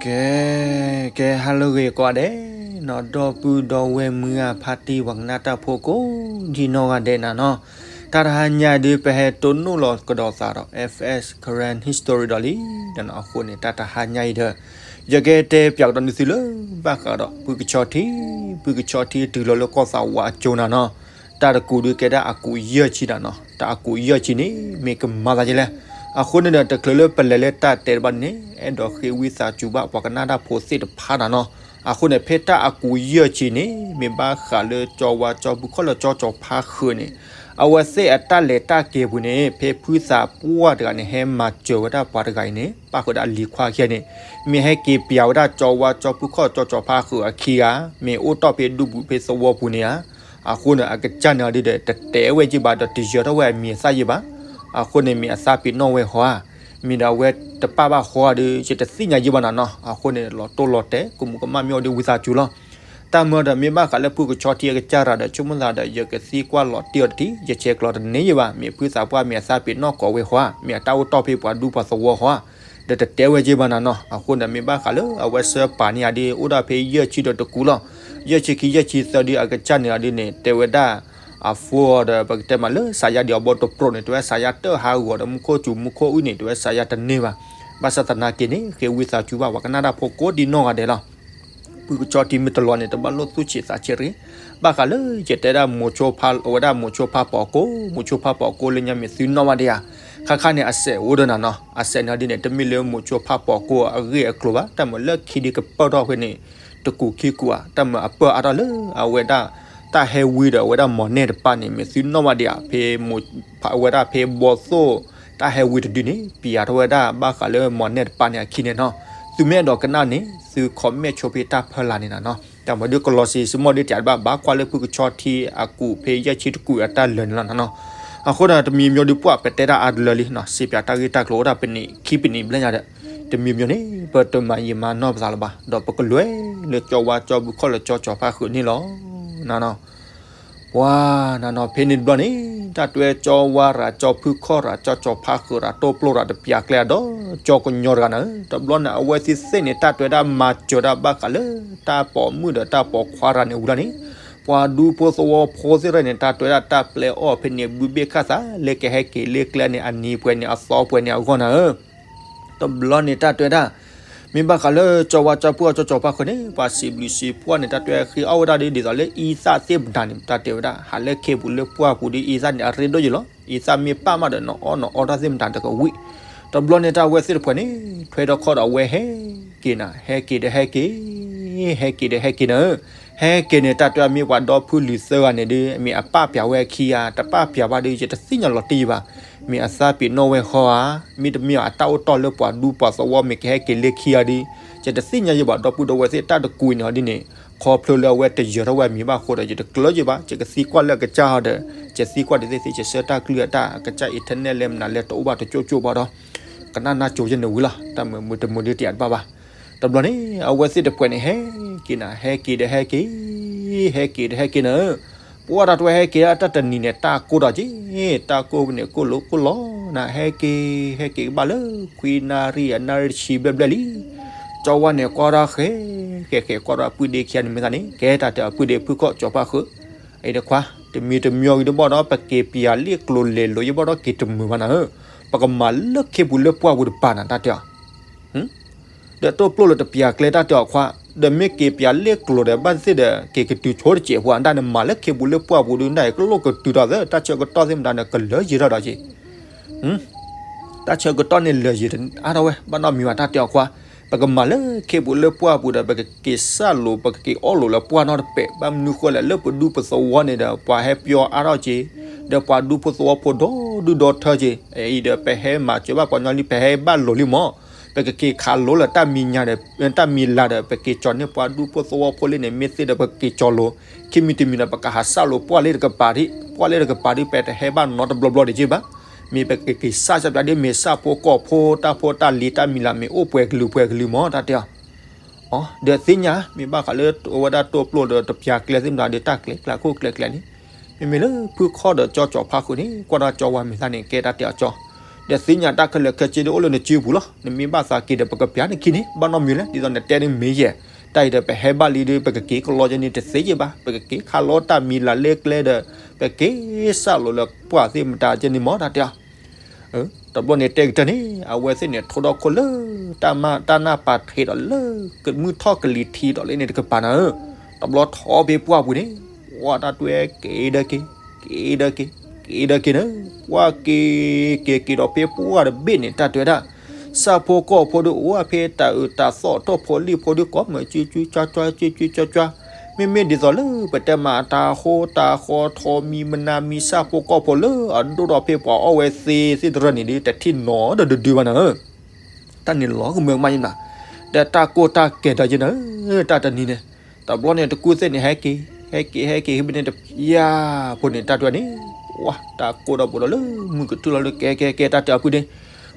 ကဲ ကဲ ဟါလၢအဂ့ၤကိးဂၤဒဲးနီၤ, ဒီပုၢ်ဒီဝဲၢ်မုၢ်ဂၤဖါတံၢ် ပှၤကနၣ်တၢ်ဖိကိးဒံနီၢ်ဂၤဒဲးနၤနီၤ, တၢ်တဟါညါအံၤဒုး ပဟဲတိၢ်နီၣ်လီၤကဒီးသးဒီး F S Karen History ဒီးလံနီၤ, အဃိန့ၣ် တၢ်တဟါညါအံၤဒီး ယကတဲပၠးကဒီးနသုလၢ ဘၣ်ဃးဒီး ဖုကဆီထံ, ဖုကဆီထံတုၤလီၤလၢကီၢ်သးဝးအကၠိနၤနီၤ, တၢ်တကူးဒုးကဲဒၣ်အကူးယဲၢ်ဆံနၤနီၤ, တၢ်အကူးယဲၢ်ဆံန့ၣ် မ့ၢ်ကမၤသးဒ်လဲၣ်. အဃိန့ၣ်ဒီး တချုးလၢပလဲၤလၢတၢ်တဲတဘျီန့ၣ် အဲၣ်ဒိးဃ့ဝံသးစူၤဘၣ်ပှၤကနၣ်တၢ်ဖိသ့ၣ်တဖၣ်နၤနီၤ, အဃိန့ၣ် ဖဲတၢ်အကူးယဲၢ်ဆံန့ၣ် မ့ၢ်ဘၣ်ဃးလၢကၠီဝါကၠီဖုခီၣ်လၢကၠီကၠီဖါဃုာ်န့ၣ် အဝဲသ့ၣ်အတၢ်လဲၤတၢ်က့ၤပူၤန့ၣ် ဖဲဖုသးပှၢ်တဂၤန့ၣ် ဟဲမၤစၢၤဝဲဒၣ်ပှၤတဂၤအံၤန့ၣ် ပၣ်ဃုာ်ဒၣ်လံၤခွါခံဂၤန့ၣ် မ့ၢ်ဟဲက့ၤပၠးဝဲဒၣ်ကၠီဝါကၠီဖုခီၣ်ကၠီကၠီဖါဃုာ်အခံဂၤ မ့ၢ်အိၣ်တီၢ်ဖဲဒူပူၤဖဲသဝီပူၤန့ၣ်ဧါ. အဃိန့ၣ် အကစၢ်န့ၣ်အီၤဒုးဒီး တတဲဝဲက့ၤဘၣ်ဒီး တယၢၤထီၣ်ဝဲအမံၤအသၣ်ယ့ၢ်ဘၣ်. အဃိန့ၣ် မ့ၢ်အသးပ့ၤနီၣ်ဝဲဟီဧါ, မ့ၢ်ဒီးအဝဲတပာ်ဘၣ်ဟီဧါဒုး ယတသ့ၣ်ညါယ့ၢ်ဘၣ်နၤနီၤ. အဃိန့ၣ် လီၤတိၢ်လီၤတဲာ် ကမူးကမၣ်မ့ၢ်အိၣ်ဒုးဝံသးစူၤလီၤ. တၢ်မၢဒီး မ့ၢ်ဘၣ်ဃးလၢဖုကဆီထံအကစၢ်တဂၤဒီး ဆိကမိၣ်သးဒီး ယကသံကွၢ်လီၤတံၢ်အီၤတထံၣ် ယဆဲးကျိးတန့ၢ်ယ့ၢ်ဘၣ်. မ့ၢ်ဖုသးပှၢ် မ့ၢ်အသးပ့ၤနီၣ်ကိးဝဲဟီဧါ, မ့ၢ်အတၢ်အိၣ်တီၢ်ဖဲပှၤဒူပှၤသဝီဟီဧါ, ဒီးတတဲဝဲက့ၤဘၣ်နၤနီၤ. အဃိန့ၣ် မ့ၢ်ဘၣ်ဃးလၢအဝဲဆှၢပာ်န့ၢ်ယၤဒုး အိၣ်ဒၣ်ဖဲယဲၢ်ဆံဒီးတကူးလီၤ. ယဲၢ်ဆံခံယဲၢ်ဆံသၢဒုး အကစၢ်န့ၣ်အီၤဒုးန့ၣ် တဲဝဲဒၣ် အ phone အီၤဒီး ပကတဲမးလၢစးယါဒံးအဘီတပြိးန့ၣ် တဲဝဲစးယါတၢၢ်ဟးဂီၤဒီး မူခိၣ်စူၤမူခိၣ်အုၣ်န့ၣ် တဲဝဲစးယါတန့ၢ်ဘၣ်. ဘၣ်ဆၣ်သနာ်က့န့ၣ် ဃ့ဝံသးစူၤဘၣ်ပှၤကနၣ်တၢ်ဖိကိးဒံနီၢ်ဂၤဒဲးလီၤ. ဖုကဆီထံမ့ၢ်တလီၤန့ၣ် တဘၣ်လိၣ်သူၣ်ဆံးသးဆံးရ့ၣ်, ဘၣ်ဃးလၢယတဲဒၣ်မိၤဆိဖါ အဝဲဒၣ်မိၤဆိဖါပိာ်ကိၢ်, မိၤဆိဖါပိာ်ကိၢ်လၢညါမ့ၢ်သုနီၣ်ဘၣ်ဒံးဧါ. ခါခါန့ၣ် အစဲးအိၣ်ဒီးနၤနီၤ, အစဲးန့ၣ်ဒ်န့ၣ် တမ့ၢ်လၢမိၤဆိဖါပိာ်ကိၢ်အဂ့ၢ်အကျိၤဘၣ်, တၢ်မၤလၢခံဒုးကပၢၢ်ထီၣ်ဖဲန့ၣ် တကူးခံကူးဧါ, တၢ်မၤအပၢၢ်အါထီၣ်လၢအဝဲဒၣ် တၢ်ဟဲဝံဒီးအဝဲဒၣ်မီၢ်နဲၣ်တပၤန့ၣ် မ့ၢ်သုနီၣ်ဘၣ်ဒံးဧါ, ဖဲ အဝဲဒၣ်ဖဲဘီသိၣ် တၢ်ဟဲဝံတဒုန့ၣ် ပၠးထီၣ်ဝဲဒၣ်ဘၣ်ဃးလၢမီၢ်နဲၣ်တပၤန့ၣ်အခံန့ၣ်နီၤ, သုမ့ၢ်အဲၣ်ဒိးကနၣ်န့ၣ် သု comment ဆိဖဲတၢ်ဖီလာ်န့ၣ်နၤနီၤ. တၢ်မၤဒုးကလီၤစံး စံးမိၣ်ဒုးတၢ်တဘၣ် ဘၣ်ကွၢ်လၢဖုကဆီထံအကူးဖဲယဲၢ်ဆံတကူးအတၢ်လၢာ်န့ၣ်လီၤနၤနီၤ. အဃိဒီး တမံၤမံၤဒုးပှၢ် ပတဲတၢ်အါတလၢလံနီၤ, စံးပၠးတၢ်ဂ့ၢ်တၢ်ကျိၤအိၣ်ဒၣ်ပနံးခံပနံးဘျဲၣ်ညါဒီး တမံၤမံၤန့ၣ် ပတမၤယံာ်မၤနီၢ်ပသးလၢၤဘၣ်, ဒီးပကလဲၤလၢကၠီဝါကၠီဖုခီၣ်လၢကၠီကၠီဖါဃုာ်န့ၣ်လီၤ. နနီၤ ပှၤနနီၤ ဖဲန့ၣ်တဘျီန့ၣ် တၢ်တွဲကၠီဝါရၤ ကၠီဖုခီၣ်ရၤ ကၠီကၠီဖါဃုာ်ရၤ တိၢ်ပျိၢ်ရၤ တပၠးကျဲအဒီး ကၠီကညီတဂၤနၤဧၢ, တဘျီန့ၣ် အဝဲသ့ၣ်သ့ၣ်န့ၣ် တၢ်တွဲဒၣ်မၤစၢၤဒၣ်ဘၣ်ဃးလၢ တၢ်ပိာ်မုၣ်ဒီးတၢ်ပိာ်ခွါတဂၤန့ၣ်ဝံၤလီၤန့ၣ် ပှၤဒူဖိသဝီဖိသ့ၣ်တဖၣ်န့ၣ် တၢ်တွဲဒၣ်တၢ်ပျဲအီၣ်ဖဲန့ၣ် ဘုဘ့ၣ်ခၣ်သး လၢကဟဲက့ၤလၢကျဲန့ၣ် အနံၤပှဲၤန့ၣ် အသီပှဲၤန့ၣ် အဂီၢ်နၤဧၢ. တဘျီန့ၣ် တၢ်တွဲဒၣ် မ့ၢ်ဘၣ်ဃးလၢကၠီဝါကၠီဖုခီၣ်ကၠီကၠီဖါဃုာ်န့ၣ် ပှၤစံးဘျုးစံးဖှိၣ်န့ၣ် တၢ်တွဲဃ့အီၣ်ဝဲဒၣ်ဒ် ဒ်သိးလၢအံသၣ်သ့ၣ်မတၤန့ၣ် တၢ်တဲဝဲဒၣ် ဟးလၢခ့ပူၤလၢပှၢ်ပူၤဒ် အံသၣ်န့ၣ် အရ့ဒိၣ်ယံၤလီၤ. အံသၣ်မ့ၢ်ပၣ်မးဒီး နအီၣ်နအီတၢ်သ့ၣ်မတၤတကဝံၣ်. တဘျီန့ၣ် တၢ်ဝဲသ့ၣ်တဖၣ်န့ၣ် ထွဲထီၣ်ခီၣ်ဒီးအဝဲဟဲက့ၤနၤ, ဟဲက့ၤဒီးဟဲက့ၤ, ဟဲက့ၤဒီးဟဲက့ၤနၤဧၢ. ဟဲက့ၤန့ၣ် တၢ်တွဲမ့ၢ်ပှၤဒီဖုလံၤသၢဂၤန့ၣ်ဒုး မ့ၢ်အပၣ်ပၠးဝဲအခံဧါ, တပၣ်ပၠးဘၣ်ဒုး ယတသ့ၣ်ညါလီၤတံၢ်ယံၤဘၣ်. မ့ၢ်အသးပ့ၤနီၣ်ဝဲဟီဧါ, မ့တမ့ၢ်အတၢ်အိၣ်တီၢ်လၢပှၤဒူပှၤသဝီ မ့ၢ်ကဟဲက့ၤလၢခံဧါဒုး ယတသ့ၣ်ညါယံၤဘၣ်. ဒီပုၢ်ဒီဝဲၢ်သ့ၣ် တၢ်တကူးအံၤန့ၣ်ဒ်န့ၣ် ခီဖျိလၢအဝဲတယၢၤထီၣ်ဝဲအမံၤဘၣ်အဃိဒီး ယတကျၢၤယံၤဘၣ်. ယကသံကွၢ်လၢအကစၢ်ဟီဒီး ယသံကွၢ်ဒ်သ့ၣ်သ့ၣ် ယဆှၢတၢ်ကလုၢ်အတၢ် အကစၢ် internet လဲၣ်မနုၤလဲၣ် တအိၣ်ဘၣ်တကၠိကၠိဘၣ်ဒီး ကနၣ်နၢ်ကၠိယဲၢ်န့ၣ်ဝံၤလီၤ. တၢ်မုာ်မုာ်တမုာ်ဒုးတၢ်တဘၣ်ဘၣ်. တဘျီန့ၣ် အဝဲသ့ၣ်တဖၣ်န့ၣ် ဟဲက့ၤနၤ, ဟဲက့ၤဒီးဟဲက့ၤ, ဟဲက့ၤဒီးဟဲက့ၤနၤဧၢ. ပှၤတၢ်တွဲဟဲက့ၤဒၣ်တၢ်တနံၤန့ၣ် တၢ်ကိၢ်ဒီးက့ၤ, တၢ်ကိၢ်န့ၣ်ကိၢ်လိာ်ကိၢ်လီၤနၤ, ဟဲက့ၤ ဟဲက့ၤကဘၣ်လၢ ခွံနၣ်ရံၣ်အနၣ်ရံၣ်တဆံဘျဲၣ်ဘျဲၣ်လံ. ကၠီဝါန့ၣ်ကွၢ်ထီၣ်ဃဲ ဃဲဃဲကွၢ်ထီၣ်အပုၢ်ဒ့ခံဂၤန့ၣ်မ့ၢ်သးန့ၣ် ကဲတၢ်တဲအပုၢ်ဒ့ဖုခီၣ်ကၠီဖါဃုာ်, အံၤတခွါ တမံၤတမံၤအံၤတဘၣ်ဒီး ပက့ၤပၠးလ့ၣ်ကျိၤလဲၤလိာ်ယဘၣ်ဒီးက့ၤတမုာ်ဘၣ်နၤဧၢ. ပကမၤလၢခ့ပူၤလၢပှၢ်ပူၤတပၤနၤ တၢ်တဲအီၤ ဒီးတိၢ်ပျိၢ်လၢတပၠးကျဲတၢ်တဲအီၤခွါ, ဒီးမ့ၢ်က့ၤပၠးလ့ၣ်ကျိၤဒီး ဘၣ်သ့ၣ်ဒီး က့ၤကတုၤဆိတစဲးဖိ အတၢ်န့ၣ်မၤလၢခ့ပူၤလၢပှၢ်ပူၤဒုး နတၢ်အံၤကလိၣ်ကတုၤထီၣ်သၢ တၢ်ဆၢကတီၢ်သ့ၣ်မတၤန့ၣ် ကလၢယံၤထီၣ်ဒီးက့ၤ တၢ်ဆၢကတီၢ်န့ၣ်လၢယံၤအါထီၣ်ဝဲ ဘၣ်နီတမံၤဘၣ် တၢ်တဲအီၤခွါ, ပကမၤလၢခ့ပူၤလၢပှၢ်ပူၤဒီး ပကက့ၤစၢ်လိာ် ပကက့ၤအီၣ်လိာ်လၢပှၢ်နီတပဲာ် ဘၣ်မနုၤဃိလဲၣ် လၢပဒူပသဝီန့ၣ်ဒီး ပှၤဟဲပျီအါထီၣ်က့ၤ, ဒီးပှၤဒူဖိသဝီဖိဒီဒူၣ်ဒီထၢက့ၤ, အံၤဒီး ပဟဲမၤစၢၤဘၣ်ပှၤညီလံ ပဟဲဘၣ်လိာ်လံမး, ပကက့ၤခးလိာ်လၢတၢ်မံၤညါဒီး တၢ်မံၤလၤဒီး ပက့ၤကၠီၤန့ၢ်ပှၤဒူဖိသဝီဖိလံန့ၣ် မ့ၢ်သ့ဒီး ပကက့ၤကၠီၤလိာ်, ခံမံၤတမံၤဒီး ပကဟးစၢ်လိာ်ပှၢ်လၢတကပၤဒံး, ပှၢ်လၢတကပၤဒံး ပတဟဲဘၣ်နီတဘျီဘျီဒံးက့ၤဘၣ်. မ့ၢ်ပကက့ၤစၢ်စၢ်ပျးဒ် မ့ၢ်စၢ်ဖိကီၢ်ဖိ တၢ်ဖိတၢ်လံၤတၢ်မံၤလၤ မ့ၢ်အိၣ်ပှဲၤကလုာ်ပှဲၤကလုာ်မး တၢ်တဲအီၤ. အီ ဒီးသ့ၣ်ညါ မ့ၢ်ဘၣ်ဃးလၢအဝဲဒၣ်တိၢ်ပျိၢ်ဒီး တပၠးကျဲသ့ၣ်မတၤဒီး တၢ်ကျဲကျါခိၣ်ကျဲကျဲန့ၣ်, မ့မ့ၢ်လၢဖုခီၣ်ဒီးကၠီကၠီဖါဃုာ်န့ၣ် ကွၢ်တၢ်ကၠီဝါမ့ၢ်သးန့ၣ် ကဲတၢ်တဲအီၤကၠီ, ဒီးသ့ၣ်ညါတၢ်ခဲလၢာ်ခဲဆ့ဒီးအိၣ်လၢနစုပူၤလီၤ. နမ့ၢ်ဘၣ်သးက့ၤဒီး ပကပျးနခံန့ၣ် ဘၣ်နီတမံၤလဲၣ်. ဒ်သိးနတဲန့ၣ်မ့ၢ်ယဲၢ်, တၢ်အံၤဒီးပဟဲဘၣ်လံဒီး ပကက့ၤကလီကဲန့ၣ်တသ့ယဲၢ်ဘၣ်. ပကက့ၤခးလီတၢ်မံၤလၢ်လၢကျဲဒီး ပက့ၤစးလိာ်လၢပှၢ်သ့ၣ်မတၤကဲန့ၣ်မ့ၢ်တၢ်တဲအီၤ တဘျီန့ၣ်တဲကတၢၢ်န့ၣ် အဝဲသ့ၣ်န့ၣ် ထိဒီခိၣ်လၢ တၢ်နၢ်ပာ်ထံးဒီးလၢ ကမုၢ်ထီၣ်ကလံၤထံးဒီးလၢန့ၣ်တကပၤနၤဧၢ, တဘျီထီၣ်ဖဲပှၢ်ပူၤန့ၣ် ပှၤတၢ်တွဲက့ၤဒီးက့ၤ, က့ၤဒီးက့ၤ, က့ၤဒီးက့ၤနၤ, ပှၤက့ၤက့ၤက့ၤဒီးဖဲပှၢ်တဘ့ၣ်န့ၣ် တၢ်တွဲဒၣ် ဆၣ်ဖိကီၢ်ဖိဒီးအိၣ်ဖဲတၢ်အုးတၢ်သီၣ် ထိၣ်ဖိလံၣ်ဖိဒီးကိးမုၢ် ကၠူကၠူကၠွကၠွ ကၠူကၠူကၠွကၠွ, မ့မ့ၢ်ဒ်သိးလၢပတဲမးတၢ်ဟိတၢ်ဃီထီမံၤမနၤမံၤ ဆၣ်ဖိကီၢ်ဖိလၢအဒိၣ်ထီၣ်ဖဲပှၤအီၣ်ဝဲသ့သ့ၣ်တရၢၣ်န့ၣ်ဒီး တထံၣ်နီတဒုဒုဘၣ်နၤဧၢ, တၢ်န့ၣ်လီၤကမၢကမၣ်ယဲၢ်နၤ, ဒီးတၢ်ကိၢ်တၢ်ကဲၤဒီးယဲၢ်နၤဧၢ, တၢ်တနံၤန့ၣ် တဘျီန့ၣ်တကူၣ်သ့ၣ်န့ၣ် ဟဲက့ၤ ဟဲက့ၤ ဟဲက့ၤဖဲန့ၣ်တဖျၢၣ်ဖိန့ၣ် တၢ်တွဲန့ၣ် ဝါ တၢ်ကိၢ်ဒီးဘူးဒီးလၢမုၢ်ကထူၣ်လီၤလၢ ကဲကဲကဲ တၢ်တဲအီၤဖုဒ့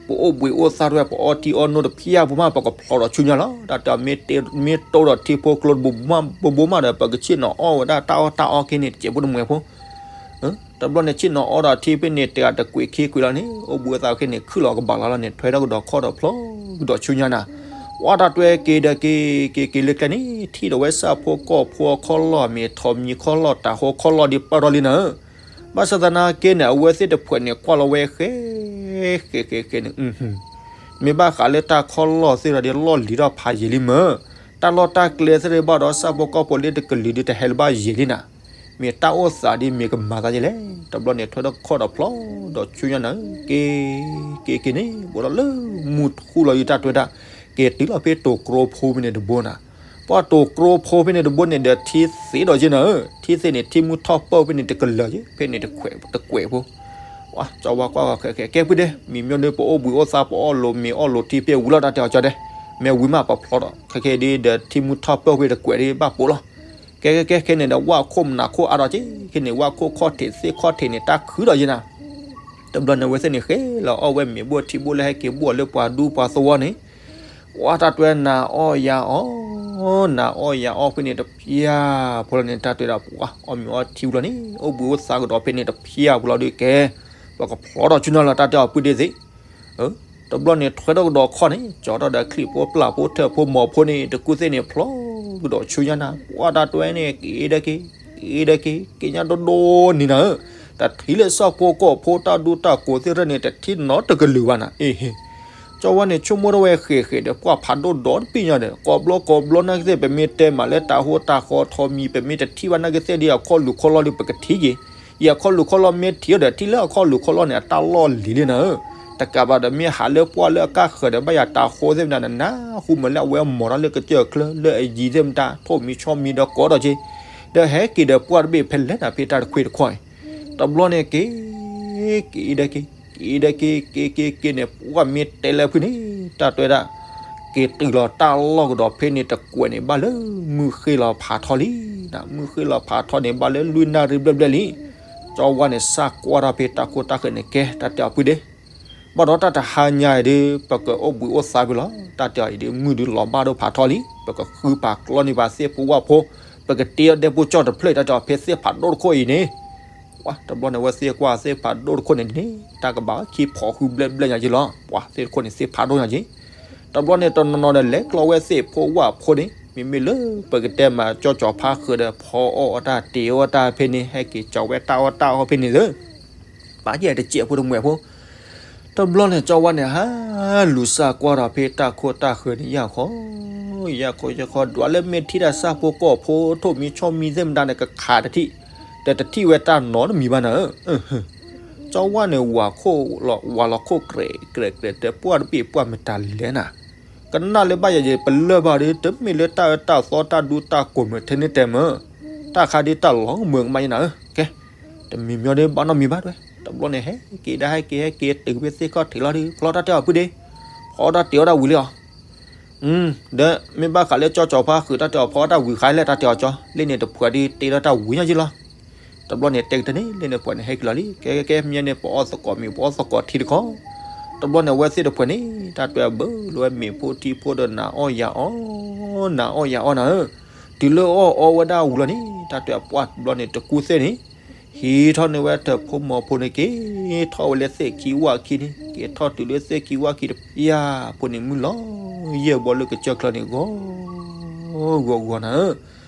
ပအိၣ်ဘှံးအိၣ်သါတဝဲ ပအီထံအီနိတဖျၢၣ်ဖိမး ပကဖျီဒီးဆူညါလီၤ, တၢ်တဲအီၤ မ့ၢ်တိၢ်ဒီးထံဖိကျိတဘိမး ဘိမးဒီး ပကဆ့ၣ်နီၤအီၣ်ဝဲဒၣ်တၢ်အီၣ်တၢ်အီက့ၤန့ၣ် တစဲးဖိတမှဲၤဖိ တဘျီန့ၣ် ဆ့ၣ်နီၤအီၣ်ဒီးထံဖဲန့ၣ် တဂၤတကွဲးခံကွဲးလီၤန့ၣ် အိၣ်ဘှံးအိၣ်သါဖဲန့ၣ် ခုၣ်လီၤကဘၣ်လီၤလီၤန့ၣ် ထွဲထီၣ်ကဒီးခီၣ်ဒီးဖျီကဒီးဆူညါနၤ, ဝါတၢ်တွဲက့ၤဒီးက့ၤ က့ၤက့ၤလၢကျဲန့ၣ် ထံၣ်ဒီးဝဲဆၣ်ဖိကီၢ်ဖိခီၣ်လီၢ် မ့ၢ်ထီၣ်မံၤခီၣ်လီၢ် တၢ်ဟိခီၣ်လီၢ်ဒ်ပၢၢ်ထီၣ်လံနၤဧၢ, ဘၣ်ဆၣ်သနာ်က့န့ၣ် အဝဲသ့ၣ်တဖုန့ၣ် ကွၢ်လီၤဝဲဃဲ ဃဲဃဲဃဲန့ၣ် မ့ၢ်ဘၣ်ဃးလၢတၢ်ခီၣ်လီၢ်သ့ၣ်ဒီး လီၢ်လံၤထီၣ်ဖးယံာ်လံမၢ်, တၢ်လီၢ်တၢ်ကျဲသ့ၣ်တဖၣ်ဒီး ဆၣ်ဖိကီၢ်ဖိလၢတကလုာ်ဒုးတဟဲလၢၤဘၣ်ယံာ်လံနၤ, မ့ၢ်တၢ်အိၣ်သးဒ်မ့ၢ်ကမၤသးယဲၢ်လဲၣ်, တဘျီန့ၣ် ထွဲထီၣ်ခီၣ်ဒီးဖျီဒီးဆူညါနၤဧၢ, က့ၤ က့ၤက့ၤန့ၣ် ဘူးဒီးလၢမုၢ်ထူၣ်လီၤယံာ်တၢ်တွဲဒၣ်, က့ၤတုၤလီၤဖဲတိၤကျိဖိဖဲန့ၣ်တဘိနၤ, ပှၤတိၤကျိဖိဖဲန့ၣ်တဘိန့ၣ်ဒီး ထံသ့ဒီးယဲၢ်နၤဧၢ, ထံသ့န့ၣ် ထံမုၢ်ထီၣ်ပၢၢ်ဖဲန့ၣ်တကလၢာ်ယဲၢ် ဖဲန့ၣ်တကွဲးဖိ ကၠီဝါကွၢ်ဃဲဃဲ ကဲဖုဒ့ မံၤမ့ၢ်ဒ်ပအိၣ်ဘှံးအိၣ်သါ ပအီၣ်လိာ်မ့ၤအီၣ်လိာ်ထံဖဲဝံၤလီၤ တၢ်တဲအီၤကၠီဒဲး, မ့ၢ်ဝံၤမးပဖျီဒီး ခဲခဲဒ်ဒီးထံမုၢ်ထီၣ်ပၢၢ်ဖဲတကွဲးဒ်ဘၣ်ပိာ်လီၤ, ကဲကဲကဲခဲန့ၣ်ဒီး ဝၣ်ခိၣ်မနၤခိၣ်အါဒီးက့ၤ ခဲန့ၣ် ဝၣ်ခိၣ်ခီၣ်ထံးသ့ၣ်ခီၣ်ထံးန့ၣ် တၢ်ခုဒီးယဲၢ်နၤ တဘျီန့ၣ် အဝဲသ့ၣ်န့ၣ် ဃဲလီၤအီၣ်ဝဲမ့ၤဘိၣ်ထံဘိၣ်လၢဟဲက့ၤဘိၣ်လၢပှၤဒူပှၤသဝီန့ၣ်, ဝါတၢ်တွဲနၤအီၣ်ယၤအီၣ်, နၤအီၣ်ယၤအီၣ်ဖဲန့ၣ်တဖျၢၣ်ဖိလီၤန့ၣ် တၢ်တဲဒီး ပှၤအီၣ်မ့ၤအီထံဝံၤလီၤန့ၣ် အိၣ်ဘှံးအိၣ်သါကဒီးဖဲန့ၣ်တဖျၢၣ်ဖိလီၤဒီးကဲ, ပကဖျီဒီးဆူညါလီၤ တၢ်တဲအီၤဖုဒ့သ့ၣ် တဘျီန့ၣ် ထွဲထီၣ်ကဒီးခီၣ်န့ၣ် ကၠီထီၣ်ဒီးချံၣ်ဖိပျၢ်ဖိထၢၣ်ဖိမိၢ်ဖိန့ၣ် တကူၣ်သ့ၣ်န့ၣ် ဖျီကဒီးဆူညါနၤ ပှၤတၢ်တွဲန့ၣ် က့ၤဒီးက့ၤ, က့ၤဒီးက့ၤ က့ၤညါဒိၣ်ဒိၣ်န့ၣ်နၤဧၢ, တထံၣ်လၢဆၣ်ဖိကီၢ်ဖိတၢ်ဒူတၢ်ကိးသ့ၣ်တဖၣ်န့ၣ် တထံၣ်နီတကလုာ်ဘၣ်နၤ အ့ဟ့ ကၠီဝါန့ၣ် ဆိကမိၣ်ထီၣ်ဝဲဃဲးဃဲးဒီး ပှၤဖးဒိၣ်ဒီတဘ့ၣ်ညါဒီး ကိးဘျီကိးဘျီနာ်က့သ့ၣ် ပမ့ၢ်တဲမးလၢတၢ်ဟိတၢ်ဃီထီမံၤ ပမ့ၢ်တထံၣ်ဘၣ်နာ်က့သ့ၣ်ဒီး အခီၣ်လူၤခီၣ်လီၢ်ဒီး ပကထံၣ်က့ၤ, ယအခီၣ်လူၤခီၣ်လီၢ်မ့ၢ်ထံၣ်ဒီး ထံၣ်လၢအခီၣ်လူၤခီၣ်လီၢ်န့ၣ် အတၢ်လီၢ်လံၤလံနၤဧၢ, တကးဘၣ်ဒီးမ့ၢ်ဟးလၢပှၢ်လၢအကၢ်ဃၢၤဒီး ဘၣ်ယၤတၢ်ဃိသ့ၣ်မတၤန့ၣ် နၢ်ဟူမးလၢအဝဲမီၤထီၣ်လၢကစၢၢ်ချၢ လၢအယံၤသ့ၣ်မတၤ ထိၣ်မံၤဆီမံၤဒီးကိးဒီးက့ၤ, ဒီးဟဲက့ၤဒီးပှၢ်တဘ့ၣ်ဖဲလဲၣ်နၤ ဖဲတၢ်တခွ့တခွီအံၤ တဘျီန့ၣ်က့ၤ က့ၤဒီးက့ၤ က့ၤဒီးက့ၤ က့ၤက့ၤက့ၤန့ၣ် ပှၢ်မ့ၢ်တဲလၢဖုန့ၣ် တၢ်တွဲဒၣ် က့ၤတုၤလီၤတၢ်လီၢ်ကဒီးဖဲန့ၣ်တကွဲးန့ၣ် ဘၣ်လၢမုၢ်ဃ့လီၤဖးထီလံ, မုၢ်ဃ့လီၤဖးထီန့ၣ် ဘၣ်လၢလွံၢ်နၣ်ရံၣ်ဘျဲၣ်ဘျဲၣ်လံ, ကၠီဝါန့ၣ် စၢ်ကွၢ်ထီၣ်ဖဲတၢ်ခိၣ်တၢ်ဃၢၤန့ၣ် ကဲ တၢ်တဲအီၤဖုဒ့ ဘၣ်ဒီးတၢ်တဟါညါအံၤဒီး ပကအိၣ်ဘှံးအိၣ်သါဖဲလီၤ, တၢ်တဲအီၤအံၤဒီး မုၢ်ဒုးလီၤဘၣ်ဒိၣ်ဖးထီလံ, ပကဃုပာ်ကျီန့ၢ်ပှၤသ့ၣ်ဖိဝၣ်ဖိ, ပကတ့အီၣ်ဒဲဖိကၠီၣ်တဖျၢၣ် တၢ်တဲအီၤဖဲသ့ၣ်ဖးဒိၣ်တခိၣ်အံၤန့ၣ် ပှၤတဘျီန့ၣ် အဝဲသ့ၣ်ကွၢ်သ့ၣ်ဖးဒိၣ်တခိၣ်န့ၣ်န့ၣ် တၢ်ကဘၣ်ခံဖီၣ်ဃုဘျဲၣ်ဘျဲၣ်ညါက့ၤလီၤ, ပှၤသ့ၣ်တခိၣ်န့ၣ်သ့ၣ်ဖးဒိၣ်ညါက့ၤ, တဘျီန့ၣ်တနီၤနီၤဒီး လဲၤကျီဝဲသ့ၣ်ဖိဝၣ်ဖိန့ၣ် မ့မ့ၢ်လၢပကတဲမးကၠီၣ်ကၠီၣ်ဖါဃုာ်ဒီး ဖီအီၣ်အီၣ်တၢ်တ့အီၣ်တၢ်ဖဲန့ၣ် ဟဲက့ၤကၠီဝဲတၢ်အီၣ်တၢ်အီဖဲန့ၣ်လၢ ပာ်ကဲတစဲးဖိတမှဲၤဖိ တဘျီန့ၣ် ကၠီဝါန့ၣ် ဟးလူၤစၢ်ကွၢ်ဒီးဖဲတၢ်ခိၣ်တၢ်ဃၢၤန့ၣ် ယၢ်ခီ ယၢ်ခီယၢ်ခီ ဒွးလၢမ့ၢ်ထံၣ်တၢ်ဆၣ်ဖိကီၢ်ဖိ ထိၣ်မံၤဆီမံၤသ့ၣ်မတၤန့ၣ် ကခးတထံၣ်, ဒီးတထံၣ်ဝဲတၢ်နီတမံၤဘၣ်နၤဧၢ, ကၠီဝါန့ၣ် ဝၤခိၣ်လီၤ ဝၤလီၤခိၣ်ကြဲးကြဲးကြဲး တဲပှၢ်တဘ့ၣ်ပှၢ်မတၤလဲၣ်နၤ, ကနၣ်လၢဘၣ်ယၤယၤပလၢၢ်ဘၣ်ဒီး တမ့ၢ်လၢတၢ်အၢတၢ်သီတၢ်ဒူတၢ်ကိးမုၢ်ထဲန့ၣ်တဲမၢ်, တၢ်ခါဒ်တၢ်လီၤမုၢ်ကမၣ်ယနၤဧၢ, ကဲ တမံၤမံၤဒီးဘၣ်နီတမံၤဘၣ်တဲဝဲ, တဘျီန့ၣ် ဟဲက့ၤဒၣ်ဟဲက့ၤဟဲက့ၤ တုၤဖဲသ့ၣ်ခီၣ်ထံးလီၤဒီး ဖျီတၢ်တဲအီၤဖုဒ့, ဖီတၢ်တ့အီၣ်တၢ်ဝံၤလံအီၤ, ဒီးမ့ၢ်ဘၣ်ဃးလၢကၠီၣ်ကၠီၣ်ဖါဃုာ်တၢ်တဲအီၤ ဖီတၢ်ဝံၤဃါလဲၣ် တၢ်တဲအီၤကၠီ လၢန့ၣ်တဖုဒ်တ့ထီၣ်တၢ်ဝံၤညါက့ၤလီၤ, တဘျီန့ၣ် တဲကတၢၢ်န့ၣ် လၢန့ၣ်တဖုန့ၣ် ဟဲက့ၤလီၤလံ, ကဲကဲကဲ မ့ၢ်န့ၣ် ပအီၣ်သကိးမ့ၤ ပအီၣ်သကိးထံတခီ, တဘျီန့ၣ် အဝဲသ့ၣ်တဖုန့ၣ် တၢ်တဲအဘၢလိာ်ဝဲမ့ၤဖိထံဖိဒီးနၤအီၣ်ယၤအီၣ်, နၤအီၣ်ယၤအီၣ်နၤဧၢ, တုၤလၢအီၣ်အီဝဲဒၣ်ဝံၤလီၤန့ၣ် တၢ်တဲအပှၢ်တဘျီန့ၣ် တကူသ့ၣ်န့ၣ် ဟံးထီၣ်န့ၢ်ဝဲတၢ်ဖိမီၤဖိန့ၣ် က့ၤထီၣ်ဝဲလၢသ့ၣ်ခံဝၣ်ခံန့ၣ် က့ၤထီၣ်တုၤလၢသ့ၣ်ခံဝၣ်ခံတပျၢ်ဖိန့ၣ် မုၢ်လီၤယဲၢ်ဘီလၢကစၢၢ်ချၢန့ၣ် ဂီၤ ဂီၤဂီၤနၤဧၢ,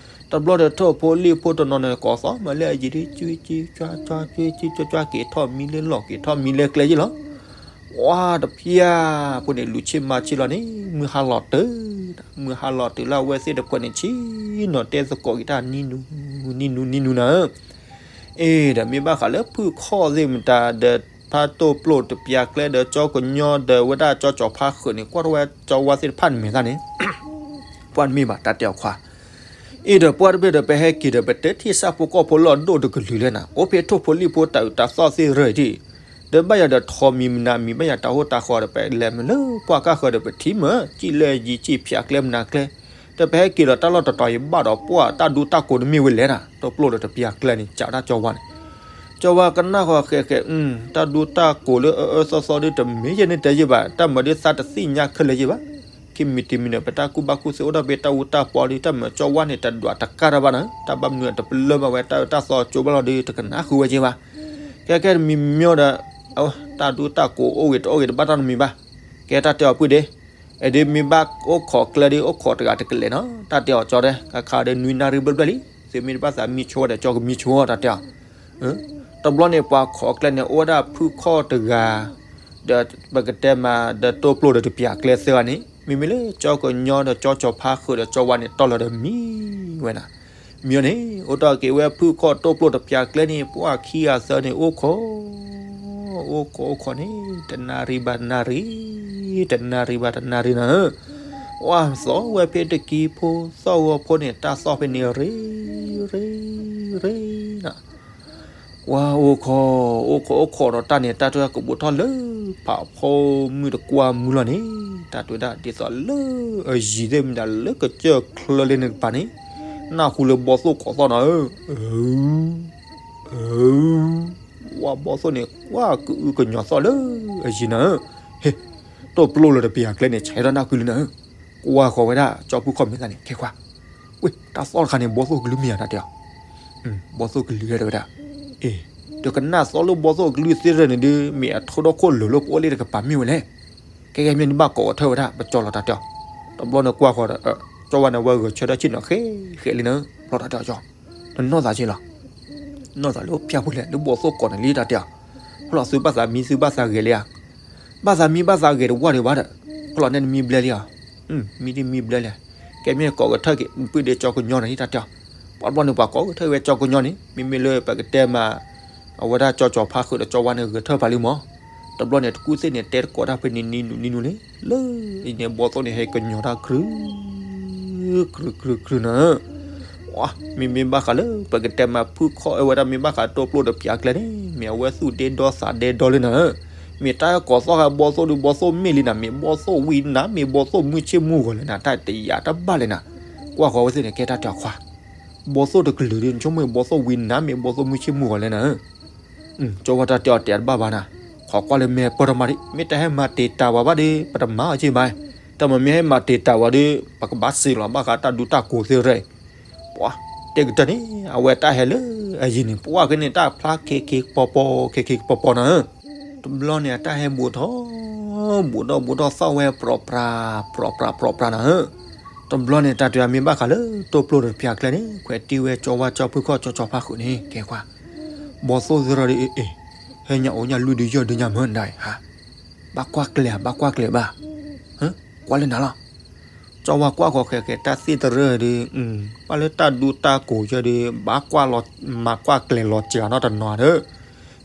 တဘျီဒီးထိၣ်ဖိလံၣ်ဖိတနီၤန့ၣ် ကိးသီၣ်မၤလၢအယံၤဒ် ကၠွံကၠွံကၠွါကၠွါ ကၠွံကၠွံကၠွါကၠွါ က့ၤထီၣ်မံလၢလီၢ် က့ၤထီၣ်မံလၢကျဲယ့ၢ်လီၤ. ဝါတပျၢ်ဖိန့ၣ် လူၤဆ့ၣ်မၤဆ့ၣ်လီၤန့ၣ် မုၢ်ဟါလီၤတုၤ, မုၢ်ဟါလီၤတုၤလၢအဝဲသ့ၣ်တဖၣ်န့ၣ် ဆ့ၣ်နီၤတဲသကိးက့ၤတၢ်နံၤနူၤ နံၤနူၤ နံၤနူၤနၤဧၢ, အ့ၣ်ဒီးမ့ၢ်ဘၣ်ဃးလၢဖုၣ်ခီၣ်သ့ၣ်မတၤဒီး ဖါတိၢ်ပျိၢ်တပျၢ်ကျဲဒီး ကၠီကညီဒီးဝဲဒၣ်ကၠီကၠီၤဖါဃုာ်န့ၣ် ကွၢ်ထီၣ်ဝဲကၠီဝါသ့ၣ်တဖၣ်န့ၣ်မဲာ်သၣ်န့ၣ် ပှၢ်တမ့ၢ်ဘၣ် တၢ်တဲအီၤခွါ, အ့ၣ်ဒီးပှၢ်တဘ့ၣ်ဒီး ပဟဲက့ၤဒီး ပတဲထံၣ်ဆၣ်ဖိကီၢ်ဖိလီၢ်ဒိၣ်တကလုာ်လဲၣ်နၤ, အိၣ်ဖဲထိၣ်ဖိလံၣ်ဖိတၢ်အုးတၢ်သီၣ်သ့ၣ်ရၢၢ်ဒံး, ဒီးဘၣ်ယၤဒီးထိးမံၤမနၤမံၤ ဘၣ်ယၤတၢ်ဟိၣ်တၢ်ဃီဒီး ပလဲၤမ့ၢ်လၢပှၢ်ကၢ်ဃၢၤဒီး ပထံၣ်မ့ၢ် စံၣ်လၢယံၤစံၣ်ဖၠးကျဲမနၤကျဲ, ဒီးပဟဲက့ၤဒီးတၢ်လီၢ်တတီၤအံၤဘၣ်ဒီးပှၢ်တၢ်ဒူတၢ်ကိးတမ့ၢ်ဝဲလဲၣ်နၤ, တိၢ်ပျိၢ်ဒီးတပျၢ်ကျဲန့ၣ် ကးတၢ်ကၠီဝါန့ၣ် ကၠီဝါကနၣ်ဃီဃဲးဃဲး တၢ်ဒူတၢ်ကိးလၢအအၢသီသီဒ်တမ့ၢ်ယဲၢ်န့ၣ်တဲယ့ၢ်ဘၣ်, တၢ်မၤဒ်သးတသ့ၣ်ညါခဲလၢာ်ယ့ၢ်ဘၣ်, ခံမံၤတမံၤန့ၣ် ပတၢ်ကူၣ်ဘၣ်ကူၣ်သ့အိၣ်ဒီးဖဲတၢ်အူတၢ်ပီဒီး တၢ်မၤကၠီဝါန့ၣ် တဒွးတကၢ်တၢ်ဘၣ်နၤ, တၢ်ဘၣ်မနုၤတပလၢၢ်ဘၣ်ဝဲ တၢ်အၢတၢ်သီကၠိဘၣ်လီၤဒီး တကနၣ်ဃုာ်ဝဲယ့ၢ်ဘၣ်, ကဲကဲတမံၤမံၤဒီး တၢ်ဒူတၢ်ကိးအိၣ်ဂ့ၤတအိၣ်ဂ့ၤတဘၣ်တၢ်နီတမံၤဘၣ်, ကဲတၢ်တဲအီၤပုၢ်ဒ့ အဲဒ်မ့ၢ်ဘၣ်အိၣ်ခိးကျဲဒ်အိၣ်ခိးတဂၤတကလဲာ်နီၤ, တၢ်တဲအီၤကၠီဒဲး ခါခါဒီးနွံနၣ်ရံၣ်ဘျဲၣ်ဘျဲၣ်လံ, သုမ့ၢ်တဘၣ်သးမံဆိဒီး ကၠီကမံဆိတၢ်တဲအီၤ, တဘျီန့ၣ် ပှၤခိးကျဲန့ၣ် အိၣ်ဝဲဒၣ်ဖုၣ်ခီၣ်တဂၤ, ဒီးပကတဲမး ဒီးတိၢ်ပျိၢ်ဒီးတပျၢ်ကျဲသၢဂၤန့ၣ် မ့မ့ၢ်လၢကၠီကညီဒီး ကၠီကၠီၤဖါဃုာ်ဒီးကၠီဝါန့ၣ် တီၢ်လီၤဒီးမံဝဲနၤ, မံအီၤန့ၣ် အိၣ်တီၢ်က့ၤဝဲဖုၣ်ခီၣ်တိၢ်ပျိၢ်တပျၢ်ကျဲန့ၣ် ပှၢ်ခံဂၤသၢန့ၣ် အိၣ်ခိး အိၣ်ခိးအိၣ်ခိးန့ၣ် တနၣ်ရံၣ်ဘၣ်တနၣ်ရံၣ်, တနၣ်ရံၣ်ဘၣ်တနၣ်ရံၣ်နၤဧၢ, ဝါသီၣ်ဝဲဖဲတကံဖိ သီၣ်ဂီၤဖိန့ၣ် တၢ်သီၣ်ဖဲန့ၣ် ရ့ ရ့ ရ့နၤ, ဝါအိၣ်ခိး အိၣ်ခိးအိၣ်ခိးဒီးတၢ်န့ၣ် တၢ်တဲဝဲကဘူးထီၣ်လၢ ဖးဖီမုၢ်တကွၢ်မုၢ်လီၤန့ၣ် တၢ်တဲဝဲဒၣ်ဒ်သိးလၢ အယံၤသ့ၣ်မတၤလၢကစၢၢ်ချၢလၢန့ၣ်တကပၤန့ၣ် နၢ်ဟူလၢဘီသိၣ်ကိးသီၣ်နၤဧၢ, အၢ အၢ ဝါဘီသိၣ်န့ၣ် ကွၢ်ကအုကညီၤသီၣ်လၢအယံၤနၤဧၢ, ဟ့ၣ် တိၢ်ပျိၢ်လၢတပျၢ်ကျဲန့ၣ် ဆဲးထီၣ်နၢ်ကွံာ်လံနၤဧၢ, ကွၢ်ဃီၤဝဲဒၣ် ကၠီဖုၣ်ခီၣ်မဲာ်သၣ်န့ၣ် ခဲခွါ ဝ့ၢ် တၢ်သီၣ်တခါန့ၣ် ဘီသိၣ်ကလုၢ်မ့ၢ်ဧါ တၢ်တဲအီၤ, ဘီသိၣ်ကလုၢ်တဲဝဲဒၣ်, အ့ တကနၣ်သီၣ်လၢဘီသိၣ်ကလုၢ်သ့ၣ်ရၢၢ်န့ၣ်ဒုး မ့ၢ်အထိၣ်ဒီခိၣ်လိၤလၢပအိၣ်လၢတကပၤမ့ၢ်ဝဲလဲၣ်, ကဲကဲမ့ၢ်နဘၣ်ကိးကထၢၣ်ဝဲဒၣ် ပကၠီလီၤ တၢ်တဲအီၤ, တဘျီန့ၣ်ကွၢ်ဃီၤဒီး ကၠီဝါန့ၣ်ဝဲဂဲၤဆၢထၢၣ်ဆ့ၣ်နီၤဃဲဃဲလံနၤဧၢ, ဘျီတၢ်တဲအီၤကၠီ, နနီၢ်သးဆ့လီၤ နီၢ်သးလၢဖၠၣ်ဖိလဲၣ် လၢဘီသိၣ်ကိးန့ၣ်လံ တၢ်တဲအီၤ, ဖျီၣ်သုဘၣ်သးမံသုဘၣ်သးဂဲၤလံဧါ, ဘၣ်သးမံဘၣ်သးဂဲၤတဝၢ်ဒံးဘၣ်ဒီး, ဖျီၣ်န့ၣ်နမံဘျဲလံဧါ, မံဒ်မံဘျဲလဲၣ်, ကဲမ့ၢ်ကိးကထၢၣ်က့ၤ ပုၢ်ဒ့ကၠီကညီန့ၣ် တၢ်တဲအီၤ, ပှၤတဘျီန့ၣ် ပှၤကိးကထၢၣ်ဝဲကၠီကညီန့ၣ် မ့မ့ၢ်လၢပကတဲမး အဝဲဒၣ်ကၠီကၠီၤဖါဃုာ်ဒီးကၠီဝါန့ၣ် ဂဲၤဆၢထၢၣ်ဖးလံမး, တဘျီန့ၣ် တကူၣ်သ့ၣ်န့ၣ် တဲတကိးတၢ်ဖဲန့ၣ် နံၤနူၤနံၤနူၤန့ၣ် လၢအံၤန့ၣ် ဘီသိၣ်န့ၣ် ဟဲကညီၤတၢ် ကြုးကြုးကြုးကြုးနၤဧၢ, မ့မ့ၢ်ဘၣ်ဃးလၢ ပကတဲမးဖုၣ်ခီၣ်အဝဲဒၣ် မ့ၢ်ဘၣ်ဃးတိၢ်ပျိၢ်ဒီးပၠးကျဲန့ၣ် မ့ၢ်အဝဲသူၣ်ဒ့ဒီသးဒ့ဒီလၢနၤဧၢ, မ့ၢ်တၢ်ကိးသီၣ်ဃာ်ဘီသိၣ်ဒုး ဘီသိၣ်မ့ၢ်လံနၤ မ့ၢ်ဘီသိၣ်ဝံနၤ မ့ၢ်ဘီသိၣ်မုၢ်ဆ့ၣ်မုၢ်ဂီၤလၢနၤ တၢ်တယာ်တဘၣ်လၢနၤ, ကွၢ်ဃီၤဝဲသ့ၣ်န့ၣ် ကဲတၢ်တဲအီၤခွါ ဘီသိၣ်တကလုာ်ဒုး နဆိကမိၣ်ဘီသိၣ်ဝံနၤ မ့ၢ်ဘီသိၣ်မုၢ်ဆ့ၣ်မုၢ်ဂီၤလၢနၤဧၢ, ကၠီဝါတၢ်တဲအီၤတဲတဘၣ်ဘၣ်နၤ, ခိးကွၢ်လၢမဲာ်ပၢၢ်ထီၣ်မးဒံး မ့ၢ်တၢ်ဟဲမၤတံာ်တာ်ဝဲဘၣ်ဒီး ပတမၤအီၤက့ၢ်ဘၣ်, တၢ်မ့မ့ၢ်ဟဲမၤတံာ်တာ်ဝဲဒီး ပကဘၣ်စံးလီၤဘၣ်ဃးတၢ်ဒူတၢ်ကိးသ့ၣ်ရဲၣ်, ပှၤတဲကတၢၢ်န့ၣ် အဝဲတၢ်ဟဲလၢအယံၤန့ၣ် ပှၤကန့ၣ်တၢ်ဖျါခဲက့ကပီၤပီၤ ခဲက့ကပီၤပီၤနၤဧၢ, တဘျီန့ၣ် အတၢ်ဟဲဘူးထီၣ် ဘူးထီၣ်ဘူးထီၣ်သီၣ်ဝဲ ပြီပြး ပြီပြး ပြီပြးနၤဧၢ, တဘျီန့ၣ် တၢ်တဲအမ့ၢ်ဘၣ်ဃးလၢ တိၢ်ပျိၢ်ဒီးပၠးကျဲန့ၣ် ခွဲးတံၢ်ဝဲကၠီဝါကၠီဖုၣ်ခီၣ်ကၠီကၠီဖါဃုာ်န့ၣ် ကဲကွၢ်, ဘီသိၣ်သ့ၣ်ရၣ်ဒီး အ့ၣ် ဟဲညါအိၣ်ညါလွံၢ်ဒုးယဲၢ်ဒုးညါမၢနၤဧါ, ဘၣ်ကွၢ်ကျဲၤဧါ ဘၣ်ကွၢ်ကျဲၤဘၣ်, ကွၢ်လၢနၤလီၤ ကၠီဝါကွၢ်ဃီၤဃဲးဃဲး တၢ်သ့ၣ်တရၢၢ်ဒီး ဘၣ်လၢတၢ်ဒူတၢ်ကိးယဲၢ်ဒီး ဘၣ်ကွၢ်လီၤ မၤကွၢ်ကျဲၤလီၤစှၤနီတနီၤဒီး,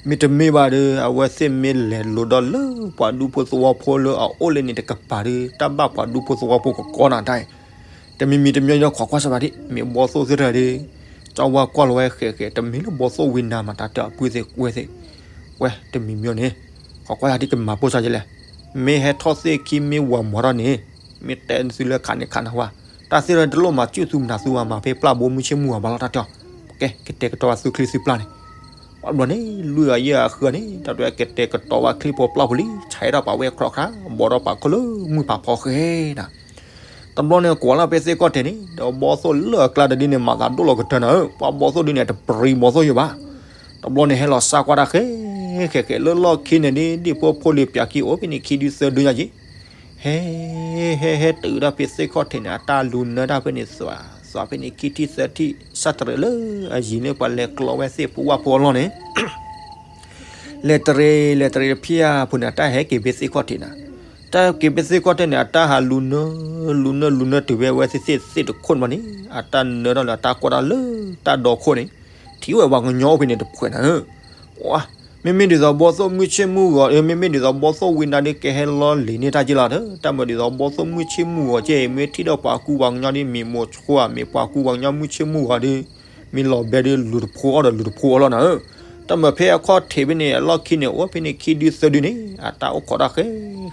မ့တမ့ၢ်ဘၣ်ဒီး အဝဲသ့ၣ်မ့ၢ်လဲၤလိၤဒီးလၢပှၤဒူဖိသဝီဖိလၢအအိၣ်လၢန့ၣ်တကပၤဒီး တၢ်ဘၣ်ပှၤဒူဖိသဝီဖိကကီနၤတၢ်အံၤ, တမံၤမံၤတမံၤဒီးခိးကွၢ်စၢၤဘၣ်ဒံး မ့ၢ်ဘီသိၣ်သ့ၣ်တရၢၢ်ဒီး, ကၠီဝါကွၢ်လီၤဝဲဃဲးဃဲး တမ့ၢ်လၢဘီသိၣ်ဝံနၤမး တၢ်တဲအီၤပုၢ်သ့ၣ်ဝဲၢ်သ့ၣ်, ဝဲတမံၤမံၤန့ၣ်, ခိးကွၢ်ယၤဒ်ကမၤပိၢ်စၢၤယလဲၣ်, မ့ၢ်ဟဲထီၣ်သ့ၣ်ခံမ့ၢ်ဝၤမၤထီၣ်န့ၣ်, မ့ၢ်တဲသုလၢခးန့ၣ်ခးနၤဝဲ, တၢ်သ့ၣ်တရၢၢ်တလိၣ်မၤစၢၤသုမနၤသုဝၤမၤဖဲပျၢ်ဘိမုၢ်ဆ့ၣ်မုၢ်ဂီၤဘၣ်လီၤ တၢ်တဲအီၤ, ကဲ ကတဲာ်ကတီၤဘၣ်သုချံသုပျၢ်န့ၣ်, ပှၤတဘျီန့ၣ် လွံၢ်ဂၤယဲၢ်ဂၤဃုဂၤန့ၣ် တၢ်တဲကတဲာ်ကတီၤဘၣ်ချံဖိပျၢ်ဖိလံ ဆဲးထီၣ်ပာ်ဝဲခြီခရါ ဘီထီၣ်ပာ်ခီလၢမုၢ်ဖးဖီဃဲနၤ တဘျီန့ၣ် ကွၢ်လၢဖဲသ့ၣ်ကီၢ်ထဲန့ၣ် ဒီးဘီသိၣ်လၢအကျါတဒ်န့ၣ် မၤသးဒိၣ်လီၤကတၢၢ်နၤဧၢ, ပှၤဘီသိၣ်ဒ်န့ၣ် တပြံဘီသိၣ်ယိာ်ဘၣ်. တ တဘျီန့ၣ်ဟဲလီၤစၢကွၢ်တၢ်ဃဲ ဃဲဃဲ လၢလီၢ်ခံန့ၣ်ဒ် ဒ်ဖိဖိလံၤပၠးကံအိၣ်ဖဲန့ၣ်ခံဒုသၢဒုညါက့ ဟဲ ဟဲ ဟဲတုၤဒၣ်ဖဲသ့ၣ်ခီၣ်ထံးန့ၣ် အတၢ်လူၤနၢတၢ်ဖဲန့ၣ်သွး သွးဖဲန့ၣ်ခံထံၣ်သၢထံၣ် စၢ်တရံးလၢအယံၤန့ၣ် ပှၤလဲၤကျီဝဲသ့ၣ်ဖိဝၣ်ဖိအလီၢ်န့ၣ် လဲၤတရံး လဲၤတရံးတဖၣ်အပူၤန့ၣ် အတၢ်ဟဲက့ၤဖဲသ့ၣ်ခီၣ်ထံးနၤ, တၢ်က့ၤဖဲသ့ၣ်ခီၣ်ထံးန့ၣ် အတၢ်ဟးလူၤနၢ လူၤနၢ လူၤနၢတုၤဖဲဝဲသ့ၣ်သ့ၣ်တခိၣ်န့ၣ်ဘၣ်န့ၣ် အတၢ်နၢထီၣ်လၢအတၢ်ကွၢ်တၢ်လၢတၢ်ဒီခိၣ်န့ၣ် ထံၣ်ဝဲပှၤကညီအိၣ်ဖဲန့ၣ်တဖုန့ၣ်ဧၢ မ့မ့ၢ်ဒ်သိးဘီသိၣ်မုၢ်ဆ့ၣ်မုၢ်ဂီၤ မ့မ့ၢ်ဒ်သိးဘီသိၣ်ဝံနၤဒ်ကဟဲလီၤလံၤန့ၢ်တၢ်က့လီၤဒီး တၢ်မၤဒ်သိးဘီသိၣ်မုၢ်ဆ့ၣ်မုၢ်ဂီၤက့ မ့ၢ်ထံၣ်ဒီးပှၤကူပှၤကညီဒ်မ့ၢ်မိၤဆိဧါ မ့ၢ်ပှၤကူပှၤကညီမုၢ်ဆ့ၣ်မုၢ်ဂီၤဒီး မ့ၢ်လီၤဘဲဒ်လူၤတဖိအီၤဒီးလူၤတဖိအီၤလီၤနၤဧၢ. တၢ်မၤဖဲအခီၣ်ထံးဖဲန့ၣ် အလီၢ်ခံန့ၣ် အိၣ်ဖဲန့ၣ်ခံဒုသၢဒုန့ၣ် အတၢ်အိၣ်ခိးတၢ်ဃဲ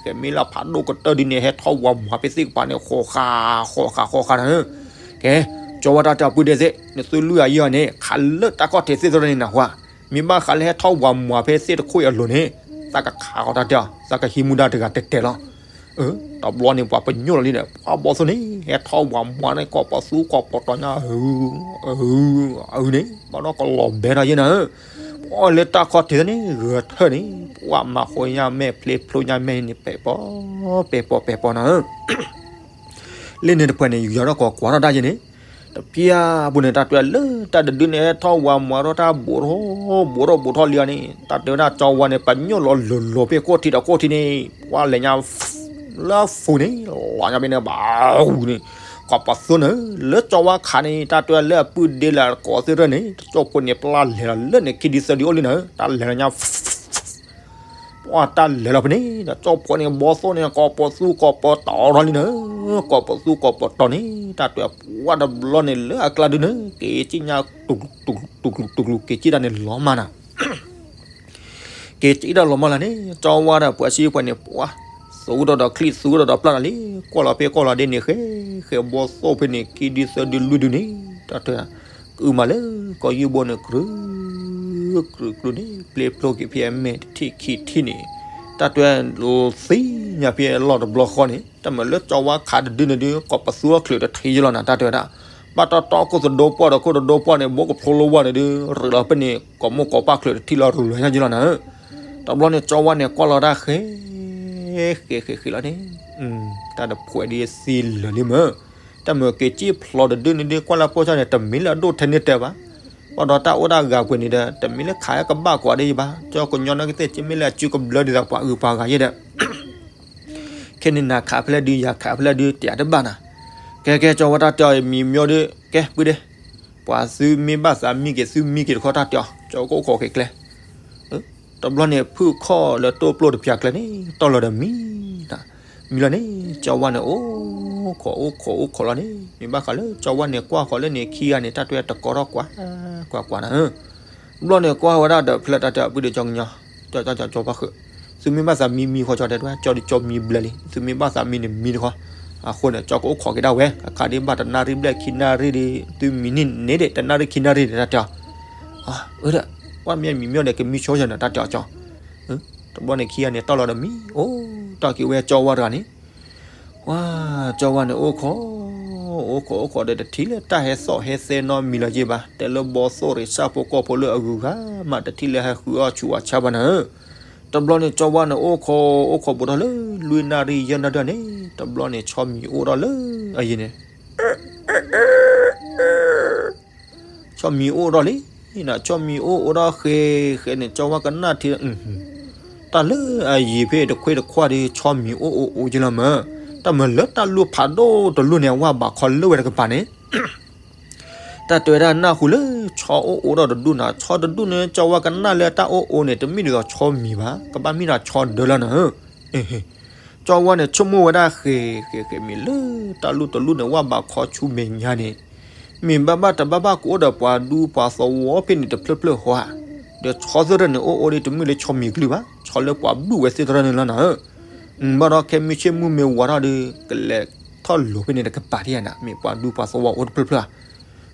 ဃဲမ့ၢ်လၢဖးဒိၣ်ကတၢၢ်ဒ်န့ၣ် ဟဲထီၣ်ဝးမွၤဖဲသ့ၣ်ကပၤန့ၣ် ဃီဃာ်ဃီဃာ်ဃီဃာ်နၤဧၢ. ကဲ ကၠီဝါတၢ်တဲအပုၢ်ဒဲးသ့ၣ် နသုလုၢ်အယံာ်အီၤန့ၣ် ခးလၢတၢ်ခီၣ်ထံးသ့ၣ်သ့ၣ်န့ၣ်နၢ်ဟူဧါ, မ့ၢ်ဘၣ်ဃးလၢဟဲထီၣ်ဝးမွၤဖဲသ့ၣ်တခိၣ်အလိၤန့ၣ် သးကခးဃီတၢ်တဲအီၤ သးကဟံးမူဒါတဂၤတဲာ်တဲာ်လီၤ. တဘျီန့ၣ် ပှၤပညိၣ်လီၤလံဒီး ပှၤဘီသိၣ်န့ၣ် ဟဲထီၣ်ဝးမွၤန့ၣ် ကိးပသူကိးပတီၤညါ အုန့ၣ် ဘၣ်ဒီးကလီၤဘဲထီၣ်ယဲနၤဧၢ. ပှၤလၢတၢ်ခီၣ်ထံးသ့ၣ်န့ၣ် ဂဲၤထၢၣ်န့ၣ် ပှၤမၤဃီညါမဲာ်ဖျ့ဖျိညါမဲာ်န့ၣ် ပဲာ်ပီပဲာ်ပီနၤဧၢ လၢန့ၣ်တဖုန့ၣ် ယူၤယၤထီၣ်ကီးကွၢ်ထီၣ်ဒၣ်ယဲန့ၣ် တပျၢ်ပူၤန့ၣ် တၢ်တဲလၢတၢ်တဒုန့ၣ် ဟဲထီၣ်ဝးမွၤထီၣ်တၢ်ဘိးထီၣ် ဘိးထီၣ်ဘိးထီၣ်လံအီၤန့ၣ် တၢ်တဲဝဲဒၣ်ကၠီဝါန့ၣ် ပညိၣ်လီၤလိၤလိၤဖဲကိၣ်ထံးဒီးကိၣ်ထံးန့ၣ် ပှၤလဲၤညါ လၢအဖူန့ၣ် လီၤညါဖဲန့ၣ် ဘၣ်အူန့ၣ် ကိးပသူန့ၣ် လၢကၠီဝါခးန့ၣ် တၢ်တဲလၢအပုၢ်ဒ့လၢအကိးသ့ၣ်ရၢၢ်န့ၣ် တကၠိၢ်ဖိန့ၣ် ပျၢ်လဲၤလီၤလၢန့ၣ် ခံဒုသၢဒုအိၣ်လံနၤဧၢ တၢ်လဲၤလီၤညါ ပှၤတၢ်လဲၤလီၤဖဲန့ၣ် ဒီးကၠီၣ်ဖိန့ၣ် ဘီသိၣ်န့ၣ် ကိးပသူကိးပတီၤထီၣ်လံနၤဧၢ ကိးပသူကိးပတီၤန့ၣ် တၢ်တဲပှၤတဘျီန့ၣ် လၢအကျါဒုန့ၣ် က့ၤကံၣ်ညါ တူၤတူၤတူၤတူၤ က့ၤကံၣ်တၢ်န့ၣ် လီၤမၢ်နၤ က့ၤကံၣ်တၢ်လီၤမၢ်လၢန့ၣ် ကၠီဝါဒီးပှၤစံပှၤန့ၣ် ပှၤ သူဒီးဒီးချံ သူဒီးဒီးပျၢ်နၤလံ ကွၢ်လီၤဖဲကွၢ်လီၤဒ်န့ၣ် ဃဲ ဃဲဘီသိၣ်ဖဲန့ၣ် ခံဒုသၢဒုလွံၢ်ဒုန့ၣ် တၢ်တဲ ကအုမးလၢကီၢ်ယုၢ်ဘိန့ၣ် ကြုး ကြုးကြုးန့ၣ် ပျ့ဖျိက့ၤဖဲအမဲာ်တထံၣ်ခံထံၣ်န့ၣ် တၢ်တဲ သ့ၣ်ညါဖဲအလီၢ်တဘျီဃီန့ၣ် တၢ်မၤလၢကၠီဝါခးတဒုန့ၣ်ဒု ကိးပသူအီၤချုးတထံၣ်ယလီၤနၤ တၢ်တဲဝဲဒၣ် ဘၣ်တီတီခိၣ်သဒိပှၢ်ဒီးခိၣ်သဒိပှၢ်န့ၣ် ဘိကဖျိလၢဝါန့ၣ်ဒု ရ့လီၤဖဲန့ၣ် ကိးမိၢ်ကိးပၢ်ချုးတထံၣ်လီၤ ရ့လီၤညါယလီၤနၤဧၢ တဘျီန့ၣ် ကၠီဝါန့ၣ် ကွၢ်လီၤတၢ်ဃဲ ဃဲဃဲဃဲလီၤန့ၣ် တၢ်တဖှဲးဒ်သံလၢာ်လံမၢ် တၢ်မၤက့ၤကံၣ်ဖျိးတဒုန့ၣ်ဒု ကွၢ်လၢဖိဆၣ်န့ၣ် တမ့ၢ်လၢအဒိၣ်ထဲန့ၣ်တဲဘၣ် ဘၣ်ဒီးတၢ်အိၣ်တၢ်ဂၤကွံာ်န့ၣ်ဒီး တမ့ၢ်လၢခးကဘၣ်ကွၢ်ဒ်ယဘၣ် ကၠီကညီနကသ့ၣ် ကမ့ၢ်လၢအစုကဘျၢဒ်သိးပှၤအုးပှၤဂၤယဲဒီး ခဲန့ၣ်နၤခးဖဲလဲၣ်ဒု ယၤခးဖဲလဲၣ်ဒု တဲတဘၣ်နၤ ကဲကဲ ကၠီဝါတၢ်တဲအီၤ မံၤမၠိဒု ကဲပုၢ်ဒ့ ပှၤသုမ့ၢ်ဘၣ်သးမံက့ၤ သုမံက့ၤတခီတၢ်တဲအီၤ ကၠီကအိၣ်ခိးက့ၤကျဲ တဘျီန့ၣ် ဖုၣ်ခီၣ်လၢတိၢ်ပျိတပျၢ်ကျဲန့ၣ် တီၢ်လီၤဒီးမံၤနၤ မံၤလီၤန့ၣ် ကၠီဝါန့ၣ် အိၣ်ခိးအိၣ်ခိးအိၣ်ခိးလီၤန့ၣ် မ့ၢ်ဘၣ်ဃးလၢကၠီဝါန့ၣ် ကွၢ်ဃီၤလၢန့ၣ်ခံဂၤန့ၣ် တၢ်တဲတကီထီၣ်ကွၢ် ကွၢ်ကွၢ်နၤဧၢ တဘျီန့ၣ် ကွၢ်ဝဲဒၣ်ဒီးဖဲလဲၣ်တၢ်တဲအပုၢ်ဒီးကၠီကညီ ကၠီကၠီကၠီဘၣ်ဃုာ် သုမ့ၢ်ဘၣ်သးမံမံၤဃီကၠီတဲဒၣ် ကၠီဒုးကၠီမံဘျဲၣ်လံ သုမ့ၢ်ဘၣ်သးမံန့ၣ်မံတခီ အဃိန့ၣ် ကၠီကအိၣ်ခိးက့ၤဒၣ်ဝဲ အခါဒ်ဘၣ်တနၣ်ရံၣ်ဘျဲၣ်ခံနၣ်ရံၣ်ဒီး သုမံန့ၣ်န့ၣ်ဒၣ် တနၣ်ရံၣ်ခံနၣ်ရံၣ်ဒီးတၢ်တဲအီၤ အၢ ပှၤမ့ၢ်မံမၠိဒီး ကမံဆိယၤန့ၣ် တၢ်တဲအီၤကၠီ တဘျီန့ၣ်ခံဂၤန့ၣ် တီၢ်လီၤဒီးမံၤ အိၣ်တီၢ်က့ၤဝဲကၠီဝါတဂၤန့ၣ် ဝါ ကၠီဝါန့ၣ် အိၣ်ခိး အိၣ်ခိးအိၣ်ခိးဒီး တထံၣ်လၢတၢ်ဟဲသီၣ်ဟဲသဲနီတမံၤလၢၤက့ဘၣ် တဲလၢဘီသိၣ်ရ့ၣ်ဆၣ်ဖိကီၢ်ဖိလၢအဂုၤအဂၤမး တထံၣ်လၢဟဲဃုအီၣ်ဆူးအီၣ်ဆါဘၣ်နၤဧၢ တဘျီန့ၣ် ကၠီဝါန့ၣ် အိၣ်ခိး အိၣ်ခိးဘူးထီၣ်လၢ လွံၢ်နၣ်ရံၣ်ယဲၢ်နၣ်ရံၣ်န့ၣ် တဘျီန့ၣ် ဆီမံၤအိၣ်ထီၣ်လၢအယံၤန့ၣ် ဆီမံၤအိၣ်ထီၣ်လံ ဆီမံၤအိၣ်အိၣ်ထီၣ်ဃဲ ဃဲန့ၣ် ကၠီဝါကနၣ်ထံ တၢ်လၢအယံၤဖဲတခွ့တခွါဒီး ဆီမံၤအိၣ်အိၣ်အိၣ်က့လီၤမၢ်, တၢ်မၤလၢတၢ်လူၢ်ဖးဒိၣ်တလူၢ်န့ၣ် အဝၢ်ဘးခီလၢဝဲတကပၤန့ၣ် တၢ်တဲဝဲဒၣ်နၢ်ဟူလၢ ဆီအိၣ်အိၣ်ဒီးတဒူၣ်နၤ, ဆီတဒူၣ်န့ၣ် ကၠီဝါကနၣ်လၢတၢ်အိၣ်အိၣ်န့ၣ် တမ့ၢ်ဒ်သိးဆီမံၤဘၣ်, ကဘၣ်မ့ၢ်ဒၣ်ဆီဒၢလီၤနၤဧၢ. ကၠီဝါန့ၣ် ဆိကမိၣ်ဝဲဒၣ်ဃဲၤဃဲၤဃဲၤ မ့ၢ်လၢတၢ်လူၢ်တလူၢ်န့ၣ် ဝၢ်ဘးခီဆူမဲာ်ညါန့ၣ် မ့ၢ်ဘၣ်ဘၣ်တဘၣ်ဘၣ်ကအိၣ်ဒီးပှၤဒူပှၤသဝီဖဲန့ၣ်တဖျၢၣ်ဖျၢၣ်ဧါ, ဒီးဆီသ့ၣ်တဖၣ်န့ၣ် အိၣ်အိၣ်ဒီး တမ့ၢ်လၢဆီမံၤကလုၢ်ဘၣ်, ဆီလၢပှၤဘုၣ်ဝဲသ့ၣ်တဖၣ်န့ၣ်လီၤနၤဧၢ. ဘၣ်ဒီးခဲမုၢ်ဆ့ၣ်မုၢ်မ့ၢ်ဝါထီၣ်ဒီး ကလဲၤထီၣ်လိၤဖဲန့ၣ်တကပၤဒံးဧါနၤ, မ့ၢ်ပှၤဒူပှၤသဝီအိၣ်တဖျၢၣ်ဖျၢၣ်ဧါ.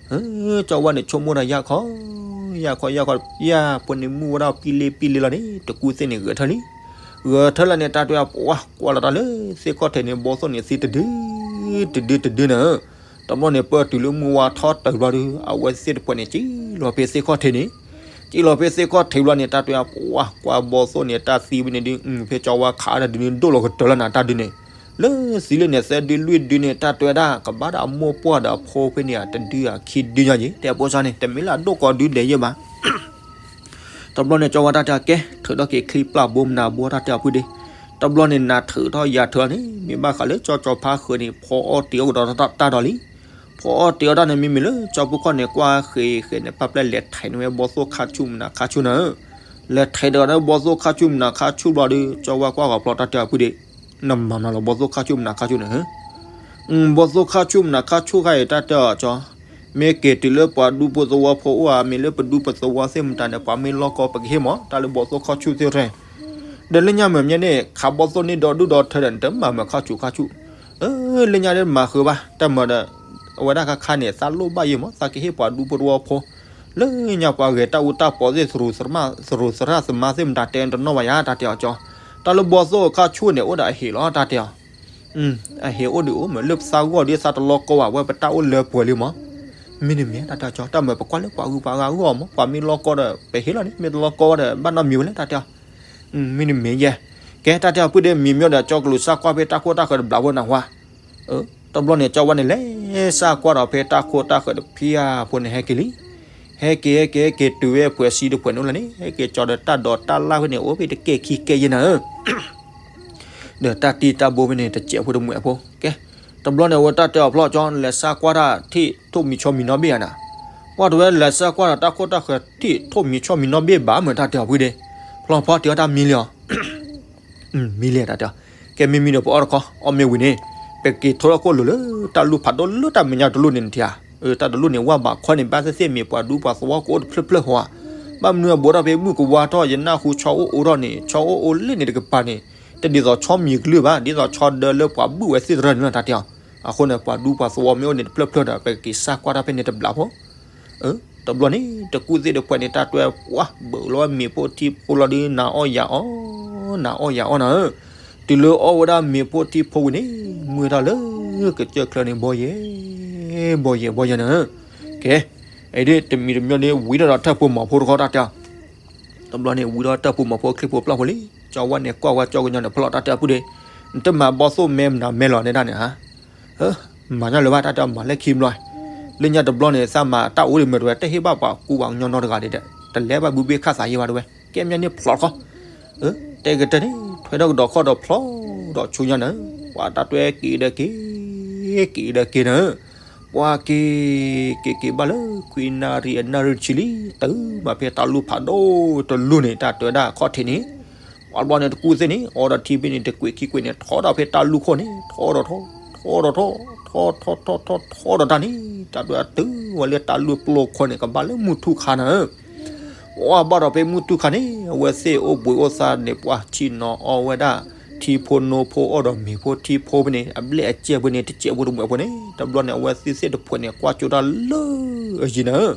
ကၠီဝါန့ၣ် ဆိကမိၣ်ဒီးယၢ်ခီ, ယၢ်ခီ ယၢ်ခီ, ယၢ်ဖိန့ၣ်မုၢ်ဝဲဒၣ်ပံလ့ပံလ့လီၤန့ၣ် တကူသ့ၣ်န့ၣ်ဂဲၤထၢၣ်လံ. ဂဲၤထၢၣ်လီၤန့ၣ် တၢ်တဲပှၤကွၢ်လီၤတၢ်လၢသ့ၣ်ခီၣ်ထံးန့ၣ် ဘီသိၣ်န့ၣ်သံတဒု တဒုတဒုနၤဧၢ. တဘျီန့ၣ် ပၢၢ်တုၤလၢမုၢ်ဝါထီၣ်တၢ်ဘျီဒီး အဝဲသ့ၣ်တဖၣ်န့ၣ် က့ၤလီၤဖဲသ့ၣ်ခီၣ်ထံးန့ၣ် က့ၤလီၤဖဲသ့ၣ်ခီၣ်ထံးဘျီန့ၣ် တၢ်တဲဝဲ ပှၤကွၢ်ဘီၣ်သိၣ်န့ၣ် တၢ်သံဝဲန့ၣ်ဒုး ဖဲကၠီဝါခးတၢ်ဒုးန့ၣ် ဒိၣ်လီၤကတၢၢ်လီၤနၤ တၢ်ဒုးန့ၣ်, လၢသံလၢန့ၣ် သၢဒုလွံၢ်ဒုန့ၣ် တၢ်တဲဝဲဒၣ် ကဘၣ်ဒီးအမိၢ်ပှၢ်ဒီးအဖိဖဲန့ၣ် တဒုအခံဒုညါယံၤ တဲဖိဆါန့ၣ် တမ့ၢ်လၢအဒိၣ်ကီၤဒုဒဲးယဲၢ်ဘၣ်. တဘျီန့ၣ် ကၠီဝါတၢ်တဲအကဲ ထုးထီၣ်က့ၤချံပျၢ်ဘိမနၤဘိတၢ်တဲအီၤဖုဒ့, တဘျီန့ၣ် နၤထုးထီၣ်ယၤထုးန့ၣ် မ့ၢ်ဘၣ်ဃးလၢကၠီကၠီဖါဃုာ်န့ၣ် ဖီအီၣ်တ့ၤအီၣ်ကဒီးတၢ်ဒီးလံ. ဖီအီၣ်တ့ၤအီၣ်တၢ်န့ၣ် မ့မ့ၢ်လၢကၠီဖိခီၣ်န့ၣ် ကွၢ်ဃဲၤဃဲၤန့ၣ် ပၢ်ပျဲၢ်လဲၤထဲးန့ၢ်ဝဲဘီၣ်သိၣ်ခါဆူၣ်မနၤခါဆူၣ်နၤဧၢ, လဲၤထဲးတဂၤန့ၣ် ဘီၣ်သိၣ်ခါဆူၣ်မနၤခါဆူၣ်ဘျီဒီး ကၠီဝါကွၢ်ဂီၤဖျီတၢ်တဲအီၤဖုဒ့, နမၤမနုၤလီၤ ဘီၣ်သိၣ်ခါဆူၣ်မနၤခါဆူၣ်န့ၣ်ဧၢ ဘီၣ်သိၣ်ခါဆူၣ်မနၤခါဆူၣ်ခါအံၤ တၢ်တဲအီၤကၠီ, မ့ၢ်က့ၤတုၤလၢပှၤဒူဖိသဝီဖိအိၣ်ဧါ မ့ၢ်လၢပဒူပသဝီသ့ၣ်မတၤန့ၣ် ပှၤမ့ၢ်လီၢ်ကီၢ်ပကဟ့ၣ်မး တၢ်လၢဘီၣ်သိၣ်ခါဆူၣ်သ့ၣ်ထဲ, ဒီးလၢညါမ့ၢ်မ့ၢ်န့ၣ် ခးဘီၣ်သိၣ်န့ၢ်ဒီဒူၣ်ဒီထၢဒီး နတမၤမုာ်ခါဆူၣ်ခါဆူၣ်, လၢညါဒ်မၤဃုာ်ဘၣ် တၢ်မၤဒီး အဝဲဒၣ်ခါခါန့ၣ် သးလိၣ်ဘၣ်ယဲၢ်မး သးကဟ့ၣ်ပှၤဒူဖိသဝီဖိ, လၢညါပှၤဂဲၤတၢ်အူတၢ်ပီးသ့ၣ် သရူးသရၣ်သမါသ့ၣ်မတၤတဲတနီၣ်ဘၣ်ယၤ တၢ်တဲအီၤကၠီ, တၢ်လၢဘီၣ်သိၣ်ခါဆူၣ်န့ၣ် အိၣ်ဒီးအဟ့ၣ်လီၤ တၢ်တဲအီၤ အဟ့ၣ်အိၣ်ဒုးအိၣ်မး လၢပသးဂီၢ်ဒ်သးတလီၢ်ကီၢ်ဘၣ် ဝဲပတၢ်အိၣ်လၢပှဲၤလံမး, မ့တမ့ၢ်တၢ်တဲအီၤကၠီ တၢ်မၤပကွၢ်လၢပှၤဂုၤပှၤဂၤအဂီၢ်မး ပှၤမ့ၢ်လီၢ်ကီၢ်ဒီး ပဟ့ၣ်လီၤန့ၣ် မ့ၢ်တလီၢ်ကီၢ်ဘၣ်ဒီး ဘၣ်နီတမံၤဝဲလဲၣ် တၢ်တဲအီၤ, မ့တမ့ၢ်ယဲၢ်, ကဲ တၢ်တဲအီၤဖုဒ့ မံၤမ့ၢ်ဒီး ကၠီကလူးစၢ်ကွၢ်ဖဲတၢ်ခိၣ်တၢ်ဃၢၤတဘျီဖိနၢ်ဟူဧါ တဘျီန့ၣ် ကၠီဝါန့ၣ် လဲၤစၢ်ကွၢ်ဒီးဖဲတၢ်ခိၣ်တၢ်ဃၢၤတဖၣ်အဖီန့ၣ် ဟဲက့ၤလံ, ဟဲက့ၤ ဟဲက့ၤ ဟဲက့ၤတုၤဝဲအဖှဲးစံတဖှဲးန့ၣ်လီၤန့ၣ် ဟဲက့ၤကၠီဒီးတၢ်ဒိးတၢ်လၢ်ဖဲန့ၣ် အိၣ်ဖဲတကဲခံကဲယဲၢ်နၤဧၢ ဒီးတၢ်တံၢ်တၢ်ဘိဖဲန့ၣ် တစဲးဖိတမှဲးဖိ, ကဲ, တဘျီန့ၣ် အဝဲတၢ်တဲအီၤဖျီၣ်ကၠီ လဲၤစၢ်ကွၢ်တၢ်ထံၣ်ထိၣ်မံၤဆီမံၤနီတဘ့ၣ်ဧါနၤ, ပှၢ်တဝဲလဲၤစၢ်ကွၢ်ဒီးတၢ်ခိၣ်တၢ်ဃၢၤထံၣ်ထိၣ်မံၤဆီမံၤနီတဘ့ၣ်ဘၣ် မ့ၢ်တၢ်တဲအီၤဖုဒ့, ဖျီၣ်ဖီတ့ၤအီၣ်တၢ်မံလံဧါ မံလံတၢ်တဲ, ကဲမံမံဒီးပအီၣ်တခီ အီၣ်မ့ၢ်ဝံၤန့ၣ်, ပက့ၤထိထီၣ်ခိၣ်လိၤလၢတၢ်လူၢ်ဖးဒိၣ်လၢတၢ်မဲာ်ညါတလူၢ်န့ၣ်နထံၣ်ဧါ, တၢ်တလူၢ်န့ၣ် ဝၢ်ဘးခီန့ၣ် ဘၣ်သ့ၣ်သ့ၣ်မ့ၢ်ပှၤဒူပှၤသဝီကအိၣ်တဖျၢၣ်ဖျၢၣ်ဟီဧါ, ဘၣ်မနုၤအဘူးထီၣ်ဖဲမုၢ်ကဝါထီၣ် ယနၢ်ဟူဆီအိၣ်အိၣ်ထီၣ်န့ၣ် ဆီအိၣ်အိၣ်လၢန့ၣ်တကပၤန့ၣ်, တဒ်သိးဆီမံၤကလုၢ်ဘၣ် ဒ်သိးဆီဒၢလၢပှၤဘုၣ်ဝဲသ့ၣ်တရၢၢ်န့ၣ်လီၤတၢ်တဲအီၤ, အဃိန့ၣ် ပှၤဒူပှၤသဝီမ့ၢ်အိၣ်န့ၣ်တဖျၢၣ်ဖျၢၣ်ဒီး ပက့ၤစၢ်ကွၢ်တၢ်ဖဲန့ၣ်တဘျီဖိ တဘျီန့ၣ် တကူၣ်သ့ၣ်တဖှဲးန့ၣ် တၢ်တွဲပှၢ် ဘၢးလီၤဝဲမ့ၤဖိထံဖိလီၤဒုး နၤအီၣ်ယၤအီၣ်, နၤအီၣ်ယၤအီၣ်နၤဧၢ, တုၤလၢအီၣ်ဝဲဒၣ်မ့ၤဖိထံဖိဝံၤန့ၣ်, မုၢ်တၢ်လၢကစၢၢ်ချၢန့ၣ် ဘီယဲၢ်, ဘီယဲၢ်ဘီယဲၢ်နၤဧၢ, ကဲ, အံၤဒ်တမံၤတမံၤန့ၣ် ဝံၤထီၣ်ဒီးတၢ်ဖိမၤဖိတခီတၢ်တဲအီၤ, တဘျီန့ၣ် ဝံၤထီၣ်တၢ်ဖိမၤဖိချံဖိပျၢ်ဖိလံ, ကၠီဝါန့ၣ် ကွၢ်ဝဲကၠီကညီန့ၣ် ဖျီၣ်တၢ်တဲအီၤဖုဒ့, နတမၤဘီၣ်သိၣ်မဲမနုၤမဲလီၤန့ၣ်ဒၣ်န့ၣ်ဧါ မၤညီလၢၤဘၣ် တၢ်တဲအီၤမၤလၢခံဘျီ, လၢညါတဘျီန့ၣ် သးမၤတၢ်အိၣ်ဒံးမ့ၢ်တဝဲ တဟ့ၣ်ဘၣ်ပှၤကူပှၤကညီနီတဂၤဒံးဒီး တလဲၤဘၣ်ဘုဘ့ၣ်ခၣ်သးယဲၢ်ဘၣ်တဝဲ, ကဲမ့ၢ်န့ၣ်ဖျီၣ်တခီ, တဲကတၢၢ်န့ၣ် ထွဲထီၣ်ကဒီးခီၣ်ဒီးဖျီၣ်ဒီးဆူညါနၤ, ပှၤတၢ်တွဲက့ၤဒီးက့ၤ, က့ၤဒီးက့ၤနၤ, ပှၤက့ၤ, က့ၤက့ၤဘၣ်လၢခွံနၣ်ရံၣ်အနၣ်ရံၣ်တဆံလံ, တုၤမးဖဲတၢ်လူၢ်ဖးဒိၣ်တလူၢ်န့ၣ် တၢ်တဲဝဲဒၣ်ခီၣ်ထံးန့ၣ် ပှၤတဘျီန့ၣ် တကူၣ်သ့ၣ်န့ၣ် အီဒီးထံဖဲန့ၣ် တကွံာ်ခံကွံာ်န့ၣ် ထီဒီးဖဲတၢ်လူၢ်ခိၣ်န့ၣ် ထီဒီးထီ, ထီဒီးထီ, ထီထီထီထီထီဒီးတၢ်န့ၣ် တၢ်တဲဝဲတုၤဝဲလၢတၢ်လူၢ်ပျိၢ်ခိၣ်န့ၣ် ကဘၣ်လၢမုၢ်ထူၣ်ခါနၤဧၢ, ပှၤဘၣ်ဒီးဖဲမုၢ်ထူၣ်ခါန့ၣ် အဝဲသ့ၣ်အိၣ်ဘှံးအိၣ်သါန့ၣ် ပှၤဆ့ၣ်နီၤအီၣ်ဝဲဒၣ် ထံဖိနိဖိအီၣ်ဒီးမ့ၤဖိထံဖိဖဲန့ၣ် အဘျဲၣ်အစဲးဖဲန့ၣ် တစဲးဖိတမှဲးဖိန့ၣ် တဘျီန့ၣ် အဝဲသ့ၣ်သ့ၣ်တဖှဲးန့ၣ် ကွၢ်ကၠိတၢ်လၢအယံၤနၤ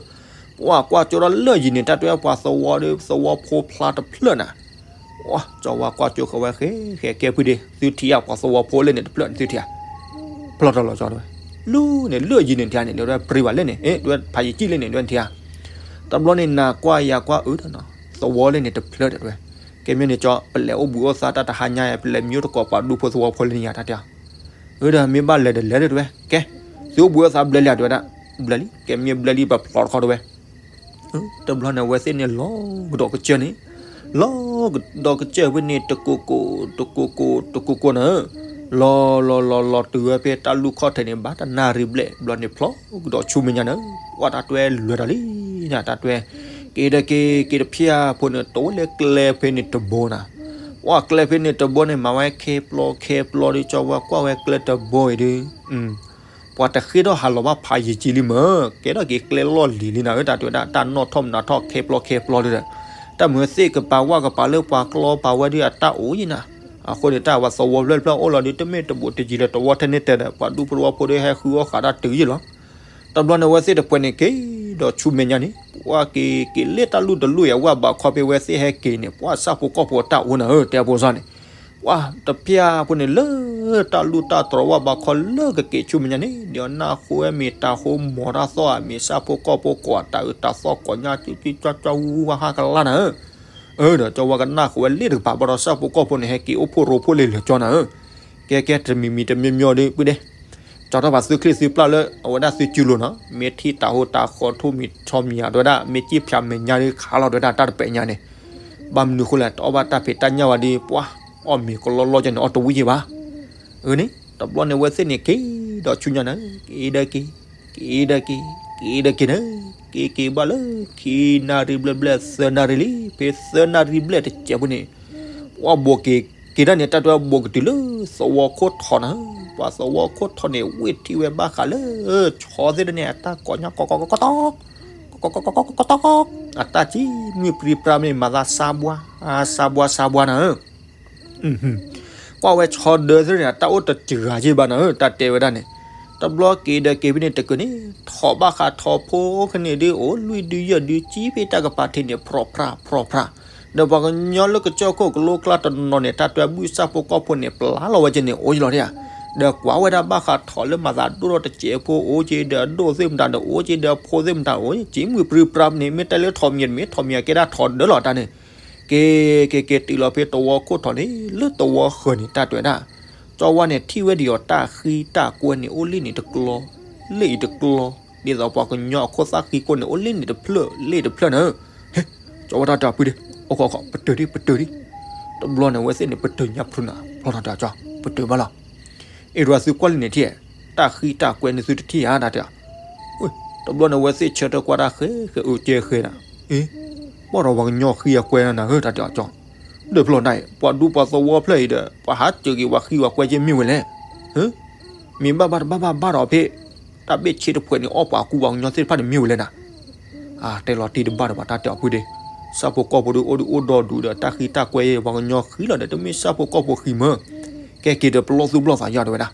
ဧၢ ပှၤကွၢ်ကၠိထီၣ်လၢအယံၤန့ၣ် တၢ်တဲပှၤသဝီဒီး သဝီဖိဖျါတဖျၢၣ်နၤ, ကၠီဝါကွၢ်ကၠိဃီဝဲဃဲ ဃဲကဲဖုဒ့ သုထံၣ်ဧါ ပှၤသဝီဖိလၢန့ၣ်တဖျၢၣ်န့ၣ် သုထံၣ်ဧါ, ဖျီၣ်တၢ်လီၤကၠီတဝဲ, လၢန့ၣ် လၢအယံၤန့ၣ်ထံၣ်ဧါန့ၣ် ဒဝဲပြံဘၣ်လၢန့ၣ် ဒဝဲဖးယံၤကံၣ်လၢန့ၣ် ဒဝဲထံၣ်ဧါ, တဘျီန့ၣ် နၤကွၢ်ယၤကွၢ်အုတနီၤ သဝီလၢန့ၣ်တဖျၢၣ်ဒဝဲ, ကဲမ့ၢ်န့ၣ်ကၠီ ပလဲၤအိၣ်ဘှံးအိၣ်သါတၢ်တဟါညါ ပလဲၤမံအိၣ်တကိးပှၤဒူဖိသဝီဖိလၢန့ၣ်ယၤတၢ်တဲအီၤ အၢ ဒီးမ့ၢ်ဘၣ်လဲၤဒီးလဲၤဒၣ်တဝဲ ကဲ သုအိၣ်ဘှံးအိၣ်သါဘျဲလံဧါ တဝဲဒၣ် ဘျဲလံ ကဲမ့ၢ်ဘျဲလံ ပဖျီၣ်တခီတဝဲ, တဘျီန့ၣ် အဝဲသ့ၣ်န့ၣ် လီၤကဒီးကစၢၢ်န့ၣ်, လီၤကဒီးကစၢၢ်ဖဲန့ၣ် တကိးကိး တကိးကိး တကိးကိးနၤဧၢ, လီၤလီၤလီၤလီၤတုၤဝဲဖဲတၢ်လူၢ်ခီၣ်ထံးန့ၣ် ဘၣ်တနၣ်ရံၣ်ဘျဲၣ် ဘျီန့ၣ်ဖျီၣ်ကဒီးဆူမဲာ်ညါနၤဧၢ, ပှၤတၢ်တွဲလဲၤတၢ်လံ တၢ်တွဲ က့ၤဒီးက့ၤ က့ၤတဖျၢၣ်ဖိန့ၣ် တိၢ်ဝဲလၢကျဲဖဲန့ၣ်တဘိနၤ, ပှၤကျဲဖဲန့ၣ်တဘိန့ၣ် မၤဝဲခဲပျီခဲပျီဒီး ကၠီဝဲကွၢ်ဝဲကျဲတဘိအံၤဒီး ပှၤတဃ့ထီၣ်ဟးလီၤဘၣ်ဖးယံၤကံလံမ့ၢ် ကဲထီၣ်က့ၤကျဲလီၢ်လံၤလံနၤဧၢ တၢ်တဲဝဲဒၣ် တၢ်နီၣ်ထီၣ်မနုၤထီၣ်ခဲပျီခဲပျီဒီး တၢ်မုာ်သ့ၣ်ကပၤဝၣ်ကပၤလၢပှၤကျီပာ်ဝဲဒီးအတၢ်အိၣ်ယံၤနၤ, အဃိန့ၣ် တၢ်ဝဲသဝီဖျၢၣ်တဖျၢၣ်အိၣ်လီၤဒီး တမ့ၢ်တဘူးတယံၤလၢတဝီထဲန့ၣ်တဲဒီး ပှၤဒူဖိသဝီဖိဒီးဟဲဃုအီၣ်ဃာ်တၢ်တုၤယံၤလီၤ. တဘျီန့ၣ် အဝဲသ့ၣ်တဖှဲးန့ၣ်က့ၤဒီးဆူမဲာ်ညါန့ၣ် ပှၤက့ၤက့ၤလၢတၢ်လူၢ်တလူၢ်အံၤ အဝဲဘၣ်ခီဖဲဝဲသ့ၣ်ဟဲက့ၤန့ၣ် ပှၤဆၣ်ဖိကီၢ်ဖိတၢ်အိၣ်နၤဧၢ တဲအဖိစၢ်န့ၣ်, ပှၤတပျၢ်ဖိန့ၣ်လၢတၢ်လူၢ်တၢ်တြီၤဝဲဘၣ်ခီလၢကက့ၤဆူမဲာ်ညါန့ၣ် ဒီးနၢ်ဟူဝဲမ့ၢ်တၢ်ဟိမိၢ်တၢ်သီၣ်ဧါ မ့ၢ်ဆၣ်ဖိကီၢ်ဖိကိးတၢ်အုးတၢ်သီၣ်ကိးညါကၠူကၠူကၠူဝါဟါကလါနၤဧၢ, ဒီးကၠီဝါကနၣ်ဃုာ်ဝဲလ့ၣ်တကပၤဘၣ်ဒီး ဆၣ်ဖိကီၢ်ဖိန့ၣ် ဟဲက့ၤအိၣ်ဖှိၣ်ရိဖှိၣ်လ့ၣ်လၢာ်ကၠီနၤဧၢ, ကဲကဲတမံၤမံၤတမံၤမံၤဒီး ပုၢ်ဒဲး ကၠီထီၣ်ဘၣ်သုချ့သုပျၢ်လၢအဝဲဒၣ်သုစုလိၤနီၤ, မ့ၢ်ထံၣ်တၢ်ဟိတၢ်ဃီထိၣ်မံၤထီၣ်မံၤဧါ တဲဝဲဒၣ် မ့ၢ်စံၣ်ဖၠးမဲာ်ညါဒီးခးလီၤ တဲဝဲဒၣ်တၢ်တပဲာ်ညါန့ၣ်, ဘၣ်မနုၤဃိလဲၣ် တအီၣ်ဘၣ်တၢ်ဖံးတၢ်ညၣ်ဝဲဒီး ပှၤအီၣ်မ့ၤကလီလီကဲန့ၣ် အီၣ်တဝံၣ်ယဲၢ်ဘၣ်, အန့ၣ် တဘျီန့ၣ်ဝဲသ့ၣ်န့ၣ်က့ၤဒီးဆူညါနၤ က့ၤဒီးက့ၤ က့ၤဒီးက့ၤ က့ၤဒီးက့ၤနၤ, က့ၤက့ၤဘၣ်လၢ ခံနၣ်ရံၣ်ဘျဲၣ်ဘျဲၣ် သၢနၣ်ရံၣ်လံ, ဖဲသၢနၣ်ရံၣ်ဘျဲၣ်တစဲးဖိန့ၣ် ပှၤဘိးက့ၤက့ၤတၢ်န့ၣ် တၢ်တဲဘိးကတုၤလၢသဝီခိၣ်ထီၣ်နၤ, ပှၤသဝီခိၣ်ထီၣ်န့ၣ် ဝ့ၢ်ထံၣ်ဝဲဘၣ်ဃးလၢ ဆီသ့ၣ်တဖၣ်န့ၣ် အတၢ်ကိးညါကီကီကီကီတီ ကီကီကီကီတီ, အတၢ်ကံမုၢ်ပြံပြါမ့ၢ်မၤသးစါဘှါ စါဘှါစါဘှါနၤဧၢ, ကွၢ်ဝဲဆီဒၢသ့ၣ်တဖၣ်န့ၣ် အတၢ်အိၣ်တစှၤယဲၢ်ဘၣ်နၤဧၢ တၢ်တဲဝဲဒၣ်န့ၣ်, တဘျီက့ၤဒီးက့ၤဖဲန့ၣ်တက့ၢ်န့ၣ် ထီၣ်ဘၣ်ဃးထီၣ်ဖိခဲန့ၣ်ဒုး အိၣ်လွံၢ်ဒုယဲၢ်ဒု ကံဖဲတၢ်ကပၤထံးန့ၣ် ဖြီၣ်ဖြၣ်ဖြီၣ်ဖြၣ်, ဒီးပှၤကညီလၢကစၢၢ်ခိၣ်ကလိကျါတနီၤန့ၣ် တၢ်တဲဘုၣ်ဆၣ်ဖိကီၢ်ဖိန့ၣ် ပျၢ်လီၤဝဲကဲန့ၣ် အိၣ်ယလီၤဒၣ်ဧါ, ဒီးကွၢ်ဝဲဒၣ်ဘၣ်ဃးထီၣ်လၢမၤသးဒိၣ်ထီၣ်တစဲးဖိအိၣ်က့ ဒီးအဒိၣ်သ့ၣ်မတၤဒီးအိၣ်က့ ဒီးအဖိသ့ၣ်မတၤအိၣ်က့ မုၢ်ပြံပြါန့ၣ် မ့ၢ်တဲလၢထီၣ်မံၤတမ့ၢ်ထီၣ်မံၤအကဲဒၣ်ထီၣ်ဒၢလီၤတၢ်န့ၣ်, က့ၤက့ၤက့ၤတုၤလီၤဖဲသဝီခိၣ်ထီၣ်န့ၣ် လၢသဝီဃၢၤန့ၣ် တၢ်တဲဝဲဒၣ် ကၠီဝါန့ၣ်ထံၣ်ဝဲဒံးအီၤတၢ်ဃံတၢ်ကွဲန့ၣ် အိၣ်လ့ၣ်န့ၣ်တကျီ, လ့ၣ်အံၤတကျီ, ဒ်သိးပှၤကညီအခိၣ်သၣ်ဃံကိၢ်န့ၣ် အိၣ်လ့ၣ်န့ၣ်တဖျၢၣ် လ့ၣ်တဖျၢၣ်နၤ, ဟ့ၣ်, ကၠီဝါတၢ်တဲအီၤပုၢ်ဒ့, အိၣ်ခိးခိး ပတုာ်ဒံး ပတုာ်ဒံး, တဘျီန့ၣ်ဝဲသ့ၣ်န့ၣ် ပတုာ်ညါဖျိနၤ ဖျီထီၣ်တၢ်ကၠီ ပတုာ်ဘၣ်လီၤ, အ့ၣ် ဒွးသုကွၢ်လံန့ၣ်ထံၣ်, တၢ်ဃံတၢ်ကွဲန့ၣ်သုတထံၣ်ဧါ တၢ်တဲအီၤ, တဘျီန့ၣ်ဝဲသ့ၣ်ဆၢထၢၣ်ကွၢ်တၢ်ဃဲဃဲအုကဲဃဲဒၣ်, အ့ၣ်, ဘၣ်ဒီးပှၤကညီဃံအကွဲနၤဧၢ တၢ်တဲအီၤကၠီ, ဒၢးဖျီနၤအံၤ ပှၤဒူပှၤသဝီဖျၢၣ်အံၤဒီး ပှၤဟးစၢၤက့ၤပှၤဃံပှၤကွဲက့မ့ၢ်ဝဲလဲၣ်, မ့ၢ်ဘၣ်ဘၣ်တဘၣ်ဘၣ်ဘၣ်ဒီးဖဲ တၢ်ဘ့ၣ်ဆ့တဖှဲးန့ၣ် အီၣ်ပှၤကူပှၤကညီသ့ၣ်တဖၣ်န့ၣ်မ့ၢ်ဝဲလဲၣ်နၤ, တဲလီၤတံၢ်တဘၣ်ဒီးဘၣ်တၢ်တဲအီၤပုၢ်ဒ့, ဆၣ်ဖိကီၢ်ဖိဒုးအိၣ်ဒုးအိၣ်ဒီဒူၣ်ဒီးတၢ်ဃံတၢ်ကွဲပှၤကညီဃံလီၤဒီး တမ့ၢ်ဆၣ်ဖိကီၢ်ဖိဃံမၢ်, ကဲက့ၤဒီးပလီၢ်သူၣ်ပလီၢ်သးယါတဲဝဲဒၣ်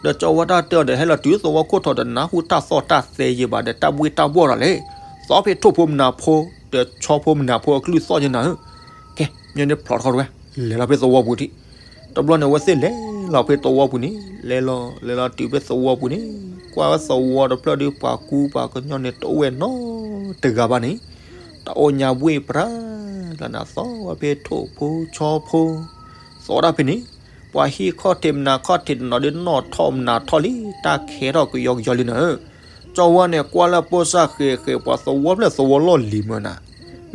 ဒီးကၠီဝါတၢ်တဲအီၤဒီး ဟဲလီၤတုၤသဝီခိၣ်ထီၣ်ဒီး နၢ်ဟူတၢ်သီၣ်တၢ်သဲယဲၢ်ဘၣ်ဒီး တၢ်ဘှ့ၣ်တၢ်ဘှီၣ်ဒီးလဲၣ်, သီဖဲထိၣ်ဖိမနၤဖိ ဒီးဆီဖိမနၤဖိအကလုၢ်သီၣ်ယဲၢ်နၤဧၢ, ကဲ မ့ၢ်န့ၣ်ဖျိးထီၣ်ဝဲ လဲၤလီၤဖဲသဝီပူၤထံး, တဘျီန့ၣ်ဝဲသ့ၣ်လဲၤလီၤဖဲသဝီပူၤန့ၣ် လဲၤလီၤ လဲၤလီၤတုၤဖဲသဝီပူၤန့ၣ် ကွၢ်ဝဲသဝီတဖျၢၣ်ဒီး ပှၤကူပှၤကညီန့ၣ်တအိၣ်ဝဲနီတဂၤဘၣ်န့ၣ်, တၢ်အိၣ်ညါဘှ့ၣ်ပြၢ် လၢနၤသီၣ်ဝဲဖဲထိၣ်ဖိဆီဖိ သီၣ်ဒၣ်ဖဲန့ၣ်, ပှၤဟံၣ်ခီၣ်ထံးမနၤခီၣ်ထံးတနီၤဒီး နီၣ်ထီၣ်မနၤထီၣ်လံ တၢ်ခဲထီၣ်ကယီကယီလံနၤဧၢ, ကၠီဝါန့ၣ် ကွၢ်လၢပိၢ်စၢ်ဃဲးဃဲး ပှၤသဝီဖျၢၣ်သဝီလီၢ်လံၤမၢ်နၤ,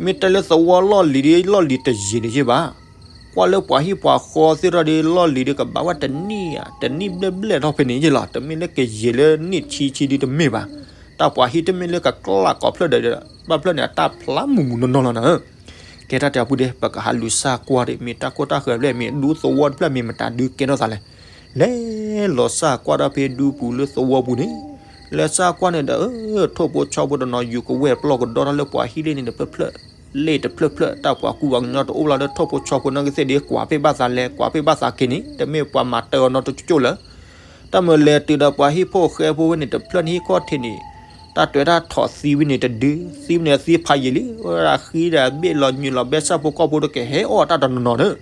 မ့ၢ်တဲလၢသဝီလီၢ်လံၤဒီး လီၢ်လံၤတယံာ်န့ၣ်ယ့ၢ်ဘၣ်, ကွၢ်လၢပှၤဟံၣ်ပှၤဃီသ့ၣ်ထီၣ်ဒီး လီၢ်လံၤဒီးကဘၣ်ဝဲတနံၣ်ဧါ တနံၣ်ဘျဲၣ်ဘျဲၣ်ထီၣ်ဖဲန့ၣ်ယ့ၢ်လီၤ, တမ့ၢ်လၢကယံာ်လၢနံၣ်ဆံဆံဒုတမ့ၢ်ဘၣ်, တၢ်ပှၤဟံၣ်တမ့ၢ်လၢကကျၢ်ကိးဖျၢၣ်ဒီး ဘၣ်ဖျၢၣ်န့ၣ် အတၢ်ဖျါမုၢ်မုၢ်နီၢ်နီၢ်လီၤနၤဧၢ ကဲတၢ်တဲအီၤပုၢ်ဒ့ ပကဟးလူၤစၢ်ကွၢ်ဒံး မ့ၢ်တၢ်ခိၣ်တၢ်ဃၢၤဖျၢၣ် မ့ၢ်ဒူသဝီတဖျၢၣ် မ့ၢ်မတၤဒုကဲထီၣ်သးလဲၣ်, လဲၤလီၤစၢ်ကွၢ်တၢ်ဖဲဒူပူၤလၢသဝီပူၤန့ၣ်, လဲၤစၢ်ကွၢ်န့ၣ်ဒီး ထိၣ်ဖိဆီဖိတနီၤ ယူၤကဝဲၢ်ပျီၢ်ကဒီထီၣ်လၢပှၤဟံၣ်လ့ၣ်န့ၣ်တဖျၢၣ်ဖျၢၣ်, လ့ၣ်တဖျၢၣ်ဖျၢၣ် တၢ်ပှၤကူပှၤကညီတအိၣ်ဘၣ်လၢထိၣ်ဖိဆီဖိနီၣ်ဂံၢ်သ့ၣ်ဒီး ကွၢ်ဖ့ၣ်ဘၣ်သးလဲၤ ကွၢ်ဖ့ၣ်ဘၣ်သးက့ၤန့ၣ် တမ့ၢ်ပှၤမၤတၢ်အီၤနီတကၠိကၠိလၢ တၢ်မၤလဲၤတုၤဒီးပှၤဟံၣ်ဖိဃဲဖိဝဲန့ၣ် တဖျၢၣ်န့ၣ်ဟံၣ်ခီၣ်ထံးန့ၣ်, တၢ်တွဲတၢ်ထီၣ်သံဝဲန့ၣ်တဒု, သံဝဲန့ၣ်သံဖးယံာ်လံ, ဝဲဒၣ်ဃံဒီးဘ့ၣ်လီၤညွံးလီၤဘဲဆၣ်ဖိကီၢ်ဖိတကဟဲအီၣ်တၢ်တနီၤနီၤဒီး,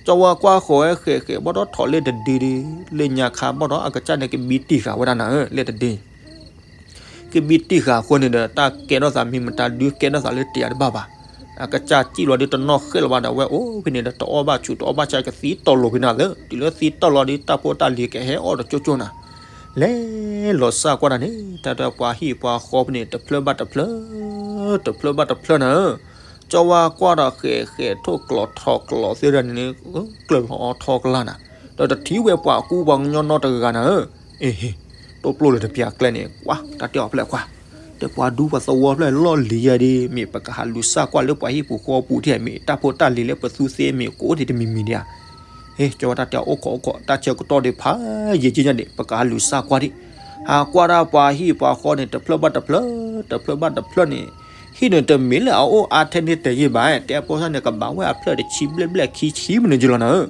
ကၠီဝါကွၢ်ဃီၤဝဲဃဲးဃဲး ဘၣ်ဒီးထီၣ်လၢတဒုဒီး, လၢညါခါဘၣ်ဒီးအကစၢ်န့ၣ်ကဘံတံၢ်ဃာ်ဝဲဒၣ်နၤဧၢ လၢတဒု ကဘံတံၢ်ဃာ်အဃိန့ၣ်ဒီး တၢ်ကဲထီၣ်သးမ့ၢ်မတၤဒုကဲထီၣ်သးလၢတယၤတဘၣ်ဘၣ်, အကစၢ်စံၣ်လီၤဒီးတနီၣ်ဃဲလၢၤဘၣ်ဒီး အဝဲအိၣ်ဖဲန့ၣ်ဒီး တအီၣ်ဘၣ်ဆူၣ်တအီၣ်ဘၣ်ဆါ ကသံတီၢ်လိာ်ဖဲန့ၣ်လၢ တုၤလၢသံတီၢ်လီၤဒီး တၢ်ဖိတၢ်လံၤကဟဲအီၣ်တကၠိကၠိနၤ, လဲၤလီၤစၢ်ကွၢ်တၢ်န့ၣ် တၢ်ဒီးပှၤဟံၣ်ပှၤဃီဖဲန့ၣ် တဖျၢၣ်ဘၣ်တဖျၢၣ်, တဖျၢၣ်ဘၣ်တဖျၢၣ်နၤဧၢ, ကၠီဝါကွၢ်ဒီးဃဲးဃဲးထိၣ်ကျိးထီၣ်ကျိးသ့ၣ်တဖၣ်န့ၣ် ကျၢၢ်လီၤအီထီကလါနၤ, ဒီးတထံၣ်ဝဲပှၤကူပှၤကညီနီတဂၤနၤဧၢ, အ့ဟ့ၣ်, တိၢ်ပျိၢ်လၢတပျၢ်ကျဲန့ၣ် ကွၢ်တၢ်တဲအီၤဖျၢၣ်ကွၢ်, ဒီးပှၤဒူပှၤသဝီဖျၢၣ်လီၢ်လံၤယဲၢ်ဒီး မ့ၢ်ပကဟးလူၤစၢ်ကွၢ်လၢပှၤဟံၣ်ပူၤဃီပူၤထံၣ် မ့ၢ်တၢ်ဖိတၢ်လံၤလၢပသူသ့မ့ၢ်ကအိၣ်ဒံးတမံၤမံၤဒံးဧါ ဟ့ၣ် ကၠီဝါတၢ်တဲအီၤအိၣ်ခိးအိၣ်ခိး တၢ်ဆၢကတီၢ်ဒံးဖးယံာ်က့ညါန့ၣ် ပကဟးလူၤစၢ်ကွၢ်ဒံး, ဟးကွၢ်ဒၣ်ပှၤဟံၣ်ပှၤဃီန့ၣ် တဖျၢၣ်ဘၣ်တဖျၢၣ်, တဖျၢၣ်ဘၣ်တဖျၢၣ်န့ၣ်, ဟံၣ်န့ၣ်တမ့ၢ်လၢအအိၣ်အါထဲန့ၣ်တယ့ၢ်ဘၣ်, တဲအဖိစၢ်န့ၣ် ကဘၣ်ဝဲအဖျၢၣ်တဆံဘျဲၣ်ဘျဲၣ်ခံဆံမနုၤယ့ၢ်လီၤနၤဧၢ,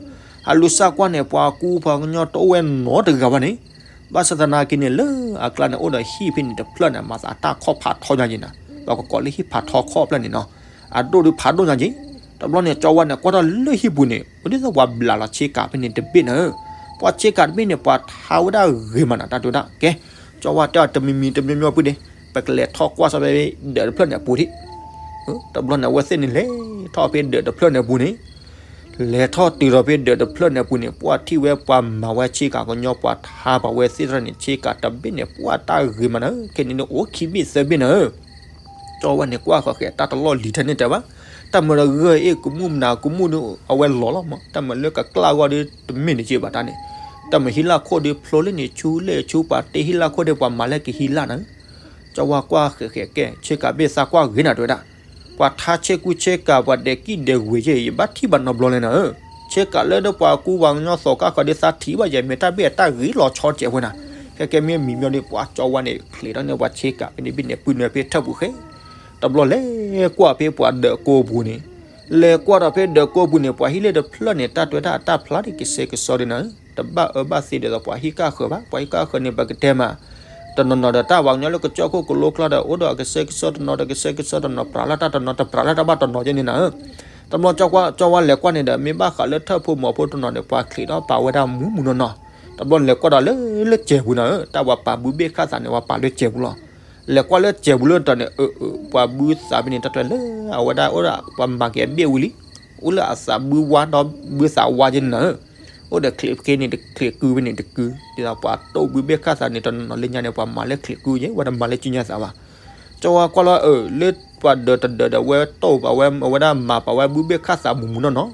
ဟးလူၤစၢ်ကွၢ်န့ၣ် ပှၤကူပှၤကညီတအိၣ်ဝဲနီတဂၤဘၣ်န့ၣ်, ဘၣ်ဆၣ်သနာ်က့န့ၣ် လၢအကျါန့ၣ် အိၣ်ဒီးဟံၣ်ဖဲန့ၣ်တဖျၢၣ်န့ၣ် မၤသးတၢ်ခီၣ်ဖးထီညါက့နၤ, ပှၤကကိးလၢဟံၣ်ဖးထီခီၣ်ဖျၢၣ်န့ၣ်နီၤ, အဒိၣ်ဒုးဖးဒိၣ်ညါက့ တဘျီန့ၣ် ကၠီဝါန့ၣ် ကွၢ်ထီၣ်လၢဟံၣ်ပူၤန့ၣ် အိၣ်ဒ်သိးပှၤဘျးလီၤဆ့ကၤဖဲန့ၣ်တဘ့ၣ်နၤဧၢ, ပှၤဆ့ကၤတဘ့ၣ်န့ၣ် ပှၤထါဝဲဒၣ်ဂ့ၤမးနၤ တၢ်တဲဝဲဒၣ် ကဲ, ကၠီဝါတဲအီၤတမံၤမံၤတမံၤမံၤဖုဒ့, ပကလဲၤထီၣ်ကွၢ်စ့ၢ်ဖဲဒၢးတဖျၢၣ်န့ၣ်အပူၤဒံး. တဘျီန့ၣ် အဝဲသ့ၣ်န့ၣ်လဲၤထီၣ်ဖဲဒၢးတဖျၢၣ်န့ၣ်အပူၤန့ၣ် လဲၤထီၣ်တုၤဒီးဖဲဒၢးတဖျၢၣ်န့ၣ်အပူၤန့ၣ် ပှၤထံၣ်ဝဲပှၤမၤဝဲဆ့ကၤကညီ ပှၤထါပှၤဝဲသ့ၣ်တဖၣ်န့ၣ် ဆ့ကၤတဘ့ၣ်န့ၣ် ပှၤတၢ်ဂ့ၤမးနၤဧၢ, ခဲန့ၣ်န့ၣ်အိၣ်ခံဘ့ၣ်သၢဘ့ၣ်နၤဧၢ. ကၠီဝါန့ၣ် ကွၢ်ဃီၤဃဲၤတၢ်တလီၢ်လံၤထဲန့ၣ်တဲဘၣ်, တၢ်မၤဒီးဂၢၢ်အ့ၣ်ကမူၣ်မနၤကမူၣ်ဒီး အဝဲလီၤလီၤမး, တၢ်မၤလၢကကျၢ်ဂီၢ်ဒီးတမ့ၢ်န့ၣ်က့ဘၣ်တၢ်န့ၣ်, တၢ်မၤဟံးလၢခိၣ်ဒီးဖျိလၢန့ၣ်ဆူလဲၣ်ဆူ ပှၤတ့ဟံးလၢခိၣ်ဒီးပှၤမၤလၢကဟံးလၢနၤဧၢ. ကၠီဝါကွၢ်ဃဲၤဃဲၤကဲ ဆ့ကၤဘ့ၣ်သးကွၢ်ဂ့ၤနၤတဲဝဲဒၣ်, ပှၤထါဆ့ကူဆ့ကၤ ပှၤဒဲးကံၣ်ဒဲးဝ့ၤက့ ယဘၣ်ထံၣ်ဘၣ်နီတဘျီလဲၣ်နၤဧၢ, ဆ့ကၤလၢဒီးပှၤကူပှၤကညီသိးကၢ်ဃီၤဒီး သးထံၣ်ဘၣ်ယဲ မ့ၢ်တၢ်ဘ့ၣ်အတၢ်ဂ့ၤလီၤဆီတစဲးဝဲနၤ, ခဲကဲမ့ၢ်မံၤမီၤဒီး ပှၤကၠီဝါန့ၣ် ချံးထီၣ်န့ၢ်ပှၤဆ့ကၤဖဲန့ၣ်ဘ့ၣ်န့ၣ် ပုၢ်နၢ်ဖဲထၢၣ်ပူၤဃဲ တဘျီလဲၤကွၢ်ဖဲပှၤဒၢးကိးပူၤန့ၣ်, လဲၤကွၢ်ဒီးဖဲဒၢးကိးပူၤန့ၣ် ပှၤဟံၣ်လၢတဖျၢၣ်န့ၣ် တၢ်တဲဝဲဒၣ်အတၢ်ဖျါဒ်ကဆှဲကဆှီဒီးနၤဧၢ, တဘၣ်အၢဘၣ်သီဒ်သိးပှၤဟံၣ်ကၢ်ဃၢၤဘၣ်, ပှၤဟံၣ်ကၢ်ဃၢၤန့ၣ် ပကတဲမး, တနီၤနီၤဒီးတၢ်ပှၤကညီလၢကစၢၢ်ခိၣ်ကလိကျီဒီး အိၣ်ဒီးကဆှဲကဆှီတနီၤဒီးကဆှဲကဆှီတနီၤ ပြးလၢတၢ်တနီၤ တပြးလၢတၢ်ဘၣ်တနီၤကဲန့ၣ်နၤဧၢ. တဘျီကၠီဝါလဲၤကွၢ်န့ၣ်ဒီး မ့ၢ်ဘၣ်ဃးလၢထၢၣ်ဖိမီၤဖိတနီၤန့ၣ် ပှၤချံးထီၣ်ပာ်ဝဲဒၣ်မူးမူးနီၢ်နီၢ်, တဘျီလဲၤကွၢ်ဒီးလၢလၢစဲးပူၤနၤဧၢ, တၢ်ပှၤပာ်ဘုဘ့ၣ်ခၣ်သးန့ၣ် ပှၤပာ်လၢစဲးပူၤလီၤ. လဲၤကွၢ်လၢစဲးပူၤလၢတတီၤန့ၣ် အၢ အၢ ပှၤဘုသးဖဲန့ၣ် တၢ်တဲလၢအဝဲဒၣ်အိၣ်ဒီး ပှၤမၤက့ၤအဘ့ၣ်ဝံၤလံ, အိၣ်လၢအသးဘုဝါဒီးဘုသးဝါကဲန့ၣ်နၤဧၢ. အိၣ်ဒီးချံးဖဲန့ၣ်တချံး ကုဖဲန့ၣ်တကု, ဒ်သိးပှၤတိၢ်ဘုဘ့ၣ်ခၣ်သးန့ၣ် တနီၤနီၤလၢညါန့ၣ် ပှၤမၤလၢချံးကုကဲ ဝဲတမၤလၢကၠူညါသးဘၣ်. ကၠီဝါကွၢ်လီၤအၢ လၢပှၤဒၢးတဒၢးဒီး ဝဲတိၢ်ပာ်ဝဲ အဝဲဒၣ်မၤပာ်ဝဲဘုဘ့ၣ်ခၣ်သးမူးမူးနီၢ်နီၢ်,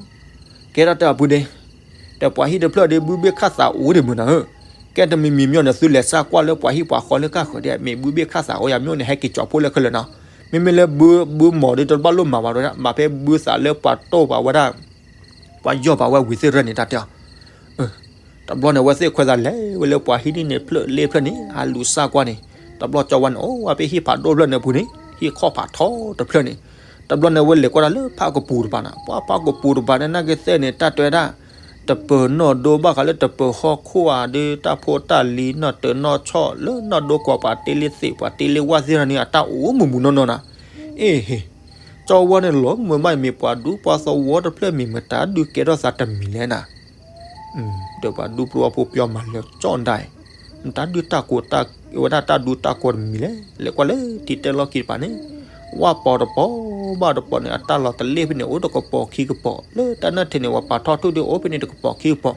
ကဲထီၣ်တၢ်အပူၤဒ့ ဒီးပှၤဟံၣ်တဖျၢၣ်ဒီးဘုဘ့ၣ်ခၣ်သးအိၣ်ဒံးမုၢ်နၤဧၢ. ကဲတမံၤမံၤမ့ၢ်န့ၣ် သုလဲၤစၢ်ကွၢ်လၢပှၤဟံၣ်ပှၤဃီလၢကၢ်ဃၢၤဒဲး မ့ၢ်ဘုဘ့ၣ်ခၣ်သးအိၣ်ယၤမ့ၢ်န့ၣ် ဟဲက့ၤကၠီၤဖိလၢခဲလၢာ်နီၤ. မ့မ့ၢ်လၢဘု ဘုမီၤဒီးတဘၣ်လိၣ်မၤဘၣ်ဝဲဒၣ် မၤဖဲဘုသးလၢပှၤတိၢ်ပာ်ဝဲဒၣ် ပှၤယီၢ်ပာ်ဝဲဝံၤသ့ၣ်ရၢန့ၣ် တၢ်တဲအီၤ တဘျီန့ၣ် အဝဲသ့ၣ်ခွဲးသးလဲၤဝဲလၢပှၤဟံၣ်ဒ်န့ၣ် ဖျၢၣ်လ့ဖျၢၣ်န့ၣ် အလူၤစၢ်ကွၢ်န့ၣ်, တဘျီကၠီဝါန့ၣ် အိၣ်ဝဲဖဲဟံၣ်ဖးဒိၣ်ဖျၢၣ်န့ၣ်အပူၤန့ၣ် ဟံၣ်ခီၣ်ဖးထီတဖျၢၣ်န့ၣ်, တဘျီန့ၣ် အဝဲလဲၤကွၢ်တၢ်လၢဖးကပူၤတပၤနၤ, ပှၤဖးကပူၤတပၤန့ၣ် နာ်က့သ့ၣ်န့ၣ် တၢ်တဲဝဲဒၣ် တပၢၤနီၣ်ဒိဘၣ်ဃးလၢတပၢၤဟီၣ်ခိၣ်ဧါဒီး တၢ်ဖိတၢ်လံၤနီၣ်တၢၤနီၣ်ဆီၣ်လၢနီၣ်ဒိကွၢ် ပှၤတ့လၢသ့ၣ် ပှၤတ့လၢဝၣ်သ့ၣ်တဖၣ်န့ၣ် အတၢ်အိၣ်မုာ်မုာ်နီၢ်နီၢ်နၤ, အ့ဟ့ၣ် ကၠီဝါန့ၣ်လီၤမုာ်မး မ့ၢ်ပှၤဒူပှၤသဝီတဖျၢၣ် မ့ၢ်မတၤဒုးကဲထီၣ်သးတမံၤလဲၣ်နၤ, ဒီးပှၤဒူပှၤဖိပျီမၤလၢကၠီၣ်ဒၣ်အံၤ, မတၤဒုးတၢ်ကိးတၢ် ဝဲဒၣ်တၢ်ဒူတၢ်ကိးတမံၤလဲၣ်, လဲၤကွၢ်လၢထံတဲလီၢ်ခံတပၤန့ၣ်, ဝၣ်ပီၤတပီၤဘၣ်တပီၤန့ၣ် အတၢ်လီၤတလ့ၣ်ဖဲန့ၣ် အိၣ်တကပီၤခံကပီၤ လၢတၢ်နၢၣ်ထံးန့ၣ် ပှၤပာ်ထီၣ်ထူၣ်ဒုးအိၣ်ဖဲန့ၣ်တကပီၤခံကပီၤ,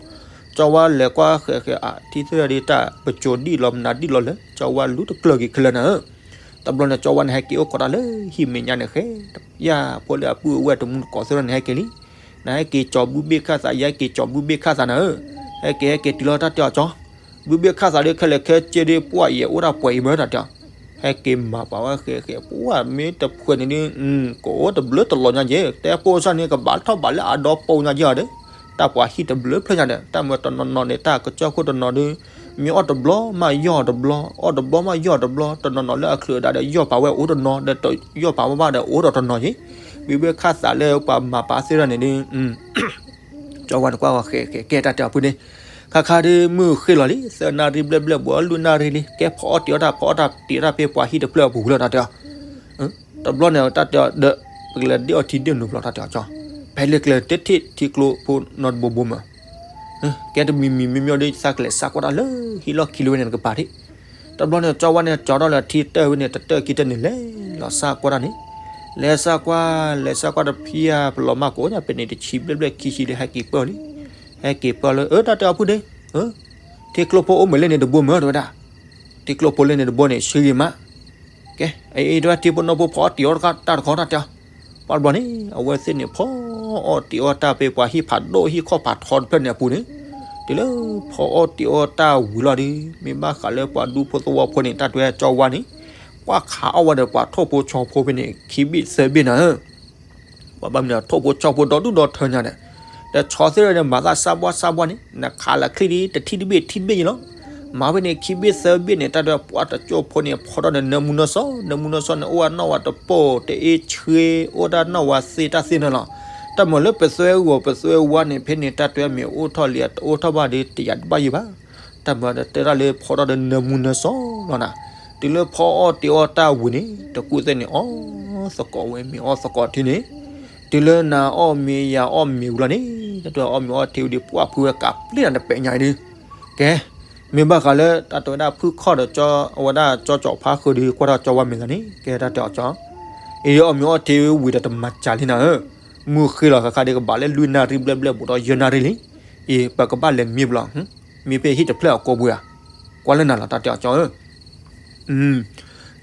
ကၠီဝါလဲၤကွၢ်ဃဲၤဃဲၤအထံသ့ၣ်ဒီးတၢ်ပစိၤဒံၣ်လီၤ မနုၤဒံၣ်လီၤလၢ ကၠီဝါလူတကျၢၢ်က့ၤခဲလၢာ်နၤဧၢ. တဘျီန့ၣ် ကၠီဝါန့ၣ် ဟဲက့ၤအိၣ်ခိးတၢ်လၢဟံၣ်မဲာ်ညါန့ၣ်ဃဲ, ယၤဖိလၢအပုၢ်အဝဲၢ်တမူတကိးသ့ၣ်ဒီးန့ၣ် ဟဲက့ၤလံ, နဟဲက့ၤကၠီၤဘုဘ့ၣ်ခၣ်သး ယဟဲက့ၤကၠီၤဘုဘ့ၣ်ခၣ်သးနၤဧၢ, ဟဲက့ၤဟဲက့ၤတုၤလီၤတၢ်တဲအီၤကၠီ, ဘုဘ့ၣ်ခၣ်သးဒီးခဲလၢာ်ခဲဆ့ဒီး ပှၢ်အံၤအိၣ်ဒၣ်ပှဲၤအံၤမၢတၢ်တဲအီၤ, ဟဲက့ၤမၤပာ်ဝဲဃဲၤဃဲၤ ပှၢ်မ့ၢ်တဖှဲးန့ၣ်ဒီး ကအိၣ်တဘျုးတလီၤညါက့ၤ တဲဖိစၢ်န့ၣ် ကဘၣ်ထီၣ်ဘၣ်လၢအဒီပိညါက့ၤအီၤဒီး တၢ်ပှၤဟံၣ်တဘျုးဖျၢၣ်ညါဒီး တၢ်မၢတနီၤနီၤန့ၣ် တၢ်ကစၢၢ်ခိၣ်တနီၤဒီး မ့ၢ်အီၣ်တဘျီမးယီၢ်တဘျီ အီၣ်တဘျီမးယီၢ်တဘျီ တနီၤနီၤလၢအချုးအဒါဒီး ယီၢ်ပာ်ဝဲအိၣ်တနီၤဒီး တယီၢ်ပာ်ဝဲဘၣ်ဒီးအိၣ်ဒီးတနီၤက့ၤ, ဘုဘ့ၣ်ခၣ်သးလၢပှၤမၤပာ်သ့ၣ်တဖၣ်န့ၣ်ဒီး ကၠီဝါန့ၣ်ကွၢ်ဃဲၤဃဲၤကဲတၢ်တဲအီၤဖုန့ၣ်, ခါခါဒီးမုၢ်ဃ့လီၤလံ သၢနၣ်ရံၣ်ဘျဲၣ်ဘျဲၣ် ဘှီးလွံၢ်နၣ်ရံၣ်လံ ကဲဖီအီၣ်တံၤအီၣ်တၢ် ဖီအီၣ်တၢ်တံၤတၢ်ဖဲပှၤဟံၣ်တဖျၢၣ်အပူၤလၢတၢ်တဲအီၤ, တဘျီန့ၣ် တၢ်တဲအီၤဒီး ပကလဲၤဒ့ၣ်အီၣ်ထံဒ့ၣ်နုာ်ဘျီတၢ်တဲအီၤကၠီ, ဖဲလၢကျဲတထံၣ်ထံကျိဖိနီတဘိဘိမး, ကဲတမံၤမံၤမ့ၢ်မ့ၢ်ဒီးသးကလဲၤစးကွၢ်တၢ်လၢဟံၣ်လီၢ်ခံလၢဝဲန့ၣ်တကပၤဒံး, တဘျီန့ၣ် ကၠီဝါန့ၣ် ကၠီထီၣ်လၢထံတၢၢ်ဝဲန့ၣ် တတၢၢ်ခံတၢၢ်န့ၣ် လဲၤလီၤစးကွၢ်တၢ်န့ၣ်, လဲၤစးကွၢ် လဲၤစးကွၢ်တဖံးဧါ ပလီၤမၢ်ကိးညါ ပန့ၣ်တဆံဘျဲၣ်ဘျဲၣ်ခံဆံလံ ဟဲက့ၤပၢၢ်လံ, ဟဲက့ၤပၢၢ်လၢ အၢ တၢ်တဲအီၤဖုဒ့, ထံကျိဖိအိၣ်မ့ၢ်လၢန့ၣ်တဘိမၢတဲဝဲဒၣ်, ထံကျိဖိလၢန့ၣ်တဘိန့ၣ် ဆှံဂ့ၤမး, ကဲ အအံၤတဲဝဲထံဖိနီၢ်ဖိဖီအီၣ်တံၤအီၣ်တၢ်တခီတၢ်တဲအီၤ, ပှၤတဘျီန့ၣ် အဝဲသ့ၣ်န့ၣ် ဖီအီၣ်တံၤအီၣ်တၢ်ဖဲပှၤဟံၣ်ဖးဒိၣ်ဟံၣ်ခီၣ်ဖးထီတဖျၢၣ်န့ၣ်အပူၤန့ၣ်, တုၤလၢဖီအီၣ်တံၤအီၣ်တၢ်ဝံၤလီၤဒီး မ့ၢ်ဘၣ်ဃးလၢပှၤဒူဖိသဝီဖိန့ၣ် တၢ်တဲဝဲကၠီဝါန့ၣ် ကွၢ်ခးအီၣ်ဝဲဒီးပှၤထိၣ်ဖိဆီဖိဖဲန့ၣ် ခံဘ့ၣ်သၢဘ့ၣ်နၤဧၢ ပှၤဘၣ်မနုၤ ထိၣ်ဖိဆီဖိဒီဒူၣ်ဒီထၢညါဒီး, ဒီးဆီသ့ၣ်တဖၣ်န့ၣ် မၤသးစးဘှါစးဘှါန့ၣ် နခးလၢချံၣ်ဒ်တထံၣ်တဘ့ၣ်ထံၣ်တဘ့ၣ်ယံၤလီၤ. မၤဖဲန့ၣ်ခံဘ့ၣ်သၢဘ့ၣ်န့ၣ် တၢ်ဒီးပှၤတကၠိၢ်ဖိန့ၣ် ဖီထီၣ်ဒီးနၢမူနၢဆှီ, နၢမူနၢဆှီန့ၣ် အိၣ်ဝဲနီၣ်ဝဲတပိၢ်တအ့ဆှ့ အိၣ်ဒၣ်နီၣ်ဝဲသ့တၢ်သ့ၣ်န့ၣ်လီၤ. တၢ်မၤလၢပသွဲဂီၤပသွဲဝါန့ၣ် ဖဲန့ၣ်တၢ်တဲမ့ၢ်အိၣ်ထီၣ်လံ တအိၣ်ထီၣ်ဘၣ်ဒီးတယာ်တဘၣ်ယံၤဘၣ် တၢ်မၤဒီးတဲတၢ်လၢဖီထီၣ်ဒီးနၢမူနၢဆှီလီၤနၤ. တုၤလၢဖီအီၣ်တ့အီၣ်တၢ်ဝံၤန့ၣ် တကူးသ့ၣ်န့ၣ် အီၣ်သကိးဝဲမ့ၢ်အီၣ်သကိးထံန့ၣ်, တုၤလၢနၤအီၣ်မ့ၤယၤအီၣ်မ့ၤဝံၤလီၤန့ၣ် တၢ်တဲအီၣ်မ့ၤအီထံဝံၤဒီး ပှၢ်ဖုဝဲကးပျ့ၤနၤတပဲာ်ညါအံၤဒုး, ကဲ, မ့ၢ်ဘၣ်ဃးလၢတၢ်တဲဝဲဒၣ်ဖုၣ်ခီၣ်ဒီး အဝဲဒၣ်ကၠီကၠီဖါဃုာ်ဒီး ကွၢ်ထီၣ်ကၠီဝါမဲာ်သးန့ၣ် ကဲတၢ်တဲအီၤကၠီ, အံၤဒုးအီၣ်မ့ၤအီထံဝံၤဒီးတမၤစၢၤလံနၤဧၢ, မုၢ်ဃ့လီၤဃးခါဒီးကဘၣ်လၢလွံၢ်နၣ်ရံၣ်ဘျဲၣ်ဘျဲၣ်ဘူးဒီးယဲၢ်နၣ်ရံၣ်လံ, အံၤ ပကဘၣ်လဲၤမံဘျီ, မံဖဲဟံၣ်တဖျၢၣ်အကိးပူၤဧါ, ကွၢ်လၢနၤလီၤတၢ်တဲအီၤကၠီဧၢ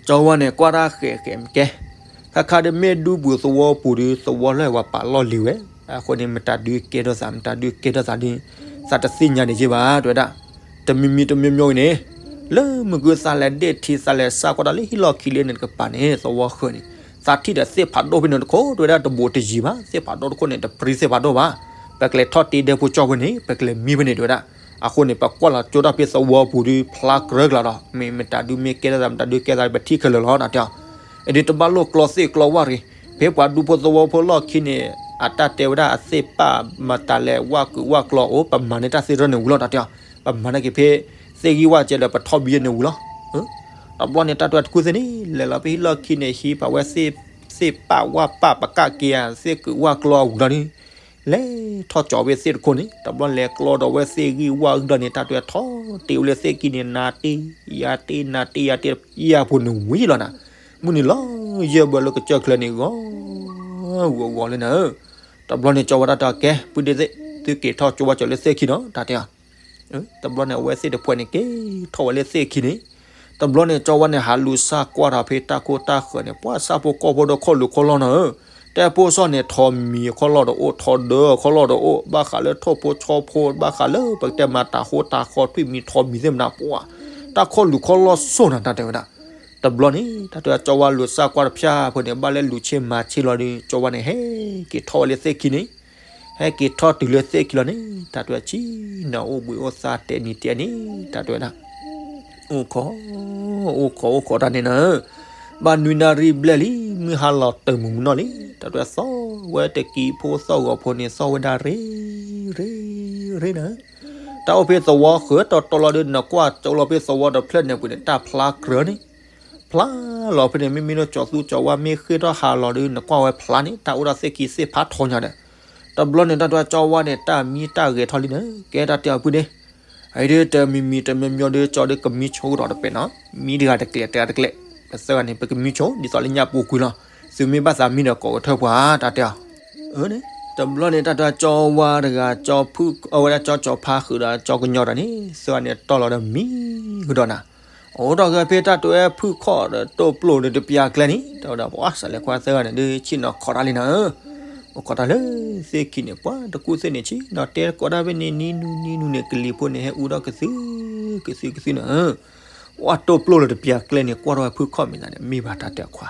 ကၠီဝါန့ၣ် ကွၢ်တၢ်ဃဲးဃဲးမ့ၢ်ကဲ, ခါခါဒီးမ့ၢ်ဒူပူၤသဝီပူၤဒီး သဝီလၢပှၤပာ်လီၢ်လံၤဝဲ, အဃိန့ၣ် မတၤဒုးကဲထီၣ်သး မတၤဒုးကဲထီၣ်သးဒီး သးတသ့ၣ်ညါန့ၣ်က့ဘၣ် တဲဝဲဒၣ်, တမံၤမံၤတမံၤမံၤအံၤန့ၣ်, လၢမုၢ်ကုသးလဲၤဒ့ၣ်ထံ သးလဲၤစၢ်ကွၢ်တၢ်လၢဟံၣ်လီၢ်ခံလၢန့ၣ်တကပၤန့ၣ် သဝီဃၢၤန့ၣ်, သးထံၣ်ဒီးသ့ၣ်ဖးဒိၣ်ဖဲန့ၣ်တခိၣ် တဲဝဲဒၣ်တဘိးတယံၤဘၣ် သ့ၣ်ဖးဒိၣ်တခိၣ်န့ၣ် တပြံသ့ၣ်ဖးဒိၣ်ဘၣ်, ပကလဲၤထီၣ်တ့ဒဲဖိကၠီဖဲန့ၣ် ပကလဲၤမံဖဲန့ၣ် တဲဝဲဒၣ်, အဃိန့ၣ် ပကွၢ်လီၤကၠိတၢ်ဖဲသဝီပူၤဒီး ဖျါကြၢးကလာ်ဒီး မ့ၢ်မတၤဒုးမ့ၢ်ကဲထီၣ်သး မတၤဒုးကဲထီၣ်သး ပထံၣ်ခဲလၢာ်လီၤ တၢ်တဲအီၤ, အံၤဒုးတဘၣ်လိၣ်ကျီသ့ၣ်ကျီဝၣ်တဂ့ၤ, ဖဲပှၤဒူဖိသဝီဖိလီၢ်ခံန့ၣ် အတၢ်တဲဝဲဒၣ်အသ့ၣ်ပာ်မတၤလဲၣ်ဝၣ်ကုာ်ဝၣ်ကျီအိၣ် ပမၤန့ၢ်တၢ်သ့ၣ်တဖၣ်န့ၣ်ဝံၤလီၤ တၢ်တဲအီၤ, ပမၤန့ၢ်က့ၤဖဲ သ့ၣ်ဂံၢ်ဝၣ်ကဲဒီးပထီၣ်ဘံယဲၢ်န့ၣ်ဝံၤလီၤ တဘျီန့ၣ် တၢ်တဲဝဲတကူၣ်သ့ၣ်န့ၣ် လဲၤလီၤဖဲဟံၣ်လီၢ်ခံန့ၣ် ဟံးဖးဝဲသ့ၣ်ပာ်ဝၣ်ပာ်ပကၣ်က့ၤဧါ သ့ၣ်ကုာ်ဝၣ်ကျီဝံၤလီၤဒီး လဲၤထီၣ်ကၠီဖဲသ့ၣ်တခိၣ်န့ၣ် တဘျီလဲၤကျီဒီးဝဲသ့ၣ်ဂံၢ်ဝၣ်ဂံၢ်ဒီးန့ၣ် တၢ်တဲဝဲထီၣ်တ့ဝဲလၢသ့ၣ်ခံန့ၣ် နၤတ့ ယၤတ့ နၤတ့ယၤတ့ ယၤဖိန့ၣ်ဝံၤလီၤနၤ, မုၢ်နံၤလီၤယဲၢ်ဘၢလၢကစၢၢ်ချၢန့ၣ် ဂီၤဂီၤဂီၤလၢနၤဧၢ, တဘျီန့ၣ် ကၠီဝါတၢ်တဲအီၤ ကဲ ပုၢ်ဒ့သ့ၣ် သုက့ၤထီၣ်ကၠိဝဲကၠီလၢသ့ၣ်ခံနီၤ တၢ်တဲအီၤ တဘျီန့ၣ် အဝဲသ့ၣ်တဖှဲးန့ၣ် က့ၤထီၣ်ဝဲလၢသ့ၣ်ခံန့ၣ်, တဘျီန့ၣ် ကၠီဝါန့ၣ် ဟးလူၤစၢ်ကွၢ်ထီၣ်ဖဲတၢ်ခိၣ်တၢ်ဃၢၤန့ၣ် ပှၤဆၣ်ဖိကီၢ်ဖိဒီးခီၣ်လူၤခီၣ်လီၢ်နီၤဧၢ, တဲဖိစီၣ်န့ၣ် ထိးမံၤခီၣ်လီၢ်တအိၣ် ထိးဒၢခီၣ်လီၢ်တအိၣ် ဘၣ်ဃးလၢထိၣ်ဖိဆီဖိ ဘၣ်ဃးလၢပကတဲမၤတၤဃိတၤဃီထွံၣ်မံၤထိးမံၤသ့ၣ်မနၤ ပှၤ တၢ်ခီၣ်လူၤခီၣ်လီၢ်စိၢ်နၤ တၢ်တဲဝဲဒၣ်, တဘျီန့ၣ် တၢ်တဲဝဲ ကၠီဝါလူၤစၢ်ကွၢ်တဖၠၣ်ဖိန့ၣ် ဘၣ်လဲၤလူၤဆ့မၤဆ့လီၤဒီး ကၠီဝါန့ၣ် ဟဲက့ၤထီၣ်ဝဲလၢသ့ၣ်ခံန့ၣ် ဟဲက့ၤထီၣ်တုၤလၢသ့ၣ်ခံလီၤန့ၣ် တၢ်တဲဝဲ ဆံးနၤအိၣ်ဘှံးအိၣ်သါတဲနံၤတဲန့ၣ် တၢ်တဲဝဲဒၣ်, အိၣ်ခိး, အိၣ်ခိး အိၣ်ခိးတၢ်န့ၣ်နၤဧၢ, ဘၣ်နွံနၣ်ရံၣ်ဘျဲၣ်လံ မုၢ်ဟါလီၤတၢ်မုၢ်မုၢ်နီၢ်လံ တၢ်တဲဝဲ သီၣ်ဝဲတကံဖိသီၣ်ဂီၤဖိန့ၣ် သီၣ်ဝဲဒၣ်ရ့, ရ့, ရ့နၤဧၢ, တၢ်အိၣ်ဖဲသဝီဃၢၤတီတီလီၤဒီး နကွၢ်ကၠီလီၤဖဲသဝီတဖျၢၣ်န့ၣ်ပူၤန့ၣ် တၢ်ဖျါကြၢးန့ၣ် ဖျါလီၤဖဲန့ၣ် မ့မ့ၢ်လၢကၠီၤသူကၠီၤဝါမ့ၢ်ဃ့ထီၣ်ဟးလီၤဒီး နကွၢ်ဝဲဖျါန့ၣ် တၢ်အိၣ်ဒီးသ့ၣ်ခံသ့ၣ်ဖးထီညါဒီး, တဘျီန့ၣ် တၢ်တဲဝဲကၠီဝါန့ၣ် တၢ်မံတၢ်ဂဲၤထီၣ်လံန့ၣ် ကဲတၢ်တဲအီၤပုၢ်န့ၣ်, အံၤဒ်တမံၤမံၤတမံၤမံၤဒီး ကၠီဒီးကမံဆိကဒီးတပဲာ်နီၤ, မံတဂၤတကျဲးတဂၤတကျဲး, ပသၢဂၤန့ၣ် ပကမံဆိ ဒ်သိးလၢညၣ်ပူၤကွံာ်လီၤ, သုမ့ၢ်ဘၣ်သးမံဒီးကိးကထၢၣ်ပှၤ တၢ်တဲအီၤ အၢန့ၣ် တဘျီန့ၣ် တၢ်တဲဝဲကၠီဝါတဂၤ ကၠီဖုၣ် အဝဲဒၣ်ကၠီကၠီၤဖါဃုာ်ဒီးကၠီကညီၤတၢ်န့ၣ် သၢဂၤန့ၣ်တီၢ်လီၤဒီးမံကဒီးနၤ, အိၣ်ဒီးဂဲၤဖဲတၢ်တဲဝဲဖုၣ်ခီၣ်ဒီးတိၢ်ပျိၢ်ဒီးတပျၢ်ကျဲန့ၣ် တၢ်ဝဲဒၣ်ပှၤစးလဲၤခွါသၢဂၤန့ၣ် ဒုးဆ့ၣ်နီၤခီတၢ်လံနၤဧၢ, အိၣ်ခိးတၢ်လၢသ့ၣ်ခံန့ၣ် ပှၤတကူၣ်သ့ၣ်န့ၣ် ဆ့ၣ်နီၤတဲကိးဒၣ်ဖဲန့ၣ် နံၤနုၤနံၤနုၤန့ၣ် ကလံၤဖိန့ၣ် ဟဲအူဒီးကသု ကသုကသုနၤဧၢ ဝဲတိၢ်ပျိၢ်လၢတပျၢ်ကျဲန့ၣ် ကွၢ်ထီၣ်ဝဲဖုၣ်ခီၣ်မ့ၢ်သးန့ၣ် မ့ၢ်ဘၣ်တၢ်တဲအီၤခွါ,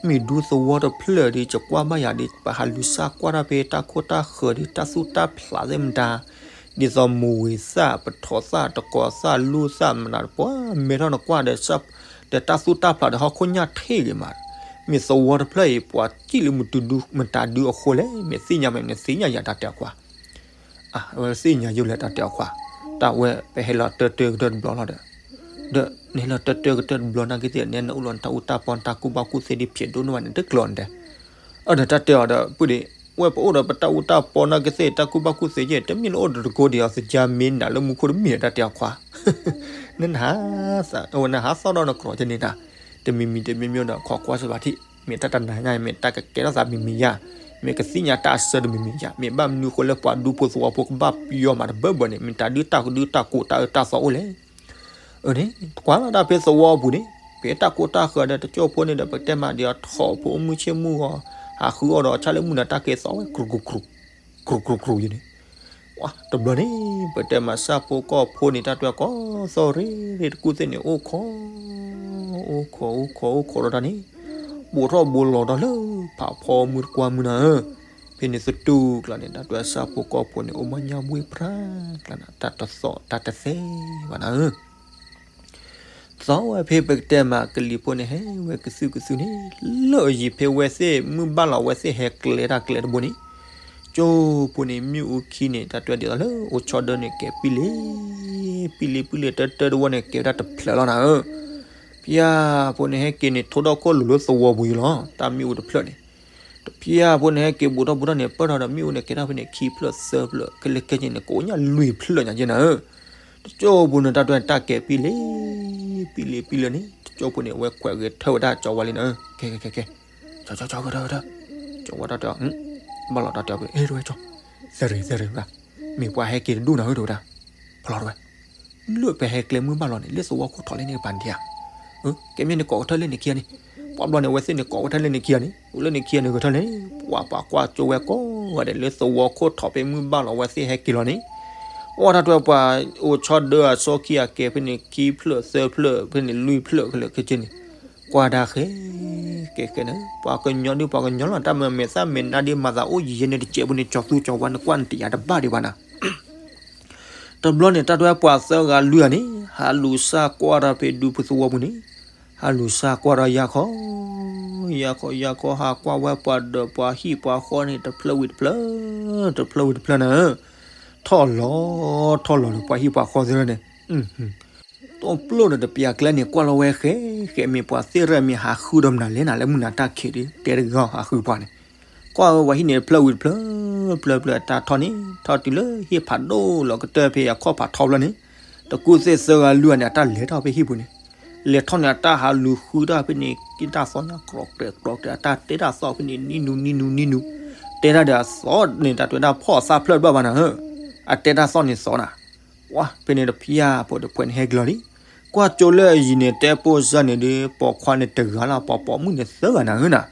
မ့ၢ်ဒူသဝီတဖျၢၣ်ဒီး ယကွၢ်ဘၣ်ယၤဒီး ပဟးလူၤစၢ်ကွၢ်တၢ်ဖဲတၢ်ခိၣ်တၢ်ဃၢၤဒီး တၢ်သူၣ်တၢ်ဖျးသ့ၣ်မတၤ, ဒ်သိးမိၢ်ဝ့ၤသၣ် ပထိးသၣ် တကိးသၣ် လူၢ်သၣ်မနၤတပှၢ် မဲထီၣ်နကွၢ်ဒီး ဒီးတၢ်သူၣ်တၢ်ဖျးဒီးဟီၣ်ခိၣ်ညၣ်ထံၣ်ဂ့ၤမး, မ့ၢ်သဝီတဖျၢၣ်အံၤ ပှၤစံၣ်လၢမတၤဒုမတၤဒုအဃိလဲၣ် မ့ၢ်သ့ၣ်ညါမး နသ့ၣ်ညါယၤတၢ်တဲအီၤခွါ အဝဲသ့ၣ်ညါယိာ်လဲၣ်တၢ်တဲအီၤခွါ, တၢ်ဝဲပဟဲလီၤတၢတၢကတၢၢ်တဘျီလီၤဒီး, ဒီးနဟဲလီၤတၢတၢကတၢၢ်တဘျီနာ်က့သ့ၣ် နဟဲနအိၣ်လီၤနတၢ်အူတၢ်ပီနတၢ်ကူၣ်ဘၣ်ကူၣ်သ့ဒ်ဖျဲးဒိၣ်န့ၢ်ဘၣ်န့ၣ် တကျိၤနတဲ, အဒီးတၢ်တဲအီၤဒီး ပုၢ်ဒ့, ဝဲပအိၣ်ဒီးပတၢ်အူတၢ်ပီနာ်က့သ့ၣ် တၢ်ကူၣ်ဘၣ်ကူၣ်သ့ယဲၢ် တမ့ၢ်လၢအိၣ်တတကိးဒံးအီၤ သကၤမ့ၢ်နၤလၢမူခိၣ်တမ့ၢ်တၢ်တဲအီၤခွါ နနဟး, နဟးသီၣ်ဒီးနကြီးကန့ၣ်တၢ်, တမံၤမံၤတမံၤမံၤဒီး ခိးကွၢ်စၢၤဘၣ်ထံၣ် မ့ၢ်တၢ်တနၤညါ မ့ၢ်တၢ်ကကဲထီၣ်သးမံၤမံၤယါ, မ့ၢ်ကသ့ၣ်ညါတၢ်အဆၢတမံၤမံၤယါ, မ့ၢ်ဘၣ်မနုၤဃိလၢပှၤဒူဖိသဝီဖိကဘၣ်ပယီၤမးတဘၢဘၢန့ၣ် မ့ၢ်တၢ်ဒုးတၢ်ဒုးတၢ်ကိးတၢ်အၢတၢ်သီအိၣ်လဲၣ်. အန့ၣ် ကွၢ်လီၤတၢ်ဖဲသဝီပူၤန့ၣ် ဖဲတၢ်ကိးတၢ်ဃၢၤဒီး တကၠိဖိန့ၣ်ဒီး ပကတဲမးဒီး ထိးဖိမုၢ်ဆ့ၣ်မုၢ်ဂီၤ ဟးဃုအီၣ်ဒီး ဆၣ်လၢမုၢ်နၤတၢ်ကဲသီဝဲ ကြူးကြူးကြူး ကြူးကြူးကြူးယဲန့ၣ် တဘျီန့ၣ် ပတဲမးစၢ်ဖိကီၢ်ဖိန့ၣ် တၢ်တဲကိးသီၣ်ရ့ရ့တကူၣ်သ့ၣ်န့ၣ် အိၣ်ခိး, အိၣ်ခိး အိၣ်ခိး အိၣ်ခိးဒီးတၢ်န့ၣ် ပိာ်ထီၣ်ဘိလီၤဒီးလၢဖးဖီမုၢ်တကွၢ်မုၢ်နၤဧၢ, ဖဲန့ၣ်သတူၢ်ကျါန့ၣ် တၢ်တဲစၢ်ဖိကီၢ်ဖိန့ၣ် အိၣ်မးညါဘှ့ၣ်ပြၢ်ကျါနၤ တၢ်တသီၣ်တၢ်တသဲဘၣ်နၤဧၢ သီၣ်ဝဲဖဲပကတဲမးကလံၤဖိန့ၣ် ဟဲဝဲကသုၣ်ကသုၣ်န့ၣ် လၢအယံၤဖဲဝဲသ့ၣ်မုၢ်ဘၣ်လီၤဝဲသ့ၣ်ဟဲကျဲတၢ်ကျဲတဘိန့ၣ် ကၠိဖိန့ၣ် မ့ၣ်အူခံန့ၣ် တၢ်တဲဒ်သိးလၢအိၣ်ဆီဒၢန့ၣ် ကဲပံလ့, ပံလ့ပံလ့တၢတၢတဝီန့ၣ် ကဲဝဲဒၣ်တဖျၢၣ်လီၤနၤဧၢ, ဖဲဖိန့ၣ်ဟဲက့ၤန့ၣ် ထိဒီၣ်ခိၣ်လိၤလၢသဝီပူၤယံၤလီၤ တၢ်မ့ၣ်အူတဖျၢၣ်န့ၣ် တဖျၢၣ်ဖိန့ၣ် ဟဲက့ၤဘူးထီၣ်ဘူးထီၣ်န့ၣ် ပၢၢ်ထီၣ်ဒီးမ့ၣ်အူန့ၣ် ကဲထီၣ်ဖဲန့ၣ် ခံဖျၢၣ်သၢဖျၢၣ် ခဲလၢာ်ခဲဆ့န့ၣ် ကိးညါလွံၢ်ဖျၢၣ်ညါက့နၤဧၢ. တကၠိဖိန့ၣ် တၢ်တွဲတၢ်ကဲၤပံလံ, ပံလံပံလံန့ၣ် တကၠိဖိန့ၣ် အဝဲခွဲးဂဲၤထၢၣ်ဝဲဒၣ်ကၠီဝါလံနၤဧၢ. ခဲခဲခဲခဲ, ကၠီကၠီကၠီကထၢၣ်ကထၢၣ်, ကၠီဝါတၢ်တဲအီၤ, ဘၣ်လီၤတၢ်တဲအီၤဖဲန့ၣ်, အဲ တဝဲကၠီ, သရ့သရ့ဘၣ်, မ့ၢ်ပှၤဟဲက့ၤတဒူၣ်နၤဧၢ တဝဲဒၣ်, ဖျီတဝဲ လၢပဟဲကျဲမုၢ်ဘၣ်လီၤန့ၣ် လၢသဝီခိၣ်ထီၣ်လၢန့ၣ်ကပၤန့ၣ်ဧါ. ကဲမ့ၢ်န့ၣ်ကိးကထၢၣ်လၢန့ၣ်ခံဂၤန့ၣ်, ပှၤဘျီန့ၣ် အဝဲသ့ၣ်န့ၣ်ကိးကထၢၣ်လၢန့ၣ်ခံဂၤန့ၣ်, အိၣ်လၢန့ၣ်ခံဂၤန့ၣ်ကထၢၣ်လဲၣ်, ပှၤပှၤကွၢ်ကၠိဝဲကိးဂၤဒဲး လၢသဝီခိၣ်ထီၣ်ဖဲမုၢ်ဘၣ်လီၤ အဝဲသ့ၣ်ဟဲက့ၤလီၤန့ၣ်, အီၣ်တၢ်တွဲပှၤ အိၣ်ဆီဒၢအစီခံဂၤကဲၤဖဲန့ၣ် ခံဖျၢၣ်သၢဖျၢၣ်ဖဲန့ၣ် လွံၢ်ဖျၢၣ်ခဲလၢာ်ခဲဆ့န့ၣ်, ကွၢ်ဒၣ်ဃဲ ကဲကဲန့ၣ် ပှၤကညီဒုးပှၤကညီလီၤ တၢ်မၤမဲာ်သၣ်မဲာ်နါဒ်မၤသးအိၣ်ယံၤယဲန့ၣ် တစဲးဖိန့ၣ် ကၠီသူကၠီဝါန့ၣ် ကွၢ်နတယာ်တဘၣ်ဒံးဘၣ်နၤ တဘျီန့ၣ် တၢ်တွဲပှၤသၢဂၤလွံၢ်ဂၤန့ၣ် ဟးလူၤစၢ်ကွၢ်ဒီးဖဲဒူပူၤသဝီပူၤန့ၣ်, ဟးလူၤစၢ်ကွၢ်ဒီးယၤခီ, ယၤခီယၤခီ ဟးကွၢ်ဝဲပှၤဒီးပှၤဟံၣ်ပှၤဃီန့ၣ် တဖျၢၣ်ဝံၤတဖျၢၣ်, တဖျၢၣ်ဝံၤတဖျၢၣ်နၤဧၢ, ထီၣ်လီၤ, ထီၣ်လီၤဒီးပှၤဟံၣ်ပှၤဃီသ့ၣ်န့ၣ်, တိၢ်ပျိၢ်ဒီးတပျၢ်ကျဲန့ၣ် ကွၢ်လီၤဝဲဃဲဃဲ မ့ၢ်ပှၤသ့ၣ်ရဲၣ်မ့ၢ်ဟးဃုဒီးမနုၤလဲၣ်နၤ လၢမုၢ်နၤတၢ်ခံးဒီး တဲတဂ့ၤဟးဃုပှၤန့ၣ်, ကွၢ်ဝဲပှၤဟံၣ်န့ၣ် တဖျၢၣ်ဝံၤတဖျၢၣ်, ဖျၢၣ်ဖျၢၣ်တၢ်ထီၣ်န့ၣ် ထီၣ်တုၤလၢဟံၣ်ဖးဒိၣ်လီၤကတၢၢ်ဖဲအခီၣ်ဖးထီဖျၢၣ်န့ၣ်, တကူၣ်သ့ၣ်သၢဂၤလွံၢ်ဂၤန့ၣ် အတၢ်လဲၤထီၣ်ဖဲဟံၣ်ပူၤန့ၣ်, လဲၤထီၣ်န့ၣ် အတၢ်ဟးလူၤဃုတၢ်ဖဲန့ၣ် က့တၢ်သီညါ ကြိးကြဲးကြိးကြဲး အတၢ်တဲတၢ်သီၣ်ဖဲန့ၣ် နံၤနူနံၤနူနံၤနူ, တဲတၢ်ဒီးအသီၣ်န့ၣ် တၢ်တဲတၢ်ဖီၣ်အသးဖျၢၣ်တဘၣ်ဘၣ်နၤဧၢ, အတဲတၢ်သီၣ်န့ၣ်သီၣ်နၤ ပှၤဖဲန့ၣ်တဖျၢၣ်ဖိတဖျၢၣ်န့ၣ်ဟဲက့ၤလီၤလံ, ကွၢ်ကၠိလၢအယံၤန့ၣ် တဲပိာ်စၢ်န့ၣ်ဒီး ပိာ်ခွါန့ၣ်တဂၤလၢ ပိာ်ပိာ်မုၣ်န့ၣ်သၢဂၤနၤဧၢနၤ,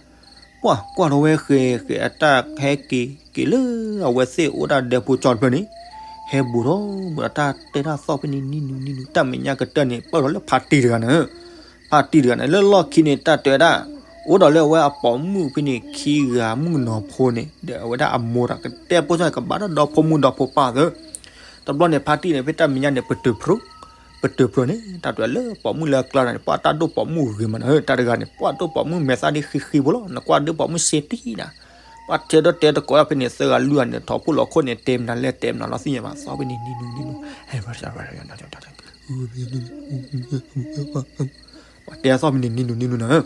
ပှၤကွၢ်ထီၣ်ဝဲဃဲဃဲ အတၢ်ဟဲက့ၤက့ၤလၢအဝဲသ့ၣ်အိၣ်ဒၣ်ဒဲဖိကၠီတဖျၢၣ်န့ၣ်, ဟဲဘူးထီၣ်ဘူးဒီးတၢ်တဲတၢ်သီၣ်ဖဲန့ၣ် နံၤနူနံၤနူ တၢ်မဲာ်ညါကတၢၢ်န့ၣ် ပၢၢ်ထီၣ်လၢဖါတံၢ်တဂၤနၤဧၢ, ဖါတံၢ်တဂၤန့ၣ် လၢလီၢ်ခံန့ၣ် တၢ်တဲဝဲဒၣ် အိၣ်ဒီးလၢအဝဲအပိာ်မုၣ်ဖဲန့ၣ် ခံဂၤမုၣ်ကနီၤဖိန့ၣ် ဒီးအဝဲဒၣ်အမိၢ်ဒီး ကတဲပိာ်စၢ်န့ၣ် ကဘၣ်တၢ်ဒီဖိမုၣ်ဒီဖိပၢ်သၢ, တဘျီန့ၣ် ဖါတံၢ်န့ၣ် ဖဲတၢ်မဲာ်ညါန့ၣ် ပတုာ်ဖျိ, ပတုာ်ဖျိန့ၣ် တၢ်တဲလၢပိာ်မုၣ်လၢအကျါန့ၣ် ပှၤတၢ်ဒိၣ်ပိာ်မုၣ်ဂ့ၤမးနၤဧၢ, တၢ်တဂၤန့ၣ် ပှၤဒိၣ်ပိာ်မုၣ်မဲာ်သၣ်ဒ်ဃံဃံဖိလီၤ, နကွၢ်ဒ်ပိာ်မုၣ်စ့တံၢ်နၤ, ပှၤထဲဒီးတဲတကိးဒၣ်ဖဲန့ၣ် သၢဂၤလွံၢ်ဂၤန့ၣ် ထီၣ်ဖိလီၤခိၣ်န့ၣ် တဲမနုၤလဲၣ်တဲမနုၤလီၤသ့ၣ်ညါဘၣ် သီၣ်ဖဲန့ၣ် နံၤနူနံၤနူ ပှၤတဲသီၣ်ဖဲန့ၣ် နံၤနူနံၤနူနၤဧၢ,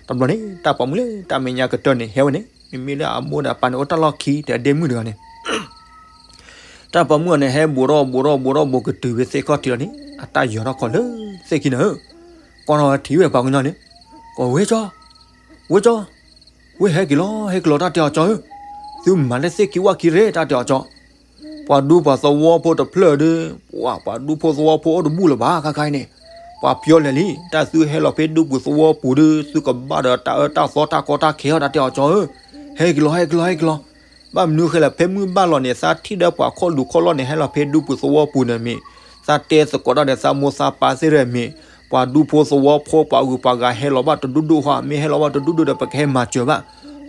တဘျီန့ၣ် တၢ်ပိာ်မုၣ်လၢတၢ်မဲာ်ညါကတၢၢ်န့ၣ် ဟဲဝဲန့ၣ် မ့မ့ၢ်လၢအမိၢ်ဒီးအပၢ်န့ၣ် အိၣ်တၢ်လီၢ်ခံ ဒီးအဒ့မုၣ်တဂၤန့ၣ် တၢ်ပိာ်မုၣ်အီၤန့ၣ် ဟဲဘူးထီၣ်ဘူးထီၣ်ဘူးထီၣ်ဘူးကတုၤဖဲသ့ၣ်ခီၣ်ထံးလီၤန့ၣ် အတၢ်ယီၤထီၣ်ခီၣ်လၢသ့ၣ်ခံနၤဧၢ, ကွၢ်ထီၣ်ဝဲထံၣ်ဝဲပှၤကညီန့ၣ်, ကီၢ်ဝဲကၠီ, ဝဲကၠီ, ဝဲဟဲက့ၤလီၤ ဟဲက့ၤလီၤ တၢ်တဲအီၤကၠီဧၢ, သုမၤလၢသ့ၣ်ခံဝၣ်ခံရဲ တၢ်တဲအီၤကၠီ ပှၤဒူပှၤသဝီဖိတဖျၢၣ်ဒီး ပှၤ ပှၤဒူဖိသဝီဖိအိၣ်တဘူၣ်လၢၤဘၣ် ခါခါအံၤန့ၣ်, ပှၤပျီလဲၣ်လံ တၢ်သုဟဲလီၤဖဲဒူပူၤသဝီပူၤဒီး သုကဘၣ်ဒီးတၢ်အၢတၢ်သီတၢ်ကီတၢ်ခဲအီၤ တၢ်တဲအီၤကၠီဧၢ, ဟဲက့ၤလီၤ ဟဲက့ၤလီၤ ဟဲက့ၤလီၤ, ဘၣ်မနုၤဃဲလၢာ် ဖဲမုၢ်ဘၣ်လီၤန့ၣ် သးထံၣ်ဒီးပှၤခီၣ်လူၤခီၣ်လီၢ်န့ၣ် ဟဲလီၤဖဲဒူပူၤသဝီပူၤန့ၣ်မ့ၢ်, သးတဲသကိးတၢ်ဒီးသးမိၢ်သးပၢ်သ့ၣ်ရဲၣ်မ့ၢ်, ပှၤဒူဖိသဝီဖိပှၤဂုၤပှၤဂၤဟဲလီၤဘၣ်တဒူၣ်ဒူၣ်ဟီ မ့ၢ်ဟဲလီၤဘၣ်တဒူၣ်ဒူၣ်ဒီး ပကဟဲမၤစၢၤဘၣ်,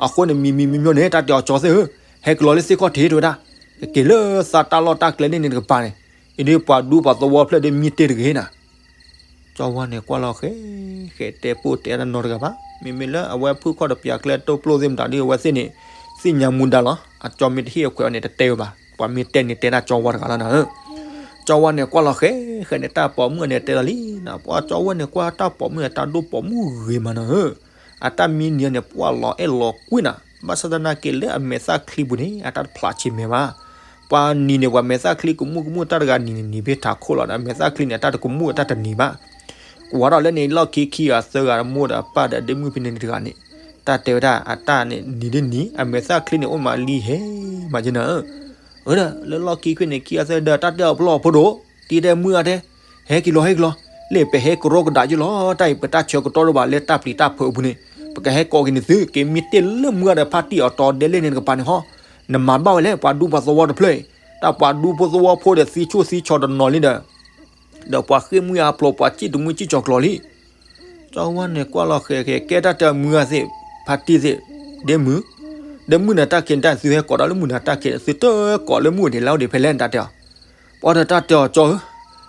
အဃိန့ၣ် မံၤမံၤမံၤမံၤန့ၣ် တၢ်တဲအီၤကၠီသ့ၣ်ဧၢ, ဟဲက့ၤလီၤလၢသ့ၣ်ခီၣ်ထံးတဝဲဒၣ်, ကက့ၤလၢသးတၢ်လီၢ်တၢ်ကျဲန့ၣ်န့ၣ်တကပၤန့ၣ်, အံၤဒ်ပှၤဒူပှၤသဝီဖျၢၣ်ဒီးမံတ့ၢ်တဂ့ၤနၤ ကၠီဝါန့ၣ်ကွၢ်လီၤဃဲ ဃဲတဲပိာ်တဲတၢ်နီတဂၤဘၣ်, မ့မ့ၢ်လၢအဝဲဖုၣ်ခီၣ်တပျၢ်ကျဲတိၢ်ပျိၢ်သ့ၣ်မတၤဒ်အဝဲသ့ၣ်န့ၣ်, သ့ၣ်ညါမူဒါလီၤ, အကၠီမ့ၢ်တဟ့ၣ်အခွဲးအီၤန့ၣ် တတဲဝဲဘၣ်, ပှၤမ့ၢ်တဲန့ၣ်တဲဒၣ်ကၠီဝါတဂၤလီၤနၤဧၢ, ကၠီဝါန့ၣ်ကွၢ်လီၤဃဲ ဃဲန့ၣ် တၢ်ပိာ်မုၣ်အီၤန့ၣ်တဲလီၤလံနၤ, ပှၤကၠီဝါန့ၣ်ကွၢ်တၢ်ပိာ်မုၣ်အတၢ်ဒိၣ်ပိာ်မုၣ်ဂ့ၤမးနၤဧၢ, အတၢ်မံနံၤအီၤန့ၣ် ပှၤလီၤအဲၣ်လီၤကွံနၤ, ဘၣ်ဆၣ်သနာ်က့လၢအမဲာ်သၣ်ချံပူၤန့ၣ် အတၢ်တဖျးဆံးမဲာ်ဘၣ် ပှၤနံၤန့ၣ် ပှၤမဲာ်သၣ်ချံကမူၣ်ကမူၣ်တၢ်တဂၤနံၤန့ၣ် နံၤဖဲထးခိၣ်လီၤဒီး အမဲာ်သၣ်ချံန့ၣ် အတၢ်တကမူၣ်အတၢ်တနံၤဘၣ်. ကွၢ်ထီၣ်လၢန့ၣ်လီၢ်ခံခံဂၤသၢဂၤ မိၢ်ဒီးပၢ်ဒီးဒ့မုၣ်ဖဲန့ၣ်တဂၤန့ၣ် တၢ်တဲဝဲဒၣ်အတၢ်န့ၣ် နံၤဒ်နံၤ အမဲာ်သၣ်ချံန့ၣ် အိၣ်မးလံဟဲမးက့နၤဧၢ. အၢ ဒီးလၢလီၢ်ခံခွံန့ၣ် ခံဂၤသၢဂၤဒီး တၢ်တဲအီၤပလီၢ်ဖိဒိၣ် တံၤတဲမုၢ်ဂၤတဲ ဟဲက့ၤလီၤ ဟဲက့ၤလီၤ, လၢပဟဲကရီကဒးယ့ၣ်လီၤ. တၢ်အံၤ ပတၢ်ဆၢကတီၢ်ဒိၣ်ဘၣ်လၢတၢ်ပျံၤတၢ်ဖုးအပူၤန့ၣ် ပကဟဲကိးက့ၤနသု က့ၤမံတ့ၢ်လၢမုၢ်ဂၤဒီးဖါတံၢ်အီၤတီၤဒဲးလၢန့ၣ်တကပၤန့ၣ်ဟီ, နမၤဘၣ်ဝဲလဲၣ် ပှၤဒူပှၤသဝီတဖျၢၣ်အံၤ, တၢ်ပှၤဒူဖိသဝီဖိဒီးသံဆိၣ်သံဆီတနီၤလံဒီး ဒီးပှၤဃ့ၢ်မှံဟးဖျိး ပှၤစံၣ်တမှံစံၣ်ကၠီၤကျီၤလံ. ကၠီဝါန့ၣ်ကွၢ်လီၤဃဲၤဃဲၤ ကဲတၢ်တဲမုၢ်ဂၤသ့ၣ် ဖါတံၢ်သ့ၣ် ဒ့မုၢ်, ဒီးမုၢ်နၤတၢ်ခံးန့ၣ် တၢ်သုဟဲကိးဒီးလၢမုၢ်နၤတၢ်ခံး သုတကိးလၢမုၢ်ဒံးလၢအီၤဒံးဖဲလဲၣ်န့ၣ် တၢ်တဲအီၤ. ပှၤဒီးတၢ်တဲအီၤကၠီဧၢ,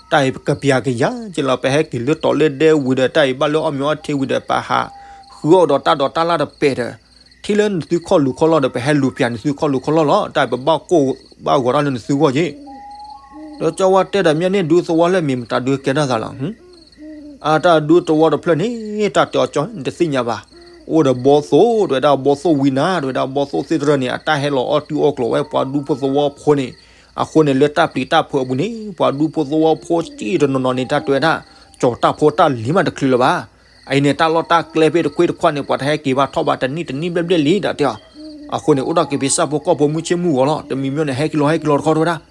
တၢ်အံၤပကပျၤကယၤက့ၤလီၤ ပဟဲက့ၤလၢတီၤလၢဒဲဝံၤဒီး တၢ်အံၤဘၣ်လၢအီၣ်မ့ၤအီထံဝံၤဒီး ပဟးဃုအီၣ်ဒီးတၢ်ဒိးတၢ်လၢ်တပဲာ်ဒီး ထံၣ်လၢနသုခီၣ်လူၤခီၣ်လီၢ်ဒီး ပဟဲလူၤပျၤနသုခီၣ်လူၤခီၣ်လီၢ်လီၤ. တၢ်အံၤပဘၣ်ကိၢ်ဘၣ်ဂီၤတၢ်လၢနသုဂီၢ်က့ၤ ဒီးကၠီဝါတဲဒီး မ့ၢ်န့ၣ်ဒူသဝီလၢမ့ၢ်မတၤဒုးကဲထီၣ်သးလီၤ. အတၢ်ဒူသဝီတဖျၢၣ်န့ၣ် တၢ်တဲအီၤကၠီ နတသ့ၣ်ညါဘၣ်. အိၣ်ဒီးဘီသိၣ် တဲဝဲဒၣ် ဘီသိၣ်ဝံနၤ တဲဝဲဒၣ် ဘီသိၣ်သ့ၣ်တဖၣ်န့ၣ် အတၢ်ဟဲလီၤအီၣ်တံၢ်အီၣ်ကျိၤဝဲပှၤဒူဖိသဝီဖိန့ၣ်. အဃိန့ၣ် လၢတၢ်ပျံၤတၢ်ဖုးအပူၤန့ၣ် ပှၤဒူဖိသဝီဖိစ့ၢ်တနီၤနီၤန့ၣ် တၢ်တဲဝဲဒၣ် ကၠီၤတၢ်ဖိတၢ်လံၤမးတချုးလၢၤဘၣ်. အအံၤန့ၣ် တၢ်လီၢ်တၢ်ကျဲဖဲတခွ့တခွါန့ၣ် ပှၤတဟဲက့ၤဘၣ်ထီၣ်ဘၣ်တနံၣ်တနံၣ်ဘျဲၣ်ဘျဲၣ်လံ တၢ်တဲအီၤ. အဃိန့ၣ် အိၣ်ဒီးက့ၤဖဲဆၣ်ဖိကီၢ်ဖိမုၢ်ဆ့ၣ်မုၢ်ဂီၤလီၤ. တမံၤမံၤန့ၣ် ဟဲက့ၤလီၤ ဟဲက့ၤလီၤတခီ တဲဝဲဒၣ်.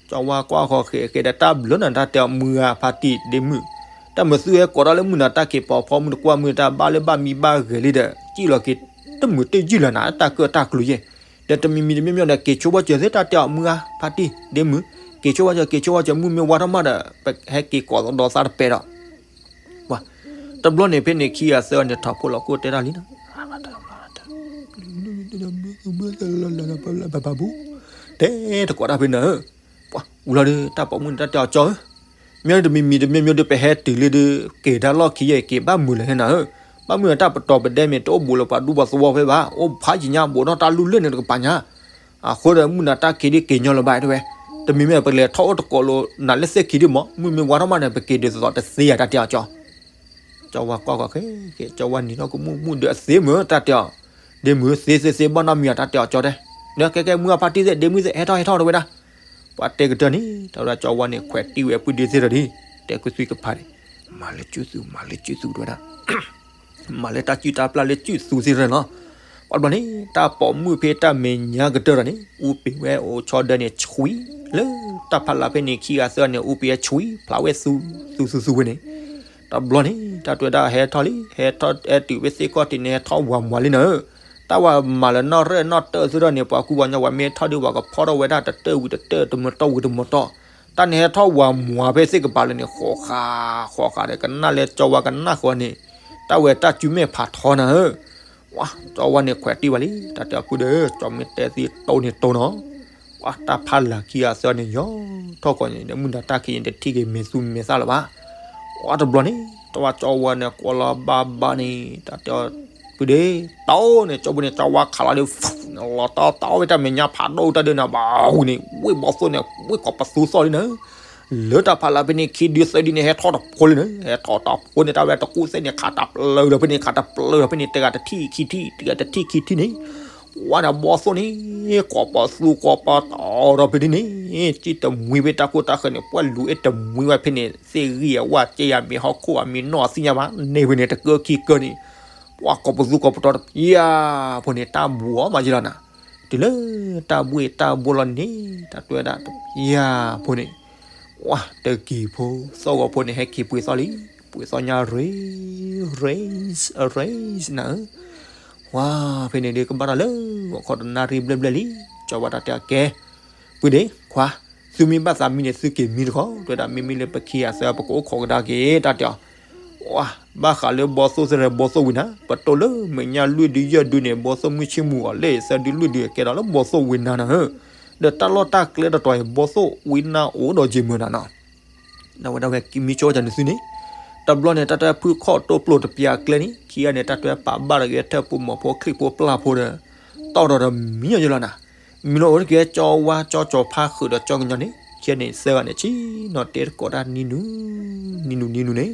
ကၠီဝါကွၢ်ဃီၤဃဲးဃဲးဒီး တၢ်ဘျုးနၤ တၢ်တဲအီၤ မုၢ်ဂၤဖါတံၢ်ဒ့မုၣ်, တၢ်မၤသုဟဲကိးတၢ်လၢမုၢ်နၤတၢ်က့ၤပာ်ဖီမုၢ်တကွၢ်မုၢ် တၢ်ဘၣ်လၢဘၣ်မံဘၣ်ဂဲၤလံဒီး စံၣ်လီၤက့ၤ တမုာ်တယုၢ်လၢၤနၤ တၢ်ကၢၣ်တၢ်ကျူၤယဲၢ်, ဒီးတမံၤမံၤတမံၤမံၤဒီး က့ၤဆိဘၣ်စၢၤသ့ တၢ်တဲအီၤ မုၢ်ဂၤဖါတံၢ်ဒ့မုၣ်, က့ၤဆိဘၣ်စၢၤ က့ၤဆိဘၣ်စၢၤမုၢ်မ့ၢ်ဝါထီၣ်မးဒီး ပဟဲက့ၤကိးသဒီးသးတပဲာ်ဒီး တဘျီန့ၣ် ဖဲန့ၣ်ခံဂၤသၢဂၤန့ၣ် ထီၣ်ဖိလီၤကိၢ်တဲတၢ်လံနီၤ, တဲတကိးတၢ်ဖဲန့ၣ်ဧၢ, ပှၤဝံၤလီၤဒီး တၢ်ပိာ်မုၣ်န့ၣ် တၢ်တဲအီၤ ကၠီဧၢ, မ့ၢ်တမံၤမံၤတမံၤမံၤဒီး ပဟဲတုၤလံဒီး က့ၤတၢ်လီၢ်ခံယဲၢ် က့ၤဘၣ်မုာ်လၢၤန့ၣ်နၤဧၢ, ဘၣ်မုာ်ဒီး တၢ်ပတီၢ်ပဒဲမ့ၢ်တအိၣ်ဘူးလၢပှၤဒူပှၤသဝီဖဲဘၣ်, အိၣ်ဖးယံာ်ညါ ဘူးထီၣ်တၢ်လူၢ်လၢၢ်န့ၣ်တကပၤညါ အဃိဒီး မုၢ်နၤတၢ်ခံးဒ်က့ၤညီလၢၤဘၣ်တဲဝဲ, တမံၤမ့ၢ် ပလဲၤထီၣ်အိၣ်တကိးလိာ်နၤလၢသ့ၣ်ခံဒ်မး, မုၢ်မ့ၢ်ဝါထီၣ်မးန့ၣ် ပက့ၤဒ်သိးသိးတသ့ဧါ တၢ်တဲအီၤကၠီ, ကၠီဝါကွၢ်ကွၢ်ဃဲဃဲ ကၠီဝါနံၤထီၣ်ကမူၣ်မူၣ်ဒီး အသ့မ့ၢ်တၢ်တဲအီၤ, ဒ့မုၣ်သ့သ့သ့ဘၣ်နီတမံၤဧါ တၢ်တဲအီၤကၠီတဲ, ဒီးကဲကဲမုၢ်ဂၤဖါတံၢ်သ့ၣ် ဒ့မုၣ်သ့ၣ် ဟဲထီၣ်ဟဲထီၣ်တဲဝဲဒၣ်, ပှၤတဲကတၢၢ်န့ၣ် တၢ်ဝဲဒၣ်ကၠီဝါန့ၣ် ခွဲးတံၢ်ဝဲပုၢ်ဒ့သ့ၣ်ဒီး တဲကုသွံကဖးန့ၣ်, မၤလၢစုသူ မၤလၢစုသူတဲဝဲဒၣ် မၤလၢတၢ်စုၣ်တၢ်ပျၢ်လၢစုသူသ့ၣ်တဖၣ်န့ၣ်လီၤ. ပှၤတဘျီန့ၣ် တၢ်ပိာ်မုၣ်ဖဲတၢ်မဲာ်ညါကတၢၢ်ဒီးန့ၣ် အူပ့ၤဝဲအိၣ်ဆီဒၢန့ၣ် ဆွံ, လၢတၢ်ဖးလၢ်ဖဲန့ၣ်ခံဂၤသၢဂၤန့ၣ် အူပ့ၤဟဲဆွံ ဖျါဝဲသူ သူသူသူဝဲန့ၣ်, တဘျီန့ၣ် တၢ်တဲဝဲဒၣ်ဟဲထီၣ်လံ ဟဲထီၣ်ဟဲတုၤဖဲသ့ၣ်ခီၣ်ထံးန့ၣ် ဟဲထီၣ်ဝးမွၤလံနၤဧၢ, တၢ်ဝဲမၤလၢနီၢ်ရဲၣ်နီၢ်တၢၢ်သ့ၣ်တဖၣ်န့ၣ် ပှၤကူပှၤကညီဝဲမ့ၢ်ထီၣ်ဒီး ပှၤကဖီထီၣ်ဝဲဒၣ်တတၢၢ်ဝံၤတတၢၢ် တမတီၢ်ဝံၤတမတီၢ်, တၢ်န့ၣ်ဟဲထီၣ်ဝးမွၤဖဲသ့ၣ်ကပၤလၢန့ၣ် ဃိးဃာ် ဃိးဃာ်ဒီး ကနၣ်လၢကၠီဝါကနၣ်ဃီန့ၣ်, တၢ်ဝဲတၢ်စုမဲာ်ဖးထီနၤဧၢ, ဝါ ကၠီဝါန့ၣ်ခွဲးတံၢ်ဝဲလံ တၢ်တဲအီၤပုၢ်ဒီး ကၠီမ့ၢ်တဲသံတိၢ်န့ၣ်တိၢ်နီၤ, ဝါ တၢ်ဖးလၢ်ခံဂၤသၢဂၤန့ၣ် ယီၤထီၣ်ကီးန့ၣ် ဒီးမုၢ်နၤတၢ်ခံးန့ၣ် တထံၣ်က့ၤမဲာ်သူမဲာ်သၣ်လၢၤဘၣ်, ဝါ တဘျီန့ၣ် တၢ်ဝဲကၠီဝါန့ၣ် ကွၢ်လီၤဘၣ်ဘၣ်န့ၣ် တၢ်တဲအီၤ ပုၢ်ဒီး တိၢ်န့ၣ် ကၠီပူၤန့ၣ် ကၠီဝါခးလီၤဒီး လီၤတီတီဝဲတၢ်မဲာ်ညါဖးဒိၣ်တၢ်ဒုးန့ၣ် ဘၣ်ဟူးန့ၣ် ဝ့ၢ်ဘီသိၣ်န့ၣ် ဝ့ၢ်ကီးပသူသီၣ်လံနၤ, လၢတၢ်ဖးလၢ်ဖဲန့ၣ်ခံဒုသၢဒုန့ၣ် ဟဲထီၣ်တဖိလံနၤ, ဟဲထီၣ်တဖိန့ၣ် တၢ်ဝဲတကူၣ်သ့ၣ်န့ၣ် ခးတပျၢၤဒီးဖဲန့ၣ် ခးတပျၢၤဒီးဖဲန့ၣ် တဂၤတထံၣ်ခံထံၣ် တဂၤတထံၣ်ခံထံၣ်န့ၣ်, ဝါန့ၣ်ဘီသိၣ်န့ၣ် ကီးပသူကီးပတီၢ်ဒီးဖဲန့ၣ်န့ၣ် စံၣ်တမှံဖဲတၢ်ခိၣ်တၢ်ဃၢၤန့ၣ် ပှၢ်လူၤအဲၣ်တမှံဝဲဖဲန့ၣ် သ့ၣ်ဂံၢ်အဝဲကဲယၤမ့ၢ်ဟီၣ်ခိၣ်အမ့ၢ်နီၢ်အသ့ၣ်ညါဘၣ် န့ၢ်ဖဲန့ၣ် တကၢခံကၢန့ၣ် ပှၤကီးပသူကီးပတီၢ်တပျၢၤဖိန့ၣ် တၢ်ဘှီမးယလီၤနၤ, တုၤလၢတၢ်ဘှ့ၣ်တၢ်ဘှီလီၤန့ၣ် တၢ်တဲဝဲဒၣ်တပျၢၤဖိန့ၣ်, ဝါ တက့ၤဖိ သီၣ်ဂီၤဖိန့ၣ် ဟဲက့ၤပှ့ၤသီၣ်လံ, ပှ့ၤသီၣ်ညါရ့ ရ့ ရ့နၤဧၢ, ဝါ ဖဲန့ၣ်ဒီးကဘၣ်တၢ်လၢဂီၤခီတနၣ်ရံၣ်ဘျဲၣ်ဘျဲၣ်လံ, ကၠီဝါတၢ်တဲအကဲ ပုၢ်ဒီး ခွါ သုမ့ၢ်ဘၣ်သးမံန့ၣ် သုက့ၤမံတခီ တဲဝဲဒၣ် မ့မ့ၢ်လၢပခံဂၤသၢဂၤ ပကအိၣ်ခိးကဒါက့ၤ တၢ်တဲအီၤ, ဝါ ဘၣ်ဃးလၢဘီသိၣ်သ့ၣ်တဖၣ် ဘီသိၣ်ဝံနၤ ပတိၢ်လၢမဲာ်ညါလွံၢ်ဒုယဲၢ်ဒုန့ၣ် ဘီသိၣ်မုၢ်ဆ့ၣ်မုၢ်ဂီၤလၢသၢဒုလွံၢ်ဒု ကဲထီၣ်လၢဘီသိၣ်ဝံနၤနၤဧၢ, ဒီးတၢ်လီၢ်တၢ်ကျဲတတီၤအံၤ ဘီသိၣ်ဝံနၤအိၣ်ဒီးယမုာ်နၤနီၤ ဒၣ်ဝဲဒၣ်ဝဲ ကမံကၠီဝဲတၢ်န့ၣ်သုန့ၣ်, တဘျီန့ၣ် တၢ်တဲဖုခီၣ်တိၢ်ပျိာ်တပျၢၤအကျဲန့ၣ် ခံဂၤန့ၣ် တၢ်တဲပာ်ဘၣ်တဂ့ၤ ထၢၣ်ဖိမီၤဖိ ချံၣ်ဖိပျၢ်ဖိဒီး တီၢ်ဒီးဒီးမံညီညီလီၤနၤ, မံလီၤအိၣ်တက့ၢ် ကၠီဝါ ကၠီကၠီဖါဃုာ်ဒီးကၠီကညီန့ၣ် ခံဂၤန့ၣ်သၢဂၤန့ၣ် ဆ့ၣ်နီၤတဲတကိးတၢ်နံၤနုၤ နံၤနုၤနံၤနုၤန့ၣ်,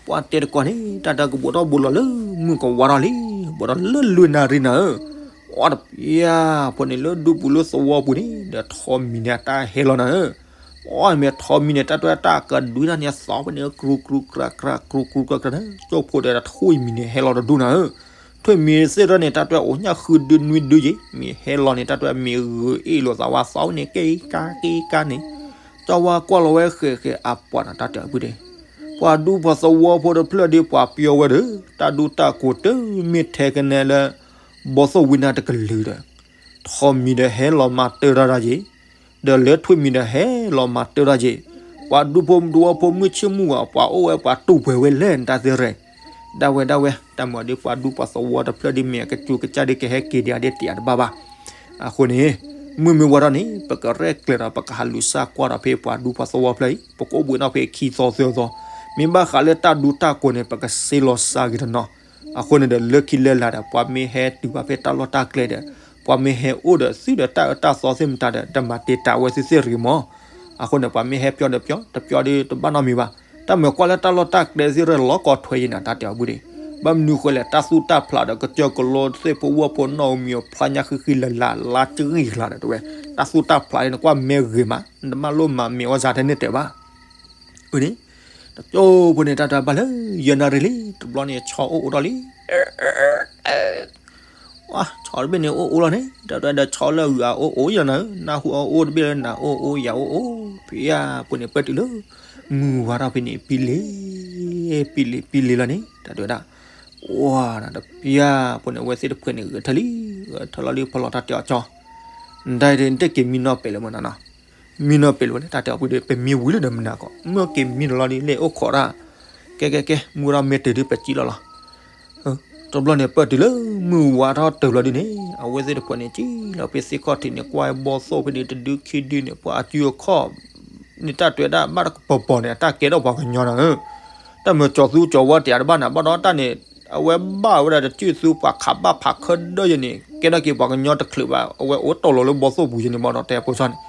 ပှၤတဲတကိးန့ၣ် တၢ်တဲကဘိးထီၣ်ဘိးလီၤလၢမုၢ်ကဝါထီၣ်လံ, ဘိးထီၣ်လၢလွံၢ်နၣ်ရံၣ်နၤဧၢ, အီတပျၢၤဖိန့ၣ် လၢဒူပူၤလၢသဝီပူၤန့ၣ် ဒီးထိးမံၤန့ၣ် တၢ်ဟဲလီၤနၤဧၢ, အီမ့ၢ်ထိးမံၤန့ၣ် တၢ်တဲတၢ်ကဒွံတၢ်န့ၣ်အသီဖဲန့ၣ် ကြူကြူကြၢကြၢ ကြူကြူကြၢကြၢန့ၣ် ကၠိဖိဒီးထွံၣ်မံၤန့ၣ် ဟဲလီၤတဒူၣ်နၤဧၢ, ထွံၣ်မံၤသ့ၣ်တဖၣ်န့ၣ် တၢ်တဲအိၣ်ညၣ်ဃုဒုနွံဒုယ့ၣ် မ့ၢ်ဟဲလီၤန့ၣ် တၢ်တဲမ့ၢ်ဂုာ်အ့ၣ်လိာ်သးဝါသီန့ၣ် က့ၤကါက့ၤကါန့ၣ်, ကၠီဝါကွၢ်လီၤဝဲဃဲးဃဲးအပှၤန့ၣ် တၢ်တဲအီၤပုၢ်ဒီး, ပှၤဒူပှၤသဝီဖိတဖျၢၣ်ဒီးပှၤပျီဝဲဒီး တၢ်ဒူတၢ်ကိးတမ့ၢ်ထဲကနဲလၢ ဘီသိၣ်ဝံနၤတကလုာ်ဒီး ထိးမံၤဒီးဟဲလီၤမၤတၢ်တၢ်ယ့ၣ်, ဒီးလၢထွံၣ်မံၤဒီးဟဲလီၤမၤတၢ်တၢ်ယ့ၣ်, ပှၤဒူဖိသဝီဖိမုၢ်ဆ့ၣ်မုၢ်ဂီၤ ပှၤအိၣ်ဝဲပှၤတူၢ်ပှဲၤဝဲလဲၣ်နတၢ်သ့ၣ်ရဲၣ်, ဒၣ်ဝဲဒၣ်ဝဲ တၢ်မၤဒီးပှၤဒူပှၤသဝီတဖျၢၣ်ဒ်မ့ၢ်အကစူၤကစၢ်ဒ်ကဟဲက့ၤဒံးအဒ့တ့ၢ်အတဘၣ်ဘၣ်, အဃိန့ၣ် မုၢ်မ့ၢ်ဝါထီၣ်န့ၣ် ပကရဲၣ်ကျဲၤဒီးပကဟးလူၤစၢ်ကွၢ်ဒီးဖဲပှၤဒူပှၤသဝီဖျၢၣ်အံၤ ပကအိၣ်ဘှံးထီၣ်ဖဲခံသီသၢသီ, မ့ၢ်ဘၣ်ဃးလၢတၢ်ဒူတၢ်ကိးန့ၣ် ပကစ့လီၤစၢ်ဂ့ၤတနီၤ အဃိန့ၣ်ဒီး လၢခံလၢလာ်ဒီး ပှၤမ့ၢ်ဟဲတုၤဘၣ်ဖဲတၢ်လီၢ်တၢ်ကျဲဒီး ပှၤမ့ၢ်ဟဲအိၣ်ဒီးသုဒီးတၢ်အၢတၢ်သီသ့ၣ်မတၤဒီး တမၤတ့ၢ်တၢ်ဝဲသုသ့ၣ်တဂ့ၤမး, အဃိန့ၣ် ပှၤမ့ၢ်ဟဲပျီဒီးပျီ တပျီဒီးတဘၣ်နီတမံၤဘၣ်, တၢ်မၤကွၢ်လၢတၢ်လီၢ်တၢ်ကျဲသ့ၣ်ရဲၣ်လီၤကီထွဲယံၤနၤ တၢ်တဲအီၤပုၢ်ဒီး, ဘၣ်မနုၤဃိလဲၣ် တၢ်သူၣ်တၢ်ဖျးဒီး ကစၢၢ်ကလိသ့ၣ်ဖိဝၣ်ဖိနီၣ်ဧိၤမံၤဧိၤဖျါညါဃံဃံလၤလၤ လါတဂ့ၤကျါဒီးတဲဝဲ, တၢ်သူၣ်တၢ်ဖျးန့ၣ် နကွၢ်မဲဂ့ၤမး နတမၢလိၣ်မၤမ့ၤအီၣ်စၤထဲန့ၣ်တဲဘၣ်. အန့ၣ် တကၠိဖိန့ၣ် တၢ်တဲဘၣ်လၢ ယဲၢ်နၣ်ရံၣ်လံ တဘျီန့ၣ် ဆီအိၣ်အိၣ်ထီၣ်လံ ဆီတဘ့ၣ်န့ၣ် အိၣ်အိၣ်လီၤန့ၣ် တၢ်တဲဒီးဆီလၢအဂုၤအအိၣ်အိၣ်ယဲၢ်နၤဧၢ, နၢ်ဟူအအိၣ်တဘ့ၣ်လၢနၤအိၣ်အိၣ်ယၤအိၣ်အိၣ်, ဖဲယဖိန့ၣ်ပၢၢ်တုၤလၢ မုၢ်ဝါထီၣ်ဖဲန့ၣ် ပံလ့ၤ ပံလ့ၤ ပံလ့ၤလီၤန့ၣ် တၢ်တဲဝဲဒၣ်, ပှၤတပျၢ်ဖိန့ၣ် အဝဲသ့ၣ်တဖုန့ၣ် ဂဲၤထၢၣ်လံ, ဂဲၤထၢၣ်လီၤလံ ဖီလီၤတၢ်တဲအီၤကၠီ, နတၢ်အံၤတက့ၤမံနီၢ်ပဲာ်လၢမနုၤနီၤ, မံနီၢ်ပဲာ်လၢဝဲလၢတၢ်တဲအီၤပူၤဒီး ပမံဝံၤလၢဒီးမနၤကီး မ့ၢ်က့ၤမံနီၢ်လီၤဒ်လဲၣ်အိၣ်ခိးတၢ်, ကဲကဲကဲ မုၢ်ထီၣ်မ့ၢ်တုၤဒ်ပစံၣ်လီၤလီၤ တဘျီန့ၣ် ပၢၢ်တုၤလၢမုၢ်ဝါထီၣ်တုၤလီၤဒ်န့ၣ် အဝဲသ့ၣ်တဖုန့ၣ် စံၣ်လီၤဖဲသ့ၣ်ခီၣ်ထံးန့ၣ် ကွၢ်ဘီသိၣ်ဖဲန့ၣ် တဒုခံဒုန့ၣ် ပှၤအစုအခီၣ်န့ၣ် တၢ်တဲဝဲဒၣ် ဘၣ်တကပီၤပီၤန့ၣ် အတၢ်ကဲထီၣ်ပှၤကညီနၤဧၢ, တၢ်မ့ၢ်ကၠီၤသူကၠီၤဝါတယၤတဘၣ်နၤ ဘၣ်ဒီးတၢ်န့ၣ် အဝဲဘၣ်ဝဲဒၣ်တစုသူပှၤခးဘၣ်ဖးခၢဒၢယဲန့ၣ် ကဲထီၣ်က့ၤပှၤကညီတချုးဘၣ် အဝဲအိၣ်တီၢ်လီၤလၢဘီသိၣ်ပူၤယဲန့ၣ် ဘၣ်ဒီးတဲဖိဆီန့ၣ်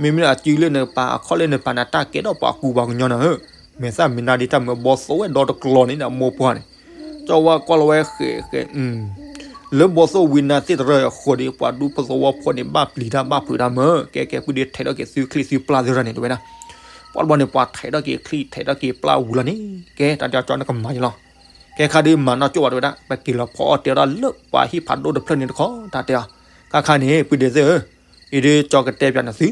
မ့မ့ၢ်အစုလၢနပာ်အခီၣ်လၢနပာ်န့ၣ် တၢ်ကဲထီၣ်ပှၤကူပှၤကညီနၤဧၢ, မဲာ်သၣ်မ့ၢ်နၤဒ်တၢ်မ့ၢ်ဘီသိၣ်ဝဲဒီတကျီၤန့ၣ် အမိၢ်ပှၢ်န့ၣ် ကၠီၤဝါကွၢ်လီၤဝဲဃဲးဃဲး လၢဘီသိၣ်ဝံနၤသ့ၣ်တရၢအဃိဒီး ပှၤဒူဖိသဝီဖိန့ၣ် ဘၣ်ပျံၤတၢ်ဘၣ်ဖုးတၢ်မၢ် ကဲကဲ ပုၢ်ဒ့ထဲးထီၣ်က့ၤသုချံၣ်သုပျၢ်သ့ၣ်တဖၣ်န့ၣ် တဲဝဲဒၣ်, ပှၤတဘျီန့ၣ် ပှၤထဲးထီၣ်က့ၤချံၣ်ထဲးထီၣ်က့ၤပျၢ်ဝံၤလီၤန့ၣ် ကဲ တၢ်တဲကၠီၤနကမၤယလီၤ, ကဲခါဒ်မၤနီၢ်ကၠိၣ်ဘၣ်တဲဝဲဒၣ် ပက့ၤလီၤဖီအီၣ်တဲအီၣ်တၢ်လၢပှၤဟံၣ်ဖးဒိၣ်တဖျၢၣ်န့ၣ်တခီ တၢ်တဲအီၤ, ခါခါန့ၣ် ပုၢ်ဒ့သ့ၣ်ဧၢ အံၤဒ်ကၠီၤကတဲပၠးနသု,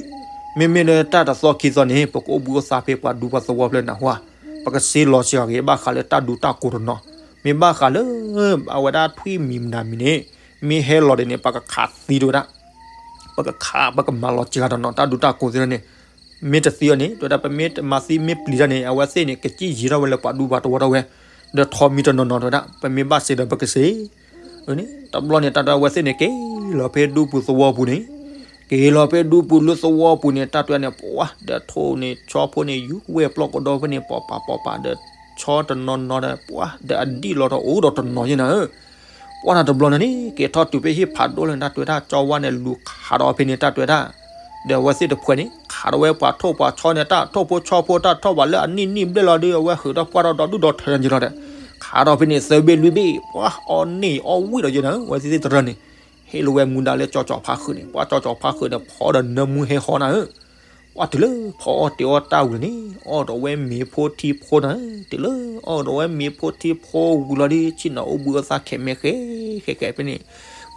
မ့မ့ၢ်လၢတၢ်တသီခံသီန့ၣ် ပကအိၣ်ဘှံးအိၣ်သါဖဲပှၤဒူပှၤသဝီဖျၢၣ်နၢ်ဟူဧါ, ပကစ့လီၤစှၤက့ၤဘၣ်ဃးလၢတၢ်ဒူတၢ်ကိးတနီၤ, မ့ၢ်ဘၣ်ဃးလၢ အဝဲဒၣ်ထွံၣ်မံၤမနုၤမံၤန့ၣ် မ့ၢ်ဟဲလီၤဒ်န့ၣ် ပကခးသံတဲဝဲဒၣ်, ပကခး ပကမၤလီၤစှၤတနီၤ တၢ်ဒူတၢ်ကိးသ့ၣ်တဖၣ်န့ၣ်, မ့ၢ်တသံအီၤန့ၣ် တဲဝဲဒၣ် ပမ့ၢ်တမၤသံမ့ၢ်ပျံၤတၢ်န့ၣ် အဝဲသ့ၣ်န့ၣ် ကစံၣ်ယံၤထီၣ်ဝဲလၢပှၤဒူပှၤသဝီထီၣ်ဝဲ, ဒီးထီမံၤတနီၤနီၤတဲဝဲဒၣ် ပမ့ၢ်ဘၣ်စ့ဒီးပကစ့ တဘျီန့ၣ် တၢ်တဲအဝဲသ့ၣ်န့ၣ် က့ၤလီၤဖဲဒူပူၤသဝီပူၤန့ၣ်, က့ၤလီၤဖဲဒူပူၤလၢသဝီပူၤန့ၣ် တၢ်တဲန့ၣ် ပှၤဒီးထိၣ်န့ၣ် ဆီဖိန့ၣ် ယူၤဝဲပျီကဒီဖဲန့ၣ် ပိာ်ပာ်ပိာ်ပာ်ဒီး ဆီတနီၤနီၤဒီး ပှၤဒီးအဒံၣ်လီၤဒီးအိၣ်ဒီးတနီၤယဲနၤဧၢ, ပှၤန့ၣ်တဘျီန့ၣ်န့ၣ် က့ၤထီၣ်တုၤဖဲဟံၣ်ဖးဒိၣ်လၢ တၢ်တဲဝဲဒၣ် ကၠီၤဝါန့ၣ် လူၤခးဒီးဖဲန့ၣ် တၢ်တဲဝဲဒၣ်, ဒီးအဝဲသ့ၣ်တဖုန့ၣ် ခးဒီးဝဲပှၤထိၣ်ပှၤဆီန့ၣ် တၢ်ထိၣ်ဖိဆီဖိ တၢ်ထီၣ်ဘၣ်လၢအနံၣ်နံၣ်ဘျဲၣ်လီၤဒီး အဝဲဟုးထီၣ်ပှၢ်ထီၣ်ဒီးဒူၣ်ဒီးထၢန့ၣ်လီၤဒီး ခးဒီးဖဲန့ၣ် သၢဘ့ၣ်လွံၢ်ဘ့ၣ် ပှၤအီၣ်န့ၢ်အီၣ်ဝံၣ်ဒီးယဲနၤဧၢ, အဝဲသ့ၣ်တရၢန့ၣ် ဟ့ၣ်လီၤဝဲမူဒါလၢကၠီၤကၠီၤဖါဃုာ်န့ၣ် ပှၤကၠီၤကၠီၤဖါဃုာ်ဒီး ဖီဒီးနၢမူဟဲဟီနၤဧၢ, ပှၤတုၤလၢဖီအီၣ်တဲာ်အီၣ်တၢ်ဝံၤန့ၣ် အီၣ်ဒီးဝဲမ့ၤဖိထံဖိနၤဧၢ, တုၤလၢအီၣ်ဒီးဝဲမ့ၤဖိထံဖိဝံၤလီၤဒီး ဆ့ၣ်နီၤအိၣ်ဘှံးအိၣ်သါခဲးမဲာ်ဃဲးဃဲးဃဲးဖဲန့ၣ်,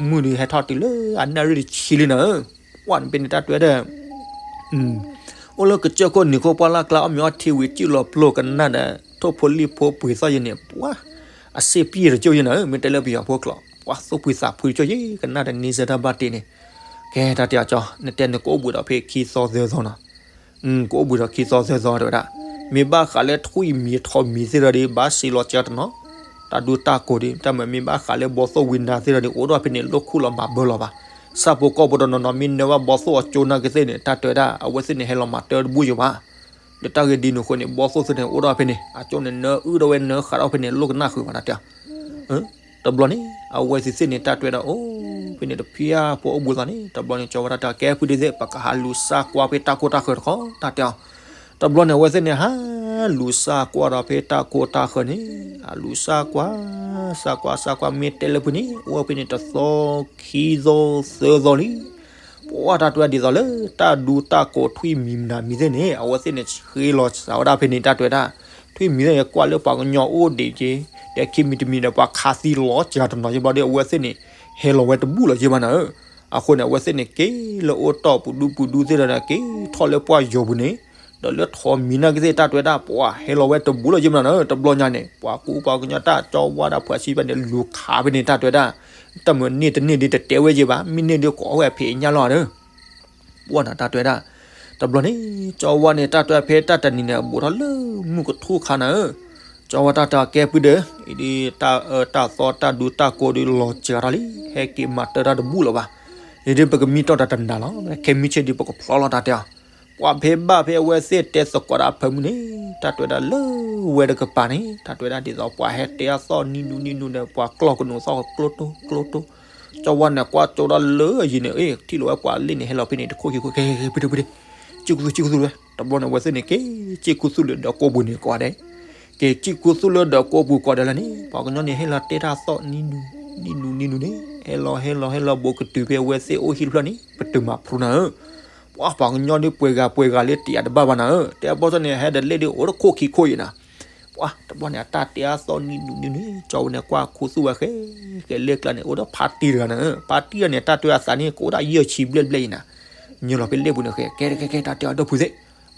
မုၢ်ဒီးဟဲထီၣ်တုၤလၢအနၣ်ရံၣ်တဆံလံနၤဧၢ, ပှၤန့ၣ်ဖဲန့ၣ် တၢ်တဲဝဲဒၣ် အိၣ်လၢကစၢၢ်ခိၣ်နံၤခိၣ်ပှၢ်လၢ်ကျါ အီၣ်မ့ၤအီထံဝံၤ စံၣ်လီၤပျိကနၣ်ဒီး ထိၣ်ဖိလံၣ်ဖိပှ့ၤသီၣ်ယဲန့ၣ် ပှၤ အစ့ပံၢ်တကၠိၢ်ယဲနၤဧၢ, မ့ၢ်တဲလၢပယီၤဖိကျိာ် ပှၤသူၣ်ဖှံသးဖှံတကၠိၢ်ယဲ ကနၣ်ဒီးန့ဆၢၣ်တၢ်ဘၣ်တ့န့ၣ်, ကဲတၢ်တဲအီၤကၠီ နတဲနကအိၣ်ဘှံးဒီးဖဲခံသီသၢသီနီၤ, ကအိၣ်ဘှံးဒီးခံသီသၢသီတဲဝဲဒၣ်, မ့ၢ်ဘၣ်ဃးလၢထွံၣ်မံၤထီၣ်မံၤသ့ၣ်ဒီး ဘၣ်စ့လီၤစှၤတနီၤ, တၢ်ဒူတၢ်ကိးဒီး တၢ်မ့ၢ်မ့ၢ်ဘၣ်ဃးလၢဘီသိၣ်ဝံနၤသ့ၣ်ဒီး အိၣ်ဒီးဖဲန့ၣ် လိၣ်ခူၣ်လီၤမၤဘၢလီၤဘၣ်, ဆၣ်ဖိကီၢ်ဖိတနီၤနီၤ မ့ၢ်နၢဘၣ်ဘီသိၣ်အကၠိနာ်က့သ့ၣ်န့ၣ် တၢ်တဲဝဲဒၣ် အဝဲသ့ၣ်န့ၣ် ဟဲလီၤမၤတၢ်တဘူၣ်ယိာ်ဘၣ်, ဒီးတၢ်ဂ့ၢ်ဒ်န့ၣ်အဃိန့ၣ် ဘီသိၣ်သ့ၣ်န့ၣ် အိၣ်ဒီးဖဲန့ၣ် အကၠိန့ၣ် နၢအုၣ်ဒီးဝဲနၢဃးဒီးဖဲန့ၣ် လိၣ်ကနၣ်ဃုာ်ဘၣ်တၢ်တဲအီၤ, တဘျီန့ၣ် အဝဲသ့ၣ်သ့ၣ်န့ၣ် တၢ်တဲဝဲဒၣ်အိၣ်ဖဲန့ၣ် တဖုဖိအိၣ်ဘှံးသီန့ၣ် တဘျီန့ၣ် ကၠီၤဝါတၢ်တဲအီၤ ကဲဖုဒ့သ့ၣ် ပကဟးလူၤစၢ်ကွၢ်ဖဲတၢ်ကိၢ်တၢ်ဃၢၤတခီ တၢ်တဲအီၤ, တဘျီန့ၣ် အဝဲသ့ၣ်န့ၣ် ဟးလူၤစၢ်ကွၢ်ဒီးဖဲတၢ်ကိၢ်တၢ်ဃၢၤန့ၣ် ဟးလူၤစၢ်ကွၢ် စၢ်ကွၢ် စၢ်ကွၢ် မ့ၢ်တဲလၢဖုန့ၣ် အိၣ်ဖဲန့ၣ် တသီ ခံသီ သၢသီလံ ပှၤတၢ်တဲဝဲဒၣ်ဒ်သိးလၢ တၢ်ဒူတၢ်ကိးထွံၣ်မံၤမနုၤမံၤသ့ၣ်န့ၣ် အဝဲသ့ၣ်န့ၣ် ဃ့လီၤစှၤဝဲဒၣ်ဖဲန့ၣ် တၢ်တဲဝဲဒၣ်, ထွံၣ်မံၤသ့ၣ်န့ၣ် ကွၢ်လၢပှၤကညီအိၣ်ဒံးက့ၤ, ဒီးခံမံၤတမံၤဒီး ပှၤခးသံလီၤစှၤတနီၤယဲဘျီဒီး အဝဲသ့ၣ်န့ၣ် ဟဲလီၤဝဲတဘူၣ်လီၤယဲဘၣ်နၤဧၢ, အဃိန့ၣ် အဝဲသ့ၣ်န့ၣ် က့ၤလၢအိၣ်တီၢ်ပူၤဒူပူၤဒူသ့ၣ်ဒီး က့ၤထီၣ်လၢပှၢ်ယိာ်ပူၤန့ၣ်, ဒီးလၢထိးမံၤနာ်က့သ့ၣ် တၢ်တဲဝဲဒၣ် ပှၤဟဲလီၤဝဲတဘူၣ်လီၤယဲဘၣ်နၤဧၢ, တဘျီညါန့ၣ် ပှၤကူပှၤကညီတၢ်ကၠီဝါဒၣ်ဖှၢဆံဘၣ်န့ၣ် လူၤခးဖဲန့ၣ် တၢ်တဲဝဲဒၣ်, တၢ်မ့ၢ်န့ၢ်တန့ၢ်ဒ်တတဲဝဲယဲဘၣ်, မ့ၢ်န့ၢ်ဒ်ကိးဝဲဖံးညၣ်လီၤဒီး ပှၤနၤတၢ်တဲဝဲဒၣ်, တဘျီန့ၣ် ကၠီဝါန့ၣ် တၢ်တဲဝဲဖဲတၢ်တနံၤန့ၣ် အဘူးထီၣ်လၢမုၢ်ကထူၣ်ခါနၤဧၢ, ကၠီဝါတၢ်တဲအီၤကဲပုၢ်ဒီး အံၤဒ်တၢ်အၢတၢ်သီတၢ်ဒူတၢ်ကိးဒ်လီၤစှၤထီၣ်လံ, ဟဲက့ၤမၤတၢ်တၢ်တဘူၣ်လၢၤဘၣ်, အံၤဒ်ပကမံတီၢ်တၢ်တနၤလီၤ, ခဲမုၢ်ဆ့ၣ်ဒ်ပကဖျီလီၤတၢ်တဲအီၤ, ပှၤဖဲဘၣ်ဖဲအဝဲသ့ၣ်တဲသကိးဒၣ်ဖၢမုၢ်န့ၣ် တၢ်တဲဝဲဒၣ်လၢဝဲတကပၤန့ၣ် တၢ်တဲဝဲဒၣ်ဒ်သိးပှၤဟဲတဲအသီၣ်နံၤနူနံၤနူဒီး ပှၤကျီၢ်ကနူၤသီၣ်ကျိတိကျိတိ ကၠီဝါန့ၣ် ကွၢ်ကၠိဒၣ်လၢအယံၤန့ၣ် အ့ၣ် ထံၣ်လီၤဝဲပှၤလ့ၣ်န့ၣ် ဟဲလီၤဖဲန့ၣ် တခိၣ်ခံခိၣ် ကဲ ကဲ ကဲ ဖုဒ့ ဖုဒ့ စံၣ်ခူသူၣ် စံၣ်ခူသူၣ်ဝဲ, တဘျီန့ၣ် အဝဲသ့ၣ်န့ၣ် က့ၤစံၣ်ခူသူၣ်လၢဒီးကိးပူၤန့ၣ်ကိးဂၤဒဲး, က က့ၤစံၣ်ခူသူၣ်လၢဒီးကိးပူၤကိးဒီးလၢန့ၣ် ပှၤကညီန့ၣ် ဟဲလီၤတဲတၢ်သီၣ်နံၤနူၤ နံၤနူၤ နံၤနူၤန့ၣ် ဟဲလီၤ ဟဲလီၤ ဟဲလီၤ ဘူးကတုၤဖဲအဝဲသ့ၣ်အိၣ်ဟံၣ်တဖျၢၣ်န့ၣ် ပတုာ်မၤဖရူနၤဧၢ, ပှၤပှၤကညီဒုးပှဲၤဂၤပှဲၤဂၤလၢတယာ်တဘၣ်ဘၣ်နၤဧၢ, တဲအဘီၣ်ထီၣ်န့ၣ် ဟဲဒီးလ့ၣ်ဒုးအိၣ်တခိၣ်ခံခိၣ်အံၤနၤ, ပှၤတဘျီန့ၣ် အတၢ်တဲအသီၣ်နံၤနူၤနံၤနူၤန့ၣ် ကၠီဝဲန့ၣ် ကွၢ်ခူသူၣ်ဝဲဃဲ ဃဲလ့ၣ်ကျါန့ၣ် အိၣ်ဒီးဖါတံၢ်တဂၤနၤဧၢ, ဖါတံၢ်တဂၤန့ၣ် တၢ်တဲအသးန့ၣ် ကအိၣ်ဒၣ်ယဲၢ်ဆံဘျဲၣ်ဘျဲၣ်အံၤနၤ, ညိလီၤဖဲလ့ၣ်ပူၤန့ၣ်ဃဲ ကဲကဲကဲ တၢ်တဲအဒိၣ်ဖုသ့ၣ်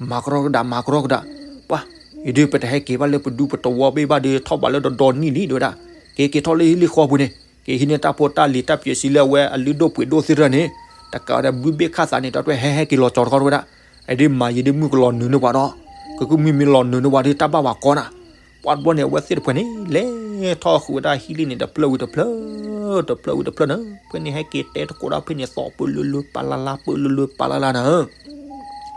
မၤကရီကဒး မၤကရီကဒး, ပှၤ အံၤဒုးပတဟဲက့ၤဘၣ်လၢပဒူပတဝီဘ့ၣ်ဘၣ်ဒီး ထီၣ်ဘးလၢဒီဒီနံၣ်လံ တဲဝဲဒၣ်, က့ၤက့ၤထီၣ်လၢဟံၣ်လံဃီပူၤန့ၣ် က့ၤဟံးန့ၢ်တၢ်ဖိတၢ်လံၤတၢ်ပၠးစံလၢအဝဲအလုၢ်ဒိၣ်ပှ့ၤဒိၣ်သ့ၣ်တဖၣ်န့ၣ်, တကးဝဲဒၣ်ဘုဘ့ၣ်ခၣ်သးန့ၣ် တၢ်တဲဟဲဟဲက့ၤလီၤကၠီၤတခီတဲဝဲဒၣ်, အံၤဒုးမၤယံၤဒုးမုၣ်ကလီၤနုာ်န့ၢ်ပှၤဒီး, ကကုၢ်မုၢ်မံလီၤနုာ်န့ၢ်ပှၤဒီး တၢ်ဘၣ်ပှၤကီနၤ, ပှၤတဘျီန့ၣ် အဝဲသ့ၣ်တဖၣ်န့ၣ် လဲၤထီၣ်ဃုာ်ဝဲဒၣ်ဟံၣ်လံန့ၣ် တဖျၢၣ်ဝံၤတဖျၢၣ် တဖျၢၣ်ဝံၤတဖျၢၣ်နၤ, ဖဲန့ၣ်ဟဲက့ၤတဲတကိးဒၣ်ဖဲန့ၣ် သီၣ်ပၢလၢလၢပာ်လၢ်လၢ် ပၢလၢလၢပာ်လၢ်လၢ်နၤ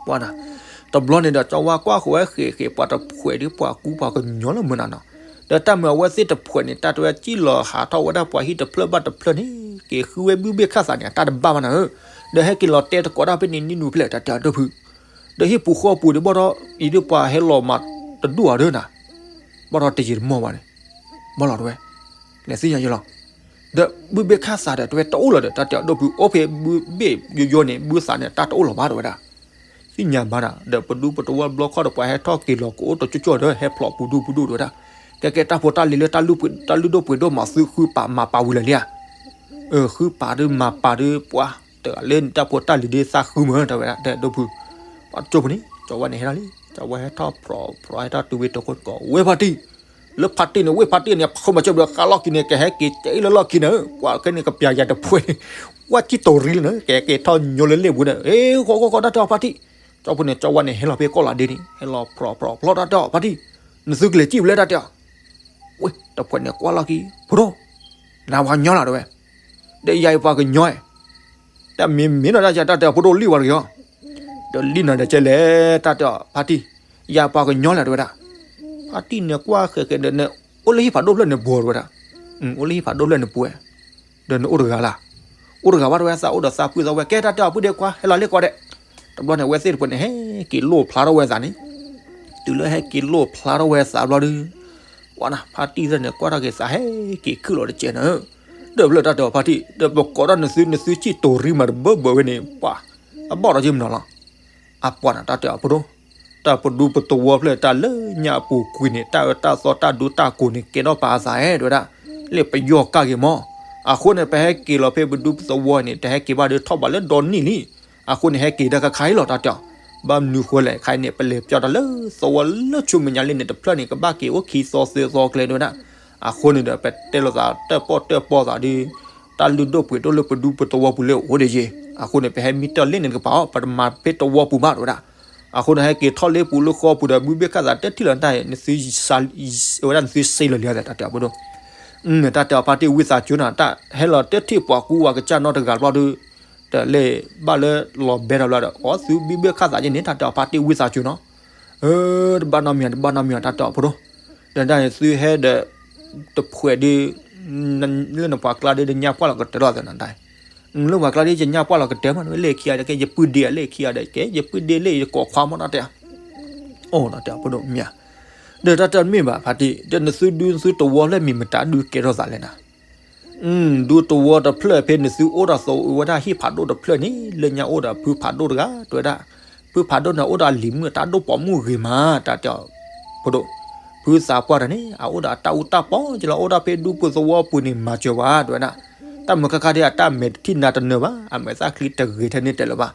ပှၤနၤ, တဘျီန့ၣ်ဒီး ကၠီဝါကွၢ်ဃီဝဲဃဲးဃဲး ပှၤတဖှဲးဒီးပှၤကူပှၤကညီလၢမုၢ်နၤနီၤ, ဒီးတၢ်မၤအဝဲသ့ၣ်တဖှဲးန့ၣ် တၢ်တဲဝဲစံၣ်လီၤဟးထီၣ်ဝဲဒၣ်ပှၤဟံၣ်တဖျၢၣ်ဘၣ်တဖျၢၣ်န့ၣ် က့ၤဃုဝဲဘုဘ့ၣ်ခၣ်သးန့ၣ် အတၢ်တဘၣ်ဘၣ်နၤဧၢ, ဒီးဟဲက့ၤလီၤတဲတကိးဒၣ်ဖဲန့ၣ်နံၤနူၤဖျဲၣ် တၢ်တဲအဒိၣ်ဖု, ဒီးဟံၣ်ပူၤဃီပူၤဒုးဘၣ်ဒီး အံၤဒုးပှၤဟဲလီၤမၤတဒူၣ်အီၤဒီးနၤ ဘၣ်ဒီးတယံာ်တမီၢ်ဘၣ်န့ၣ်, ဘၣ်လီၤတဲဝဲ, လဲၤသ့ၣ်ညါယလီၤ, ဒီးဘုဘ့ၣ်ခၣ်သးဒီးတဲဝဲတအိၣ်လီၤဒီး တၢ်တဲအဒိၣ်ဖု အိၣ်ဖဲဘုဘ့ၣ်ယိယိန့ၣ် ဘုသးန့ၣ် တၢ်တအိၣ်လီၤဘၣ်တဲဝဲဒၣ်, သ့ၣ်ညါဘၣ်နၤ ဒီးပဒူပတဝီဘျီခီဒီး ပှၤဟဲထီၣ်က့ၤလီၤကအိၣ်တကၠီကၠီဒီး ဟဲဖျိးပူၤဒူပူၤဒူတဲဝဲဒၣ်, ကဲကဲတၢ်ဖိတၢ်လံၤလၢ တၢ်လုၢ်ဒိၣ်ပှ့ၤဒိၣ်မၤသုဃုပာ်မၤပာ်ဝံၤလၢာ်လံဧါ ဃုပာ်ဒီးမၤပာ်ဒီးပှၤ တဂၤလၢတၢ်ဖိတၢ်လံၤဒ်သးဃုမး တဲဝဲဒၣ် တဲဒိၣ်ဖု, ပှၤကၠိဖိန့ၣ် ကၠီဝဲန့ၣ်ဟဲထီၣ်လံ, ကၠီဝဲဟဲထီၣ်ဖြီဖြီဟဲထီၣ်တုၤဝံၤတကိးကိး ဝ့ၢ်ဖါတံၢ်, လၢဖါတံၢ်န့ၣ် ဝ့ၢ်ဖါတံၢ်န့ၣ် ဖးခိၣ်မၤစၢၤဘျီဃးလီၢ်ခံန့ၣ် ကဟဲက့ၤတဲအံၤလၢလီၢ်ခံန့ၣ် ပှၤခဲန့ၣ်ကပျၢ်ယၤတဖှဲးန့ၣ် ဝဲကံၣ်တိၤရံလၢနၤ ကဲက့ၤထီၣ်ညိလၢလ့ၣ်ပူၤဒီး ဟ့ၣ်ဃီဃီဃီတၢ်တဲအီၤဖါတံၢ်, ကၠီဖိန့ၣ် ကၠီဝဲန့ၣ် ဟဲလီၤဖဲကီၢ်လးဒ့န့ၣ် ဟဲလီၤဖြီဖြီဖြီတၢ်တဲအီၤဖါတံၢ်, နသုကလဲၤစံၣ်ဖဲလဲၣ်တၢ်တဲအီၤ ဝ့ၢ်တဖှဲးန့ၣ်ကွၢ်လီၢ်ခံ, ဖိဒိၣ်, နပှၤကညီလီၤတဲဝဲ, ဒီးယၤအံၤပှၤကညီဧါ, တၢ်မ့ၢ်မ့ၢ်နီၤတၢ်ယၤတၢ်တဲအီၤဖိဒိၣ်လံဝဲတဂ့ၤအီၤ, ဒီးလံနီၤဒီးကဲလဲၣ်တၢ်တဲအီၤဖါတံၢ်, ယၤပှၤကညီလီၤတဲဝဲဒၣ်, ဖါတံၢ်န့ၣ်ကွၢ်ဃဲးဃဲးဒီး နအိၣ်လၢဟံၣ်ဖးဒိၣ်ဖျၢၣ်န့ၣ်ပှဲၤတဲဝဲဒၣ်, အိၣ်လၢဟံၣ်ဖးဒိၣ်ဖျၢၣ်န့ၣ်ပှဲၤ ဒီးနအိၣ်တဂၤလၢ်, အိၣ်တဂၤဘၣ်တဲဝဲသးအိၣ်ဒီးသးပုၢ်သးဝဲၢ် ကဲတၢ်တဲအီၤပုၢ်ဒ့ခွါ ဟဲလီၤလ့ၣ်ကွၢ်ဒဲး, တဘျီန့ၣ် အဝဲသ့ၣ်တဖှဲးန့ၣ် ဟဲက့ၤလိၣ်ဖျါထီၣ်ဝဲသးန့ၣ်, တုၤလၢဟဲက့ၤလိၣ်ဖျါထီၣ်ဝဲသးဘျီဒီး, ပှၤနၤ ဖါတံၢ်သ့ၣ်န့ၣ် ကွၢ်ထီၣ်က့ၤသးဟဲက့ၤခုၣ်လီၤတကဲးနၤ, ဒီးဖျၢၣ်တၢ်တဲအီၤဖါတံၢ် ဒီးပကိးထီၣ်နသု နသုကံၣ်တိၤရံမးတဘၢဘၢဝဲန့ၣ် ပှၤ အဘၣ်ဒီးယမနုၤလီၤ အပှၤနၤတၢ်တဲအီၤဖိဒိၣ်, တၢ်ပဒူပတဝီဖျၢၣ်တၢ်လၢညါအပူၤကွံာ်န့ၣ် တၢ်အၢတၢ်သီတၢ်ဒူတၢ်ကိးန့ၣ် ကဲထီၣ်ပာ်အသးဧါတဲဝဲဒၣ်, လၢပယီၢ်ကၢ်ဂ့ၤမး, အဃိန့ၣ် ပဟဲက့ၤလီၤဖဲပဒူပသဝီန့ၣ် တဟဲက့ၤဘၣ်ဒီးထီၣ်ဘးလၢဒီနံၣ်လံ, အဃိန့ၣ် ဟဲက့ၤတၢ်ခါခါအံၤလီၤတၢ်တဲအီၤ, ဘၣ်မနုၤဃိလဲၣ် ခါအံၤန့ၣ် ပလဲၤပၠီတၢ်လၢသဝီလၢဆိမဲာ်ညါလံန့ၣ် တဖျၢၣ်န့ၣ် ကဘၣ်က့ၤအိၣ်ခံသီသၢသီကျဲတဲဝဲဒၣ်, အဃိန့ၣ်ဒီး ပတဲလိာ်သးတၢၣ်ပီၣ်တၢၣ်ပီသးဒီး တၢ်လုၢ်ဒိၣ်ပှ့ၤဒိၣ်လၢပဒူပသဝီပူၤလၢအိၣ်ဒံးယ့ၢ်, အဃိန့ၣ် ပဟဲမံတၢ်လ့ၣ်န့ၣ်တကပၤအီၤ ပတမၤဖဲသဝီပူၤဘၣ်တဲဝဲဒၣ်, အဃိန့ၣ် ဟဲက့ၤထီၣ်လ့ပူၤလၢဃီပူၤဒီး ဘုဘ့ၣ်ခၣ်သးတထံၣ်လီၤတၢ် နသု ဝဲဒၣ်နသုစ့လီၤလံတၢ်တဲအီၤဖိဒိၣ်, တၢ်တဲအီၤဖါတံၢ်ဝံသးစူၤနၤ တၢ်ဟဲလီၤတထံၣ်ပှၤကူပှၤကစၢ်နီတဂၤဘျီဒီး တလဲၤဘၣ်လၢလီၤဘဲထီၣ်ဘျီဒီး အီသုဘုဘ့ၣ်ခၣ်သးယ့ၢ်န့ၣ် တၢ်တဲအီၤဖါတံၢ်ဝံသးစူၤနီၤ, တဘၣ်နီတမံၤ တဘၣ်နီတမံၤ တၢ်တဲအီၤဖိဒိၣ်, ဒီးတၢ်န့ၣ်သုဟဲဒီး တဖှဲးဒီး လၢနပှၤကျါဒီး တညါပှၢ်လီၤကတၢၢ်လီၤသနာ်တၢ်, လၢပှၤကျါဒီး ယညါပှၢ်လီၤကတၢၢ်မး လၢခံဂၤဒီး ကဲ ယပုၢ်ဒ့ လၢခံဂၤဒီး ကဲ ယပုၢ်ဒ့လၢယကိးခွါမး တၢ်တဲအီၤ, အိၣ် တၢ်တဲအီၤဖိဒိၣ်မ့ၢ်ဧါ, ဒီးတၢ်တမ့ၢ်ဘၣ်ဖါတံၢ် ဒီးနသုဒူနသုတဝီဖျၢၣ်မ့ၢ်မတၤဒုးကဲထီၣ်သးလဲၣ်နၤ ဒူသဝီတဖျၢၣ်ဖဲန့ၣ် သုအိၣ်ဒီးသဝီဝဲဒၣ်ဟံၣ်ဖးဒိၣ်တဖျၢၣ်န့ၣ် လၢညါအိၣ်ဒီးဖုဖးဒိၣ်တဂၤ တဲဝဲဒၣ်, ဖုဖးဒိၣ်န့ၣ် အိၣ်ဒီးအလံၤမုၣ်တၢ်ဒိၣ်ပိာ်မုၣ်ဂ့ၤမး တၢ်တဲအီၤ, ဖိဒိၣ်, ဖုသးပှၢ်တဂၤန့ၣ် အအိၣ်ဒီးအတၢ်အူတၢ်ပီ ကလီၤအိၣ်ဒၣ်ဖဲဒူပူၤသဝီပူၤန့ၣ် မၤစၢၤဝဲ တဲဝဲဒၣ်, တၢ်မုာ်ခါခါဒ်အတၢ်မဲာ်တထံၣ်နၤတနၢၤဘၣ် အမဲာ်သၣ်ချံတဂ့ၤထဲန့ၣ်တဲလၢၤဘၣ်,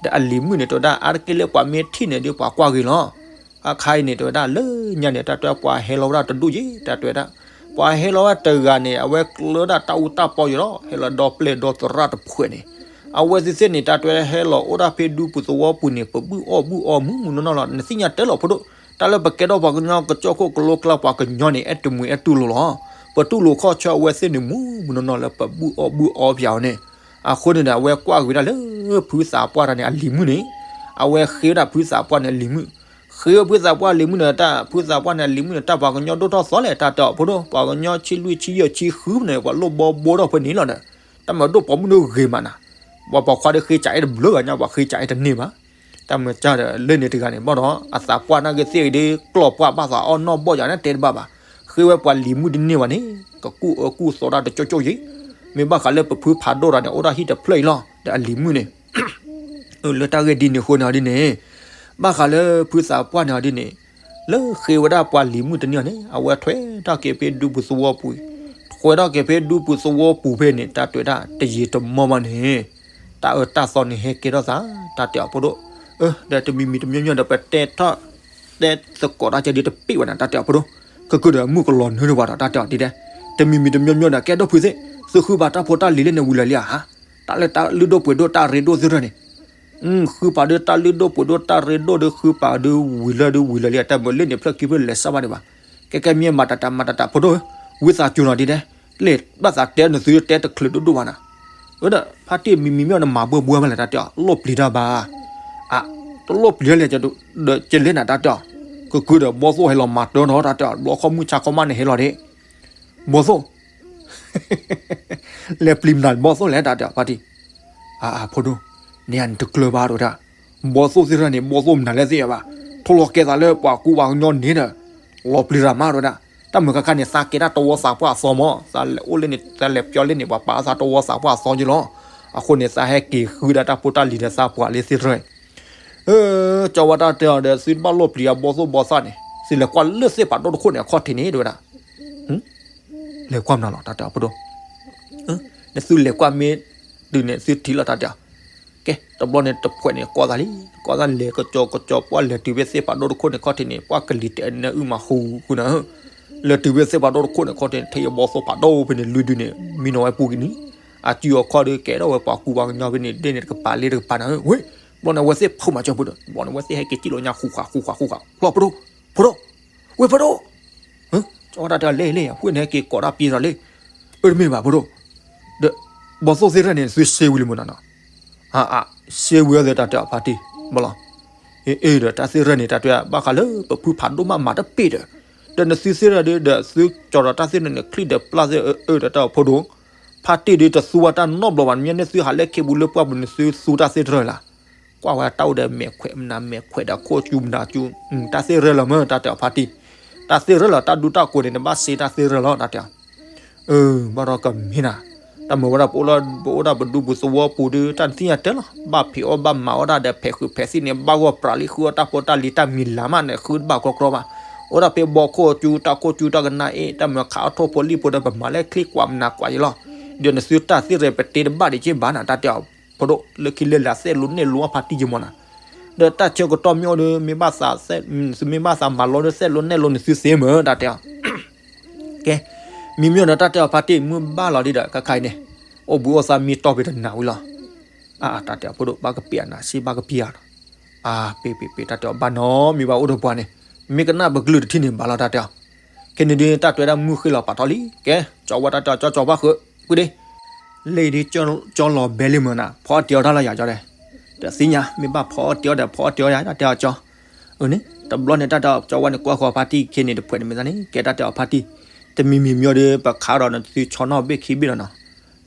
ဒီးအလံၤမုၣ်န့ၣ် တဲဝဲဒၣ် အါတက့ၢ်လၢပှၤမ့ၢ်ထံၣ်န့ၣ်ဒီးပှၤကွၢ်ဂ့ၤလီၤ အခါအံၤန့ၣ် တဲဝဲဒၣ်လၢညါန့ၣ် တၢ်တဲပှၤဟဲလီၤဝဲဒၣ်တဒူၣ်ယ့ၢ် တၢ်တဲဝဲဒၣ်, ပှၤဟဲလီၤဝဲဒၣ်တဂၤန့ၣ် အဝဲကျၢဒၣ်တၢ်အူတၢ်ပီယ့ၢ်လီၤ ဟဲလီၤဒီပျဲၢ်ဒီသရၣ်တဖှဲးန့ၣ်, အဝဲသ့ၣ်သ့ၣ်န့ၣ် တၢ်တဲဟဲလီၤအိၣ်ဒၣ်ဖဲဒူပူၤသဝီပူၤန့ၣ် ပဘူၣ်အီၣ်ဘူၣ်အီမုၢ်မုၢ်နီၢ်နီၢ်လီၤ နသ့ၣ်ညါတဲလီၤဖိဒိၣ်, တၢ်လၢပကဲထီၣ်ပှၤကညီကစၢၢ်ခိၣ်ကလိကျါပှၤကညီန့ၣ် အဲၣ်တမှံၤအဲၣ်တူၢ်လိာ်လီၤ, ပတူၢ်လိာ်ခီၣ်ဆၢအဝဲသ့ၣ်န့ၣ်မုၢ်မုၢ်နီၢ်နီၢ်လၢပဘူၣ်အီၣ်ဘူၣ်အီပၠးအီၤန့ၣ်, အဃိန့ၣ်ဒီး အဝဲကွၢ်ဂ့ၤဒၣ်လၢ ဖုသးပှၢ်တဂၤန့ၣ် အလံၤမုၣ်န့ၣ်, အဝဲဃ့ဝဲဒၣ်ဖုသးပှၢ်န့ၣ်အလံၤမုၣ်, ဃ့ဝဲဖုသးပှၢ်အလံၤမုၣ်န့ၣ် တၢ်ဖုသးပှၢ်န့ၣ်အလံၤမုၣ်န့ၣ် တၢ်ပှၤကညီဒိၣ်ထီၣ်သီလဲၣ် တၢ်တဲအီၤဖိဒိၣ် ပှၤကညီဆံလွံၢ်ဆံယဲၢ်ဆံဃုန့ၣ် ပှၤလိၣ်ဘီဘိထီၣ်ဖဲန့ၣ်လီၤဒီး, တၢ်မၤဒိၣ်ပိာ်မုၣ်ဒိၣ်ဂ့ၤမးနၤ, ပှၤပိာ်ခွါဒီးဃ့ကးအဲၣ်တဘျုးဂၤညါ ပှၤဃ့ကးအဲၣ်တန့ၢ်ဘၣ်, တၢ်မၤစၢ်ဒီးလၢန့ၣ်တဂၤန့ၣ် ဘၣ်ဒီး အသးပှၢ်နာ်က့သ့ၣ်ဂ့ၤဒီး ကျီၢ်ပှၢ်ဘၣ်သးအီၣ်နီၢ်ဘီၣ်ယၤန့ၣ်တဲတဘၣ်ဘၣ်. ဃ့ဝဲပှၤလံၤမုၣ်တန့ၢ်ဘၣ်န့ၣ် ကကူၣ်အၢကူၣ်သီတၢ်တကၠိၢ်ကၠိၢ်ယံၤ. မ့ၢ်ဘၣ်ဃးလၢပဖုဖးဒိၣ်တဂၤန့ၣ် အိၣ်ဒၣ်ဟံၣ်တဖျၢၣ်အံၤလီၤ ဒီးအလံၤမုၣ်န့ၣ် လၢတၢ်ဂ့ၢ်ဒ်န့ၣ်အဃိန့ၣ်ဒ်န့ၣ် ဘၣ်ဃးလၢဖုသးပှၢ်န့ၣ်ဒ်န့ၣ် လၢဃ့ဝဲဒၣ်ပှၤလံၤမုၣ်တန့ၢ်အီၤန့ၣ် အဝဲထွဲထီၣ်က့ၤဖဲဒူပူၤသဝီပူၤ, ထွဲထီၣ်က့ၤဖဲဒူပူၤသဝီပူၤဖဲန့ၣ် တၢ်တဲဝဲဒၣ်တယံာ်တမီၢ်ဘၣ်န့ၣ် တၢ်အၢတၢ်သီန့ၣ်ဟဲကဲထီၣ်သး တၢ်တဲအီၤဖိဒိၣ်, ဒီးတမံၤမံၤတမံၤမံၤဒီး ပတဲထီၣ်တဲသကိးတၢ်ကဲဒ်တပ့ၢ်ဝဲန့ၣ် တၢ်တဲအီၤဖိဒိၣ်, ကကုၢ်ဒီးမုၣ်ကလီၤနုာ်တဝဲဒီး တၢ်တဲအီၤဒ်ဒဲး, တမံၤမံၤတမံၤမံၤဒီး ကဲဒိၣ်ဖုသ့ၣ် သုဃုဘၣ်တၢ်ဖိတၢ်လံၤလၢန့ၣ်ဝံၤလၢာ်လံဧါ, တၢ်လၢတၢ်လုၢ်ဒိၣ်ပှ့ၤဒိၣ်တၢ်ရ့ဒိၣ်သ့ၣ်တဖၣ်န့ၣ် ဃုပာ်ဒုးတၢ်လုၢ်ဒိၣ်ပှ့ၤဒိၣ်တၢ်ရ့ဒိၣ်ဒီး ဃုပာ်ဒုးဝံၤလၢဒုးဝံၤလၢာ်လံ တၢ်မၤလၢန့ၣ်ဖျၢၣ်ခံဖျၢၣ်လဲၤစၢ်ဘၣ်ဒံးဘၣ်, ကဲကဲမ့ၢ်မၤတၢ်တၢ်မၤတၢ်တၢ်ဖိဒိၣ်, ဝံသးစူၤနီၤဒ်ဒဲး, လၢဘၣ်သးတဲနသုတဲတချုးဒိၣ်ဒိၣ်ဘၣ်နၤ, အၢဒီး ဖါတံၢ်မံၤမံၤမ့ၢ်အီၤနမၤဘှဲဘှဲမးလဲၣ် တၢ်တဲအီၤ လီၢ်ပျံၤတၢ်ဘၣ်, အ တလီၢ်ပျံၤတၢ်လဲၣ်, ဒီးကလဲၤနၤ တၢ်တဲအီၤ, ကကုၢ်ဒီးဘီသိၣ်ဟဲလီၤမၤတၢ်နီၤ တၢ်တဲအီၤ ဘျီခီမုၢ်ဆါခီမးန့ၣ်ဟဲလီၤဒံး, ဘီသိၣ် လဲၤပျံၤမနုၤဘီသိၣ်လဲၣ် တၢ်တဲအီၤ ဖါတံၢ်, အဖိဒိၣ်, နတကျၢၤဘၣ်တဝဲဒၣ်, ဘီသိၣ်သ့ၣ်တဖၣ်န့ၣ် ဘီသိၣ်မနုၤလဲၣ်သ့ၣ်ညါဘၣ်, ထိၣ်လီၤကဲသးလၢပှၤကူပှၤကညီန့ၣ်ဒီး လီၤပျံၤတၢ်မးတဝဲဒၣ်, တၢ်မုာ်ခါခါန့ၣ် သးကဲတၢ်တဝီသးပှၢ်အသီမး သးလဲၤအိၣ်လၢန့ၣ် သးလဲၤပျီလၢန့ၣ် ပှၤပာ်သးတဝီသးပှၢ်အသီက့လီၤ, အဃိန့ၣ် သးဟဲက့ၤဃုဒၣ်တၢ်ဖိတၢ်လံၤဒီးသးပှၢ်လၢသ့ၣ်တဖၣ် ကၠီဝါတၢ်တဲအီၤဒီး သုတဘၣ်လီၢ်ပျံၤအဘီသိၣ်ဘီသၣ်န့ၣ် သုလဲၤကွၢ်လၢသ့ၣ်ဖးဒိၣ်တခိၣ်န့ၣ် အခီၣ်ထံးန့ၣ် တဝဲဒၣ်, လဲၤကွၢ်မနုၤလီၤ တၢ်တဲအီၤဖိဒိၣ်, နသုလဲၤကွၢ်မ့ၢ်တုၤန့ၣ် သုထံၣ်လီၤ တၢ်တဲအီၤ, ကဲ တဘျီန့ၣ်တဖှဲးန့ၣ် ကိးသးလံ, ကိးသးလဲၤကစီၤကစီၤ ပှၢ်လဲၤတုၤဖဲသ့ၣ်ဖးဒိၣ်တခိၣ်န့ၣ် ခီၣ်ထံးန့ၣ် ပှၢ်ကလံၤတဲာ်နၢအုၣ်မးဃူဃူနၤဧၢ, လဲၤတုၤဖဲသ့ၣ်ဖးဒိၣ်တခိၣ်န့ၣ် ခီၣ်ထံးန့ၣ် ထံၣ်အဘီသိၣ်ဖးဒိၣ်ဖဲန့ၣ် လွံၢ်ဒုန့ၣ် မံနီၤဝဲပူၤကနံၤ, အစုအခီၣ်ဒီး ကဲထီၣ်ဝဲပှၤကူပှၤကညီဖဲန့ၣ် ဒ့ၣ်န့ၣ်တကပၤလ့တကပၤနၤဧၢ, ဝ့ၢ် ဘျီန့ၣ်အဝဲသ့ၣ်ဖုးမၤစၢၤဖိဒိၣ်, ဘျီန့ၣ်အဝဲသ့ၣ်ဟဲက့ၤစံၣ်လီၤညါ ဃူဃူဃူဃူဃူဃူ လီၤဖိဒိၣ်, ဖိဒိၣ်, ဝ့ၢ်ဖိဒိၣ်, ကၠီဝါတၢ်တဲအီၤ လဲၤလဲၤ အဃိန့ၣ်ဟဲက့ၤကိးတၢ်ပျံၤသးလံ, အၢတမ့ၢ်ဘၣ်ဖိဒိၣ်, ဒီး ဘီသိၣ်သ့ၣ်တဖၣ်န့ၣ် သုစ့ဝံၤလံမနုၤနီၤ, အါအါ စ့ဝံၤအီၤသ့ၣ် တၢ်တဲအီၤဖါတံၢ်, ဘၣ်လီၤ, အ့အ့ဒီးတၢ်သ့ၣ်တဖၣ်န့ၣ် တၢ်တဲဘၣ်ဃးလၢပဖုဖးဒိၣ်မးမၤတပ့ၢ်ဒီး, ဒီးနသုသ့ၣ်တဖၣ်ဒီး ဒီးသုကၠီၤဒီးတၢ်သ့ၣ်တဖၣ်န့ၣ် ချံၣ်ဒီးပျၢ်သ့ၣ် အၢအၢဒီးတၢ်အီၤဖိဒိၣ်, ဖါတံၢ်ဒီးတသူဝဲတၢ်နီတဘျီဘၣ် မ့ၢ်န့ၣ်သုဟးလၢခ့ပူၤလၢပှၢ်ပူၤန့ၣ် သုသူတၢ်သ့ၣ်တဖၣ်လီၤ ကွၢ်ဝဲတၢ်အိၣ်ဒီးမဲာ်ခွဲးမနုၤမဲာ်ခွဲးဒီးခိၣ်ကၠူမနုၤကၠူ, တၢ်သ့ၣ်တဖၣ်လီၤမ့ၢ် တၢ်တဲအီၤဖါတံၢ်, တၢ်သ့ၣ်တဖၣ်လီၤ တၢ်ဒူတၢ်ကိးန့ၣ် နဘၣ်စ့တၢ်သ့ၣ်တဖၣ်လီၤ တၢ်တဲအီၤ, အၢ ဘၣ်ဒီးကမ့ၢ်နၤ, တၢ်မုာ်ဝဲဒၣ် ပအိၣ်ဒၣ်ပဒူပူၤသဝီပူၤဒီး တၢ်နသ့ၣ်ညါတဲလီၤ ဘၣ်ဖံးအီၣ်ဘၣ်မၤအီၣ်ဒၣ်ဒီး ဖဲးဃုာ်ဖဲးသံၣ်န့ၣ် ဘၣ်ဂီၢ်ပြးလံ ဃုအီၣ်တၢ်ဖိတၢ်လံၤတၢ်မံၤလၤမးန့ၣ် ဃုတဘၣ်ကြီကြီဘၣ်, အိၣ်ဒၣ်ဖဲဘီခိၣ်ကၠူ တၢ်ခိၣ်ကၠူတၢ်ကနၣ်အ့ၣ် တၢ်မုာ်ခးအီၣ်ထိၣ်ဖိလံၣ်ဖိဒီး ပမၤလၢချံကွၢ်မနၤကွၢ်ယံၤလီၤ, ဒီးနသုတၢ်သ့ၣ်တဖၣ်ပတ့တဘၣ်ဒံးက့ဘၣ်နၤ တၢ်တဲအီၤ ဖိဒိၣ် လၢခံလၢလာ်သ့ၣ်လိနဲၣ်လိအီၣ်ဖါတံၢ်ယမီၤနၤ, ဒီးတၢ်ဆၢကတီၢ်မ့ၢ်အိၣ်ဒီး မ့ၢ်ဘၣ်သး မ့ၢ်ဘၣ်သးမၤလီၤဒီးသ့ၣ်လိနဲၣ်လိန့ၣ်သုသ့မ့ၢ် တၢ်တဲအီၤ, ကဲ, မ့မ့ၢ်ဒီးတၢ်တဲအီၤဖါတံၢ်မုၢ်ဘၣ်လီၤဒံးဒီး ခါခါအံၤန့ၣ်, အိၣ်ဘှံးအိၣ်သါမံတီၢ်ဖဲတနၤဝံၤလီၤ, အါ တၢ်တဲအီၤဖိဒိၣ် ဘၣ်ကပ့ၤအနၤစ့ဘၣ်ကပ့ၤအါနီၤ, အါ ပ့ၤပ့ၤပ့ၤ တၢ်တဲအီၤဘၣ်နီၤ မ့ၢ်ဘၣ်အိၣ်ဒီးပှၤန့ၣ်, မ့ၢ်ကနၣ်ပကလုၢ်တထံၣ်န့ၣ်ဘၣ်လီၤ တၢ်တဲအီၤ ခဲန့ၣ်ဒုး တၢ်တဲဝဲဒၣ်မုၢ်ဃ့လီၤပာ်ထီၣ်လံ, ကဲ ကၠီဝါတၢ်တဲအီၤ ကၠီကၠီဘၣ်ဃုာ်, ပုၢ်ဒ့, လၢအံၤဒုး ကၠီလီၤဘဲလံမုၢ်နၤ ဖီအီၣ်တ့ၤအီၣ်တၢ်လၢယၤကၠီဒဲး, တသ့ၣ်ညါ မ့ၢ်ဘၣ်ဖီအီၣ်တ့ၤအီၣ်ဒီး ဖီအီၣ်တ့ၤအီၣ်ယၤ တၢ်တဲအီၤကၠီ, အန့ၣ် တဘျီန့ၣ် တၢ်တဲအီၤကၠီဝါန့ၣ် ကွၢ်ဃီၤဖါတံၢ်ခဲန့ၣ် တဖှဲးန့ၣ်မ့ၢ်သးန့ၣ် ကဲတၢ်တဲအီၤဖါတံၢ်, တမံၤမံၤမ့ၢ်ဒီး ပခးဒီးနသုဆီနီၣ်ဘ့ၣ်ခံဘ့ၣ်လီၤနီၤ,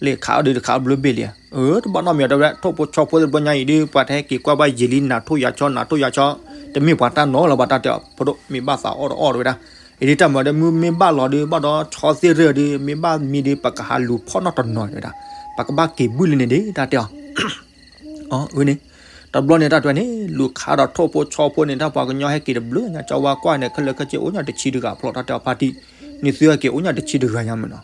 လၢခးအီၤဒုးတခးအီၤဘျုးဘ့ၣ်လံ, အၢ တဘၣ်နီတမံၤတဲဝဲ ထိၣ်ဖိဆီဖိတဘျီညါအံၤဒုး ပှၤတဟဲက့ၤကွၢ်ဘၣ်ယံာ်လံ နၤထိၣ်ယၤဆီ နၤထိၣ်ယၤဆီ, တမ့ၢ်ပှၤတၢ်နီၤလၢၤဘၣ် တၢ်တဲအီၤဖိဒိၣ် မ့ၢ်ဘၣ်သးအီၣ်တအီၣ်တဝဲဒၣ်, အံၤဒုးတၢ်မၤဒီးမုၢ်မ့ၢ်ဘၣ်လီၤဒုး ဘၣ်ဒီးဆီသ့ၣ်ရၢၢ်ဒုး မ့ၢ်ဘၣ်မံဒုး ပကဟးလူၤဖီၣ်နီၣ်တနီၤတဝဲဒၣ်, ပကဘၣ်က့ၤဘုၣ်လံန့ၣ်ဒုး တၢ်တဲအီၤ အၢ အန့ၣ်, တဘျီန့ၣ်တၢ်တဲန့ၣ် လူၤခးဒီးထိၣ်ဖိဆီဖိန့ၣ် တၢ်ပှၤကညီဟဲက့ၤတဘျုးညါ ကၠီဝါကွၢ်န့ၣ် ခဲလၢာ်ခဲဆ့အိၣ်ညါတဆံတဂၤဖျိ တၢ်တဲအီၤဖါတံၢ်, န့ၣ်သုဟဲက့ၤအိၣ်ညါတဆံတဂၤညါမ့ၢ်နီၤ,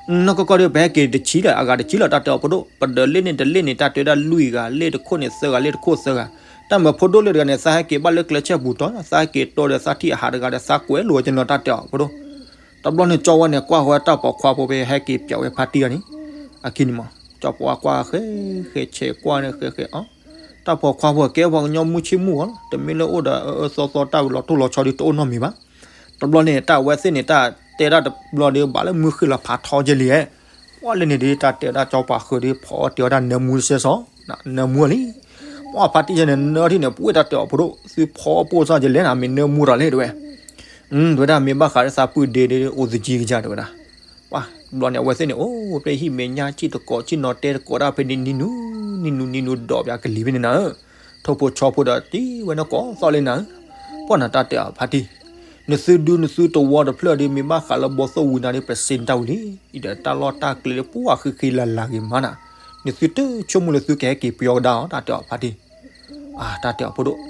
နီၢ်ကီၢ်ကီၢ်ဒီး ပဟဲက့ၤတဆံလၢၤ အဂၤတဆံလၢၤ တၢ်တဲအီၤဖိဒိၣ် ပဒၢးလ့ၣ်န့ၣ်တလ့ၣ်န့ၣ် တၢ်တဲဝဲဒၣ်လွံၢ်ဂၤ လ့ၣ်တခိၣ်န့ၣ်သၢဂၤ လ့ၣ်တခိၣ်သၢဂၤ, တၢ်မၤဖိဒိၣ်လၢတဂၤန့ၣ် သးဟဲက့ၤဘၣ်လၢကျဲဆဲပူၤတီၤ သးဟဲက့ၤတီဒီးသးထံၣ်အဟးတဂၤဒီး သးကွဲးလိာ်ဝဲကနီၤ တၢ်တဲအီၤဖိဒိၣ် တဘျီန့ၣ် ကၠီဝါန့ၣ် ကွၢ်ဃီတၢ်ပိာ်ခွါဖိဖဲဟဲက့ၤပျးဝဲဖါတံၢ်အီၤန့ၣ်, အခံန့ၣ်မး ကၠီပိာ်ခွါဃဲ ဃဲဆဲးကွၢ်န့ၣ် ဃဲဃဲအီၤ, တၢ်ပိာ်ခွါဖိ ကဲပှၤကညီမုၢ်ဆ့ၣ်မုၢ်ဂီၤလီၤ, တမ့ၢ်လၢအိၣ်ဒီးအအၢသီသီတၢ်ဝံၤလီၤတိၢ်လီၤဆီဒုးတအိၣ်နီတမံၤဘၣ်. တဘျီန့ၣ် တၢ်အဝဲသ့ၣ်န့ၣ် တၢ်တဲဒၣ်တဘျီဒီး ဘၣ်လၢမုၢ်ဃ့ၢ်လီၤဖးထီကဲလံ, ပှၢ်လၢန့ၣ်ဒုး တၢ်တဲဝဲဒၣ်ကၠီပှၤဃုာ်ဒီး ဖီအီၣ်တ့ၤအီၣ်ဒၣ်နၢမူတစဲးစီ, နၢမူလံ ပှၢ်ဖါတံၢ်ယဲန့ၣ် နၢထံၣ်န့ၣ် ပှ့ၤတၢ်တဲအီၤဖိဒိၣ် သုဖီအီၣ်ပိၢ်စၢ်ယလဲၣ်နၤ မ့ၢ်နၢမူတၢ်လဲၣ်တဝဲ, တဝဲဒၣ်မ့ၢ်ဘၣ်ဃးလၢသးပုၢ်ဒ့ဒီး အိၣ်သကံကစၢ်တဝဲဒၣ်, ပှၢ်တဘျီန့ၣ် အဝဲသ့ၣ်န့ၣ် အိၣ်ဖဲဟံၣ်မဲာ်ညါ စံၣ်သကိးစံၣ်နီၤတဲသကိးတၢ်ဖဲန့ၣ် နံၤနူၤ နံၤနူၤ နံၤနူၤဒီးပှၤကလံၤဖဲန့ၣ်နၤဧၢ, ထိၣ်ဖိဆီဖိဒီးတံၢ်ဝဲန့ၣ်ကိးသီၣ်လံနၤဧၢ, ပှၢ်နၤတၢ်တဲအီၤဖါတံၢ်, နသုဒူနသုသဝီတဖျၢၣ်ဒီး မ့ၢ်ဘၣ်ဃးလၢဘီၣ်သိၣ်ဝံနၤဒီး ပစ့နတၢ်ဝံၤလံ, အံၤဒီးတၢ်လီၢ်တၢ်ကျဲလၢပှၢ်ဃံဃံလၤလၤဂ့ၤမးနၤ, နသုတဆိကမိၣ်လၢသုကဟဲက့ၤပျီကဒါအီၤ တၢ်တဲအီၤဖါတံၢ်, အတၢ်တဲအီၤဖိဒိၣ်,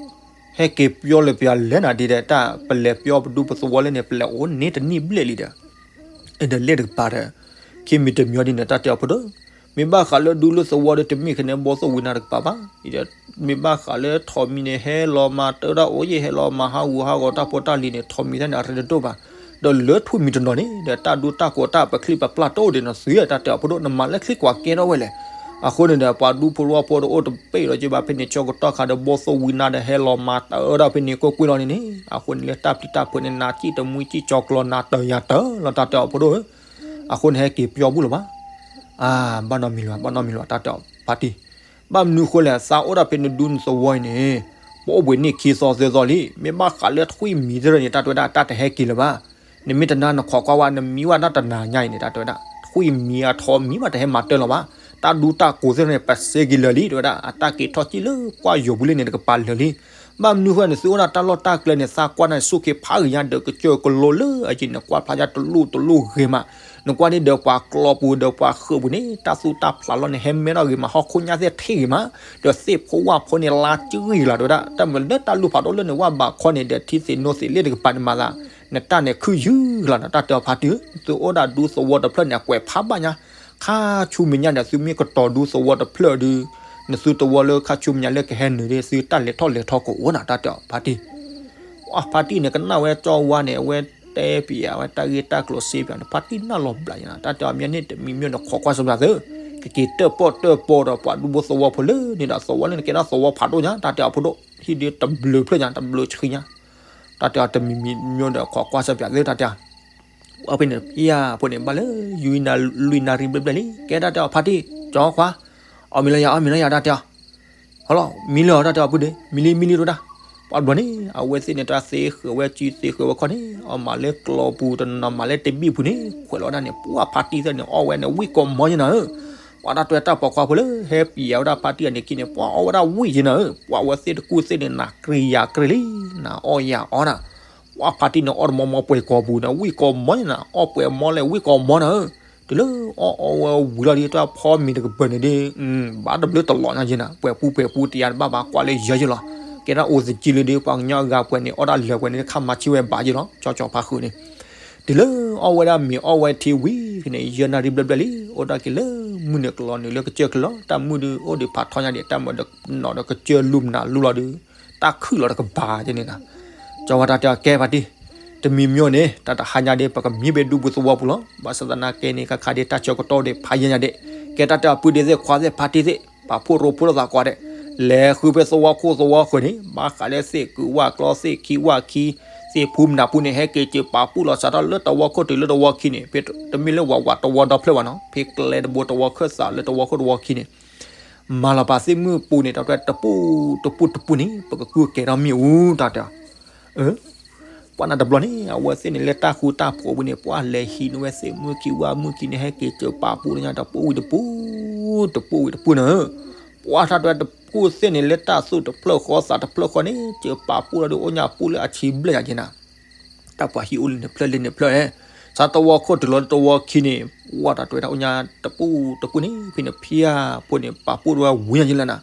ဟဲက့ၤပျီလၢပျၢၤလဲၣ်နၤဒ်ဒီး တၢ်ပလဲၤပျီပဒူပသဝီလၢန့ၣ် ပလဲၤအိၣ်န့ၢ်တနံၣ်ဘျဲၣ်လံဒီး ဒီးလဲၣ်တကပၤဒီး, ခံမံၤတမံၤဒ်န့ၣ် တၢ်တဲအီၤဖိဒိၣ်, မ့ၢ်ဘၣ်ဃးလၢဒူလၢသဝီဒီး တမ့ၢ်ခဲန့ၣ် ဘီၣ်သိၣ်ဝံနၤတကပၤဘၣ်, အံၤဒီး မ့ၢ်ဘၣ်ဃးလၢထိးမံၤန့ၣ် ဟဲလီၤမၤတၢ်ဒၣ်အိၣ်ယဲၢ် ဟဲလီၤမၤဟးဂူာ်ဟးဂီၤတၢ်ဖိတၢ်လံၤန့ၣ် ထိးမံၤတၢ်န့ၣ် အရ့ဒိၣ်ဘၣ်, ဒီးလၢထွံၣ်မံၤတနီၤန့ၣ် ဒီးတၢ်ဒူတၢ်ကိးတၢ်ပချံပပျၢ်တအိၣ်ဒံးနီၤသု တၢ်တဲအီၤဖိဒိၣ် နမၤလၢချံကွၢ်ကဲထီၣ်ဝဲလဲၣ်, အဃိန့ၣ်ဒီး ပှၤဒူဖိသဝီဖိတအိၣ်တဘ့ၣ်ဒီးက့ဘၣ်ဖဲန့ၣ် ဆၢကတီၢ်ခါဒီး ဘီၣ်သိၣ်ဝံနၤဒီး ဟဲလီၤမၤတၢ်ဒၣ်ဖဲန့ၣ် ကွ့ၢ်ကွ့ၢ်လီၤန့ၣ်န့ၣ် အဃိန့ၣ်လၢတၢ်ပျံၤတၢ်ဖုးန့ၣ် နၤစံၣ်တမှံစံၣ်ကၠီကျီနၤတၢၤယၤတၢၤလီၤ တၢ်တဲအီၤဖိဒိၣ်ဧၢ, အဃိန့ၣ်ဟဲက့ၤပျီဘူၣ်လၢၤဘၣ်, အါ ဘၣ်နီတမံၤလၢၤဘၣ် ဘၣ်နီတမံၤလၢၤ တၢ်တဲအီၤဖါတံၢ်, ဘၣ်မနုၤဃိလဲၣ် သးအိၣ်ဒၣ်ဖဲနဒူနသဝီအံၤန့ၣ်, ပအိၣ်ဘှံးနံၣ်ခံသီသၢသီလံ မ့ၢ်ဘၣ်ဃးလၢထွံၣ်မံၤသ့ၣ်န့ၣ် တၢ်တဲဝဲဒၣ် တၢ်တဟဲက့ၤလၢၤဘၣ်, နမ့ၢ်တနာ်နခိးကွၢ်ဝဲ နမံဝဲဒၣ်တနၤညါအံၤန့ၣ် တၢ်တဲဝဲဒၣ် ထွံၣ်မံၤအထိးမံၤဘၣ်တဟဲမၤတၢ်လၢၤဘၣ်, တၢ်ဒူတၢ်ကိးသ့ၣ်န့ၣ် ပစ့က့ၤလၢာ်လံ တဲဝဲဒၣ် အတၢ်က့ၤထီၣ်စံၣ်လၢပှၢ်ယိာ်ပူၤလံန့ၣ် တကပၤလၢာ်လံ, ဘၣ်မနုၤဃိနသုအိၣ်ဒၣ်တၢ်လီၢ်တၢ်ကျဲန့ၣ် သးကွၢ်န့ၣ် စူၢ်က့ၤဖးဂ့ၤညါဒီး ကစၢၢ်ကလိလၢအယံၤန့ၣ် ကွၢ်ဖျါညါတလိၣ်တလိၣ်ဂ့ၤမး, နကွၢ်န့ၣ်ဒီးပှၤကျီပူၤဒီးပှၤဃုာ်ပူၤန့ၣ် တၢ်သူၣ်တၢ်ဖျးလီၤန့ၣ် ဟဲမဲထီၣ်ဂ့ၤမး ဟီၣ်ခိၣ်ညါသ့ၣ်ထံၣ်ဂ့ၤမး, ဒီးသ့ၣ်ဖိဝၣ်ဖိန့ၣ် လါကဂံၢ်လီၤ တဲဝဲဒၣ် တၢ်မၤလၢတၢ်လူၤဖးဒိၣ်လၢနဝၣ်ဘးခီန့ၣ်ဒီး ထံသ့ၣ်နိသ့ၣ်လ့ၣ်တကပၤန့ၣ်မၤသး, နတၢ်န့ၣ်ခုၣ်ယုၢ်လီၤနီၤ တၢ်တဲအီၤဖါတံၢ်, သုအိၣ်ဒၣ်ဒူသဝီတဖျၢၣ်န့ၣ် အကွဲးဖးဘၣ်ညါ, ခါဆူမဲာ်ညါဒီး သုမ့ၢ်ကတီၤဒူသဝီတဖျၢၣ်ဒီး နသုသဝီလၢခါဆူမဲာ်ညါလၢကဟဲနုာ်ဒီး သုတၢ်လဲၤထီၣ်လဲၤထီကိးအိၣ်နီၤ တၢ်တဲအီၤဖါတံၢ်, ပှၢ်ဖါတံၢ်န့ၣ်ကနၣ်ဝဲကၠီဝါန့ၣ် အဝဲတဲပျးဝဲတၢ်ဂ့ၢ်တၢ်ကျိၤစ့ပျးန့ၣ် ဖါတံၢ်နၢ်လီၤဘျးယနီၤ တၢ်တဲအီၤမ့ၢ်န့ၣ်တမံၤမ့ၢ်န့ၣ် ခိးကွၢ်စၢၤပျးသု, ကက့ၤတၢၣ်ပီၣ်တၢၣ်ပီဒီးပှၤဒူဖိသဝီဖိလၢန့ၣ်ဒီး သဝီလၢနကဲထီၣ်သဝီဖးဒိၣ်ညါ တၢ်တဲအီၤဖိဒိၣ် ဟံၣ်ဒုးတဘျုးဖျၢၣ်ညါ တဘျုးဆှံညါ, တၢ်တဲအီၤတမံၤမံၤမ့ၢ်န့ၣ် ခိးကွၢ်စၢၤပျးသု တၢ်တဲအီၤ အဖဲန့ၣ် ယဖိန့ၣ် ဘၣ်လၢ ယွံနၣ်ရံၣ်ဘျဲၣ်ဘျဲၣ်လံ ကဲတၢ်တဲအီၤဖါတံၢ် ကၠီခွါ, အီၣ်မ့ၤလၢယၤ အီၣ်မ့ၤလၢယၤ တၢ်တဲအီၤ, ဟလီၤ မံလၢအီၤ တၢ်တဲအီၤပုၢ်ဒ့ မံလံ မံလံတဝဲဒၣ်, ပှၤဘျီန့ၣ် အဝဲသ့ၣ်န့ၣ် တၢ်သ့ဃုာ်ဝဲကၠီသ့ဃုာ်ဝဲခီန့ၣ် အီၣ်မးလၢကျီပူၤတနီၤ မးလၢတဘ့ၣ်ပူၤန့ၣ် ခွဲးလီၤဝဲဒၣ်န့ၣ် ပှၢ်ဖါတံၢ်သ့ၣ်န့ၣ် အီၣ်ဝဲန့ၣ် ဝံၣ်ကိးမီၤယနၤဧၢ, ပှၤတၢ်တဲတၢ်ပိာ်ခွါဖိလၢ ဟဲပျးဝဲဒၣ်ဖါတံၢ်အန့ၣ်ခံန့ၣ် ပှၤအီၣ်ဝဲဒၣ်ဝံၣ်ယနၤဧၢ, ပှၤဝဲသ့ၣ်တကူၣ်သ့ၣ်န့ၣ် နၤကြ့ယၤကြ့လံ, နၤအီၣ်ယၤအီနၤ ပှၢ်ဖါတံၢ်န့ၣ် အီၣ်တမီမီပှဲၤကိာ်ပူၤန့ၣ် ဝံၣ်ကိးမီၤန့ၣ် အီၣ်ပှဲၤမီၤလဲၣ် ဝံၣ်ကိးမီၤနၤဧၢ, တုၤလၢအီၣ်အီဝဲဝံၤလီၤဒီး တၢ်ဖီမ့ၤတကပၤန့ၣ်ဒီး ဘၣ်တဘျုးတလီၤညါယနၤ, ပှဲၤပူၤပှဲၤပူၤတယၤတဘၣ်ဘၣ် ကွၢ်လၢယဲယလီၤ, ကဲဒၣ်အိၣ်သကံလၢဒီး ပှၤကညီအဂၤပှဲၤန့ၣ် အီၣ်ဒၣ်လၢာ်ပှဲၤန့ၣ် ခါမၤဆံၣ်ဝဲဘၣ်ယလီၤ ကၠီကၠီဖါဃုာ်န့ၣ် တုၤလၢအီၣ်ဝဲဒၣ်မ့ၤအီၣ်ဝဲထံဝံၤန့ၣ် ယဲၢ်နၣ်ရံၣ်ဘျဲၣ်ဘျဲၣ်လံ, အိၣ်ဒၣ်က့ၤလၢမုၢ်န့ၣ်ကလီၤနုာ်လၢကစၢၢ်ကလီၤ, တၢ်မုၢ်ဒုးအိၣ်ဒံးဖးထီညါဒံး တၢ်မၤဒီးနီၣ်ဒီးကစၢၢ်လူၤမနုၤလူလီၤဒီး တၢ်ခုၣ်လီၤတကပၤကဲန့ၣ်နီၤ, ကၠီဝဲတၢ်တဲအီၤကဲဖါတံၢ်, တမံၤမံၤန့ၣ် တၢ်တဟါညါဒံး ပကမံဘၣ်ဒူပူၤသဝီပူၤလီၤ, ဘၣ်ဆၣ်သနာ်က့န့ၣ် ခါခါဒံးတၢ်ဆၢကတီၢ်ဒံးဖးယဲၢ်ညါဒံး, ကဲတၢ်တဲအီၤပုၢ်ဒ့သ့ၣ်ခွါသ့ၣ်ဖါတံၢ်သ့ၣ် ပာ်ဖှိၣ်ရိဖှိၣ်လိာ်သးကွၢ်ဒံး, လဲၤဃုဖဲသဝီခိၣ်သဝီဃၢၤန့ၣ် ဘၣ်ဃးလၢသ့ၣ်ကုးဝၣ်ကျီသ့ၣ်ခံဝၣ်ခံ သ့ၣ်ဖူမနုၤဖူန့ၣ် ဟဲက့ၤစၢၤပာ်ဖှိၣ်လိာ်စးထီၣ်လၢသဝီခိၣ်တုၤလၢသဝီခံန့ၣ်, ဖဲတမ့ၢ်လၢဝးဝးသဝီဒီဖျၢၣ်ဘၣ်နီၤ, ဖဲကျဲတဘိသဝီခၢၣ်သးလၢသဝီခိၣ်သဝီခံန့ၣ် မၤလီၤပာ်သ့ၣ်မုၢ်ပူၤန့ၣ် တၢ်တဲတပူၤတပူၤတပူၤန့ၣ် ပကကူကဲထီၣ်မ့ၣ်အူ တၢ်တဲအီၤ ပှၢ်နၤတဘျီန့ၣ် အဝဲသ့ၣ်န့ၣ်လၢတၢ်ဃူတၢ်ဖိးပူၤန့ၣ် ပှၢ်လဲၤဟံးန့ၢ်ဝဲသ့ၣ်မုၢ်ခံဝၣ်မုၢ်ခံန့ၣ် ဟဲက့ၤစၢၤပာ်ဖှိၣ်လၢညါတပူၤဝံၤတပူၤ, တပူၤဝံၤတပူၤန့ၣ်, ပှၢ်တၢ်တဲတပူၤသ့ၣ်န့ၣ် လၢတၢ်သူၣ်တဖျၢၣ်ဃီသးတဖျၢၣ်ဃီန့ၣ် စၢၤပာ်ဖှိၣ်လီၤဒီးအိၣ်ညါပူၤလၢအဆံဘျဲၣ်ညါက့ၤနၤ တၢ်ပှၤဟံးအိၣ်လၢန့ၣ်ဖျၢၣ်လၢန့ၣ်ဖျၢၣ်, စးသဝီခိၣ်တုၤလီၤလၢသဝီခံန့ၣ်, ပှၢ်တၢ်တဲဝဲဒၣ်အိၣ်ညါတပူၤတပူၤန့ၣ် ဖဲန့ၣ်ဖၠၣ်ဖိန့ၣ် ပာ်ဖှိၣ်ဝဲဝံၤညါယလၢနၤ,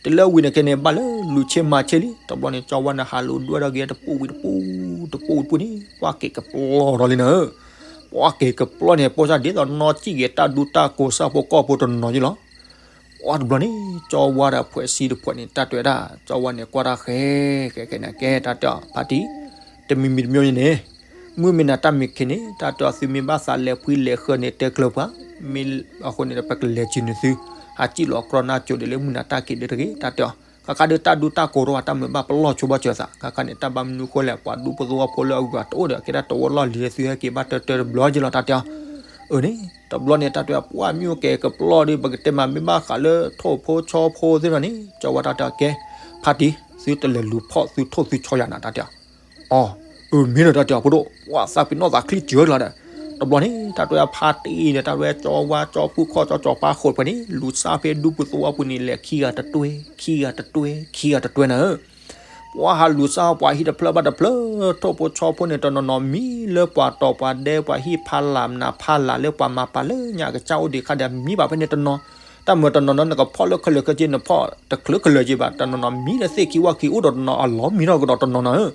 တလၢဝံၤန့ၣ်ကဲန့ၣ် ဘၣ်လၢလူၤဆ့မၤဆ့လံ, တဘျီန့ၣ် ကၠီဝါန့ၣ် ဟးလူၤဒွဲၣ်ထီၣ်က့ၤတပူၤဝံၤတပူၤ, တပူၤဝံၤတပူၤန့ၣ် ပှၢ်က့ၤကပျီထီၣ်လံနၤဧၢ, ပှၢ်က့ၤကပျီန့ၣ် ပိစၢ်ဒ်သိးနီၢ်စံၣ်က့ၤတၢ်ဒူတၢ်ကိးစၢ်ဖိကီၢ်ဖိတနီၤယလီၤ ပှၢ်တဘျီန့ၣ် ကၠီဝါဒီးဖှဲးဆံတဖှဲးန့ၣ် တၢ်တဲဝဲဒၣ် ကၠီဝါန့ၣ် ကွၢ်တၢ်ဃဲ ဃဲဃဲန့ၣ် ကဲတၢ်တဲအီၤဖါတံၢ်, တမံၤမံၤတမံၤန့ၣ်, မုၢ်မ့ၢ်နၤတၢ်မ့ၢ်ခံးန့ၣ် တၢ်တဲအီၤသုမ့ၢ်ဘၣ်သးလဲၤဖှံလဲၤဃၢၤန့ၣ် တဲကျၢၤပှၤ, မ့ၢ်အဃိန့ၣ်ဒီး ပကလဲၤစုၤနသု, ဟးစံၣ်လီၤကြီနၢ်ကၠိဒီးလၢမုၢ်နၤတၢ်က့ၤဒုးတဂ့ၤ တၢ်တဲအီၤ, ခါခါဒုးတၢ်ဒူတၢ်ကိးတအိၣ်ဘၣ် တၢ်မုာ်ဘၣ်ပလီၢ်ဆိဘၣ်စၢၤသး ခါခါန့ၣ် တၢ်ဘၣ်မနုၤဃိလဲၣ် ပှၤဒူဖိသဝီဖိလၢအဂၤတအိၣ်ဒီး ကဲဒၣ်တဝီလီၢ်လံၤသုဟဲက့ၤဘၣ်တၢၢ်တၢၢ်တဘျီယလီၤ တၢ်တဲအီၤ အန့ၣ် တဘျီန့ၣ် တၢ်တဲပှၢ်မ့ၢ်အိၣ်ကဲကပျီဒီး ပကတဲမးမ့ၢ်ဘၣ်ဃးလၢထိၣ်ဖိဆီဖိသ့ၣ်နီၤန့ၣ် ကၠီဝါတၢ်တဲအီၤကဲ, ဖါတံၢ် သုတလဲၤလူၤဖီၣ်သုထိၣ်သုဆီယၤနၤ တၢ်တဲအီၤ, အၢ မ့ၢ်ဒီး တၢ်တဲအီၤဖိဒိၣ် ပှၢ်သးပ့ၤနီၣ်သးချံစၢၤလီၤဒီး, တဘျီန့ၣ် တၢ်တဲအဖါတံၢ်ဒီး တၢ်တဲကၠီဝါ ကၠီဖုခီၣ် ကၠီစီၤပၤဃိးတဖၣ်န့ၣ် လူၤစၢ်ဖဲဒူပူၤသဝီပူၤန့ၣ် လဲၤခံဂၤတတွဲ ခံဂၤတတွဲ ခံဂၤတတွဲနၤဧၢ. ပှၤဟးလူၤစၢ်ပှၤဟံၣ်တဖျၢၣ်ဘၣ်တဖျၢၣ် ထိၣ်ဖိဆီဖိန့ၣ် တနီၤနီၤမံလၢပှၤတီၤပှၤဒဲ ပှၤဟံၣ်ဖးလၢ် မနၤဖးလၢ်လၢပှၤမၤပာ်လၢညါကစၢ်အိၣ်ဒံးခါဒီး မံဘၣ်ဖဲန့ၣ်တနီၤ, တၢ်မၤတနီၤနီၤ နကဖီၣ်လၢခဲလၢာ်ခဲဆ့ နဖီၣ်တချုးခဲလၢာ်က့ဘၣ်, တနီၤနီၤမံလၢသ့ၣ်ခံဝၣ်ခံ အိၣ်ဒီးတနီၤ အလီၤမံထီၣ်ကဒီးတနီၤနၤဧၢ.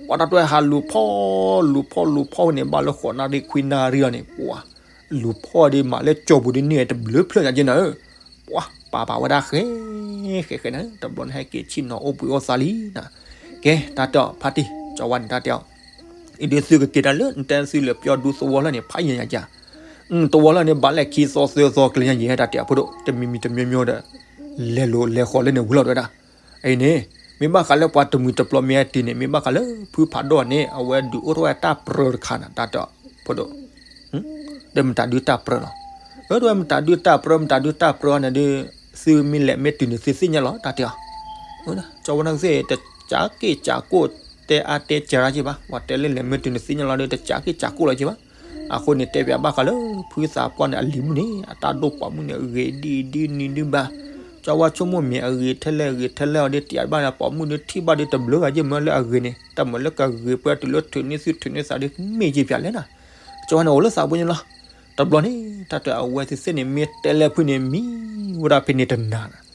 ပှၤတၢ်တဲဟးလူၤဖီၣ် လူၤဖီၣ်လူၤဖီၣ်န့ၣ် ဘၣ်လၢဃိးနၣ်ရံၣ်ခွံနၣ်ရံၣ်အီၤန့ၣ် ပှၤလူၤဖီၣ်ဒ်မးလၢကၠီပူၤဒ်န့ၣ်တဘျုးဖျၢၣ်ညါက့နၤဧၢ. ပှၤပာ်ပာ်ဝဲဒၣ်ဃဲ ဃဲဃဲနၤဧၢ, တဘျီန့ၣ်ဟဲက့ၤဆ့ၣ်နီၤအိၣ်ဘှံးအိၣ်သါလံနၤ. ကဲ တၢ်တဲအီၤ ဖါတံၢ် ကၠီဝါန့ၣ် တၢ်တဲအီၤ အံၤဒုးသုကက့ၤတၢ်လၢ နတဲသုလၢပျီဒူသဝီလၢ်န့ၣ် ဖးယံာ်ညါကၢ်, သဝီလၢ်န့ၣ် ဘၣ်လဲၣ်ခံသီသၢသီကျဲညါယဲ တၢ်တဲအီၤဖိဒိၣ် တမံၤမံၤတမံၤမံၤဒီး လဲၤလိာ်လဲၤဃီၤလၢန့ၣ်ဝံၤလီၤတဝဲဒၣ်. အံၤန့ၣ် မ့ၢ်ဘၣ်ဃးလၢပှၤတမှံၤတပျီမ့ၢ်ဟဲတုၤန့ၣ် မ့ၢ်ဘၣ်ဃးလၢဖုဖးဒိၣ်န့ၣ် အဝဲဒုးအိၣ်ထီၣ်ဝဲတၢ်ပြၢတခါနၤ တၢ်တဲအီၤဖိဒိၣ် ဒီးမတၤဒုးတၢ်ပြၢလီၤ. အၢ တဝဲမတၤဒုးတၢ်ပြၢ မတၤဒုးတၢ်ပြၢန့ၣ်ဒုး သုမ့ၢ်လဲၤမ့ၢ်တုၤန့ၣ် သုသ့ၣ်ညါလီၤ တၢ်တဲအီၤ. ကၠီဝါန့ၣ်သ့ၣ် တကးက့ၢ်ကးကိၢ် တဲအါတဲကၢရၣ်က့ဘၣ်, ပှၤတဲလၢလဲၤမ့ၢ်တုၤန့ၣ်သ့ၣ်ညါလီၤဒီး တကးက့ၢ်ကးကိၢ်လီၤက့ဘၣ်. အဃိန့ၣ် တဲပၠးဘၣ်ဃးလၢ ဖုသးပှၢ်န့ၣ် အလံၤမုၣ်န့ၣ် အတၢ်ဒိၣ်ပိာ်မုၣ်န့ၣ် အဂ့ၤဒ်ဒ်နံၤဒုဘၣ်. ကၠီဝါဆိကမိၣ်မ့ၢ်အဂ့ၤထဲလဲၣ် အဂ့ၤထဲလဲၣ်အီၤဒီး တၢ်ဘၣ်န့ၣ် ပိာ်မုၣ်ဒုးထံၣ်ဘၣ်ဒုးတဘျုးဂၤယ့ၢ်မၢလၢအဂ့ၤန့ၣ် တၢ်မၤလၢကဂ့ၤပှဲၤတုၤလၢထုးန့ၢ်သုထုးန့ၢ်သးဒုး မ့ၢ်က့ၢ်ပၠးလဲၣ်နၤ. ကၠီဝါန့ၣ်အိၣ်လၢသးပှၢ်ညါလီၤ. တဘျီန့ၣ် တၢ်တဲအဝဲသ့ၣ်သ့ၣ်န့ၣ် မ့ၢ်တဲလၢဖုန့ၣ် မံဝဲဒၣ်ဖဲန့ၣ်တနၤနၤ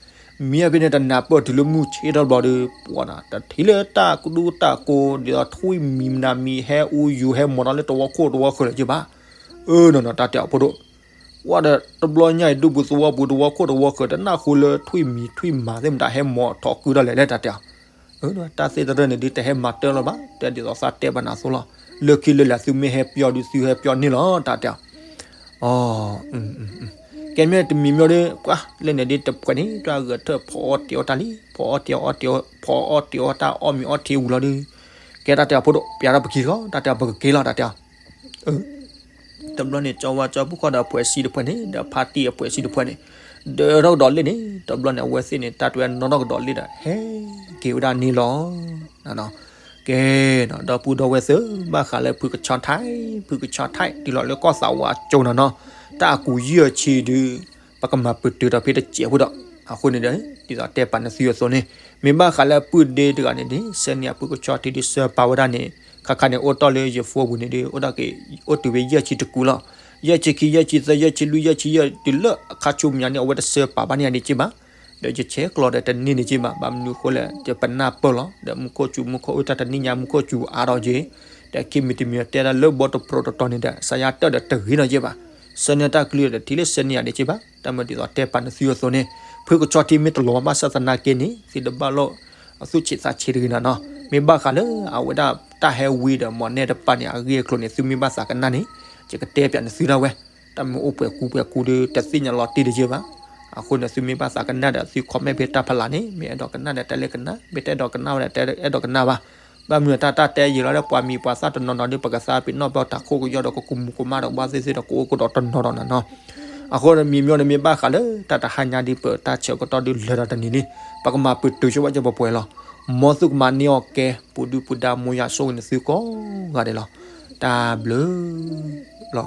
မံဝဲဖဲန့ၣ်တနၤပၢၢ်တုၤလၢမုၢ်ဆ့ၣ်ထီၣ်တဘျီဒီး ပှၤနၤ တထံၣ်လၢတၢ်ကဒူတၢ်ကိး ဒ်သိးထွံၣ်မံၤမနၤမံၤဟဲအူယူၤဟဲမီၤဒီးလၢတဝီခိၣ်တဝီဃၢၤလၢၤက့ဘၣ်. အၢ နီၢ်နီၢ် တၢ်တဲအီၤဖိဒိၣ် ပှၤဒီးတဘျီညါအံၤ ဒူပူၤသဝီပူၤတဝီခိၣ်တဝီဃၢၤ တနၢ်ဟူလၢထွံၣ်မံၤထွံၣ်မၤသ့ၣ်မတၤဟဲမီၤထီၣ်ကုဒီးလဲၣ်လၢတၢ်တဲအီၤ တၢ်သ့ၣ်တရၢၢ်န့ၣ်ဒုးတဟဲမၤတၢ်လီၤဘၣ်, တဲဒ်သိးသးတဲပှၤနၤအသိးလီၤ. လၢခံလၢလဲၤသုမ့ၢ်ဟဲပျီဒုး သုဟဲပျီန့ၣ်လီၤ တၢ်တဲအီၤ. အ ကဲမ့ၢ်တမံၤမ့ၢ်ဒီး ပှၤလၢန့ၣ်ဒုးတပှဲၤန့ၣ် တၢ်ဂဲၤထၢၣ်ဖီအီၣ်တ့ၤအီၣ်တၢ်လံ, ဖီအီၣ်တ့ၤအီၣ် ဖီအီၣ်တ့ၤအီၣ်တၢ်အီၣ်မ့ၤအီထံဝံၤလီၤဒုး ကဲတၢ်တဲအီၤဖိဒိၣ် ပျးထီၣ်ပက့ၤဃီ တၢ်တဲအီၤပကက့ၤလီၤ တၢ်တဲအီၤ. တဘျီန့ၣ် ကၠီဝါကၠီဖုခီၣ်ဒီးအပှဲၤစံတဖှဲန့ၣ် ဒီးဖါတံၢ်အပှဲၤစံတဖှဲန့ၣ် ဒၢထီၣ်ကဒီးလ့ၣ်န့ၣ် တဘျီန့ၣ် အဝဲသ့ၣ်န့ၣ် တၢ်တဲဝဲနီၣ်ထီၣ်ကဒီးလ့ၣ်ဒီး ဟဲက့ၤဝဲဒၣ်န့ၣ်လီၤ. ကဲ ဒီပုၢ်ဒီဝဲၢ်သ့ၣ် ဘၣ်ဃးလၢဖုကဆီထၢၣ် ဖုကဆီထၢၣ် တုၤလီၤလၢကီၢ်သးဝးအကၠိနၤနီၤ တၢ်အကူးယဲၢ်ဆံဒုး ပကမၤပတုာ်ဒီးဖဲတစဲးဖိဒီး အဃိန့ၣ်ဒီး ဒ်သိးတဲပာ်နသုအသိးန့ၣ် မ့ၢ်ဘၣ်ဃးလၢပုၢ်ဒ့တဂၤန့ၣ်ဒ် ဆဲန့ၢ်အဖုကဆီထံဒ်ဆှၢပာ်ဝဲဒၣ်န့ၣ် ခါခါန့ၣ် အိၣ်တ့ၢ်လၢယဖိပူၤန့ၣ်ဒ် အိၣ်ဒၣ်က့ၤ အိၣ်တုၤဝဲယဲၢ်ဆံတကူလီၤ. ယဲၢ်ဆံခံ ယဲၢ်ဆံသၢ ယဲၢ်ဆံလွံၢ် ယဲၢ်ဆံယဲၢ် တုၤလၢအခါဆူမဲာ်ညါန့ၣ် အဝဲတဆှၢပာ်ဘၣ်န့ၢ်ယၤဒံးက့ဘၣ် ဒီးယဆဲးကျိးဒီးတန့ၢ်န့ၢ်က့ဘၣ် ဘၣ်မနုၤအဃိလဲၣ် ယပနၢ်ပၢၢ်လီၤ ဒီးမူခိၣ်စူၤ မူခိၣ်အုၣ်တၢ်တနံၣ်ညါ မူခိၣ်စူၤအါထီၣ်က့ ဒီးခံမံၤတမံၤတဲဒၣ်လၢဘီတပြီၤတတီၤန့ၣ်ဒီး စးယါတၢၢ်ဒီးတဂ့ၤနီၢ်က့ဘၣ် ဆၢန့ၢ်တၢ်ကလုၢ်ဒီးတထံၣ်လၢဆၢန့ၢ်ယၤဒံးက့ဘၣ် တၢ်မၤဒ်သိးတဲပာ်နသုအသိးန့ၣ် ဖုကဆီထံမ့ၢ်တလီၤဘၣ်ဆၣ်သနာ်က့န့ၣ် သုတဘၣ်လိာ် အသူၣ်ဆံးသးဆံးတဂ့ၤနၤနီၤ မ့ၢ်ဘၣ်ဃးလၢအဝဲဒၣ်တၢ်ဟဲဝံဒီးမီၢ်နဲၣ်တပၤန့ၣ် အဂ့ၢ်အကျိၤန့ၣ် သုမ့ၢ်ဘၣ်သးကနၣ်န့ၣ် ယကတဲပၠးနသုဒၣ်ဝဲ တၢ်မ့ၢ်အိၣ်ပှဲၤကူပှဲၤကူဒီး တသ့ၣ်ညါလီၤတံၢ်တယဲၢ်ဘၣ်. အဃိန့ၣ် သုမ့ၢ်ဘၣ်သးကနၣ်ဒီး သု comment ဖဲတၢ်ဖးလၢ်န့ၣ် မ့ၢ်အဲၣ်ဒိးကနၣ်ဒီးတဲလၢကနၣ်, မ့ၢ်တအဲၣ်ဒိးကနၣ်ဝဲဒီး တအဲၣ်ဒိးကနၣ်ဘၣ်. ဘၣ်မနုၤတၢ်တၢ်တဲယံာ်လီၤလၢပှၤမံၤပှၤသၣ်တနီၤနီၤဒီး ပကသးပ့ၤနီၣ်ပတၢ်ခိၣ်ကယီၢ်ဒီး ကကူမူကမၣ်ဒီး ဘၣ်သ့ၣ်သ့ၣ်ဒီး ကအိၣ်ကဒီးတနီၤဒီးနၤနီၤ. အဃိန့ၣ် မံၤမ့ၢ်န့ၣ် မ့ၢ်ဘၣ်ဃးလၢတၢ်တဟါညါဒ်ပတၢ်ဆၢကတီၢ်ဒုးလၢာ်ဒီးတနံၤလံ, ပကမၤပတုာ်ဆိဝဲကၠီပှဲၤပှဲၤလီၤ. မ်သုကမၤန့ၢ်အီၣ်ကဲ ပူၤဒုၣ်ပူၤဒါ မိၢ်ယွၤဆိၣ်ဂ့ၤန့ၢ်သုကိးဂၤဒဲးလီၤ. တၢ်ဘျုးလီၤ.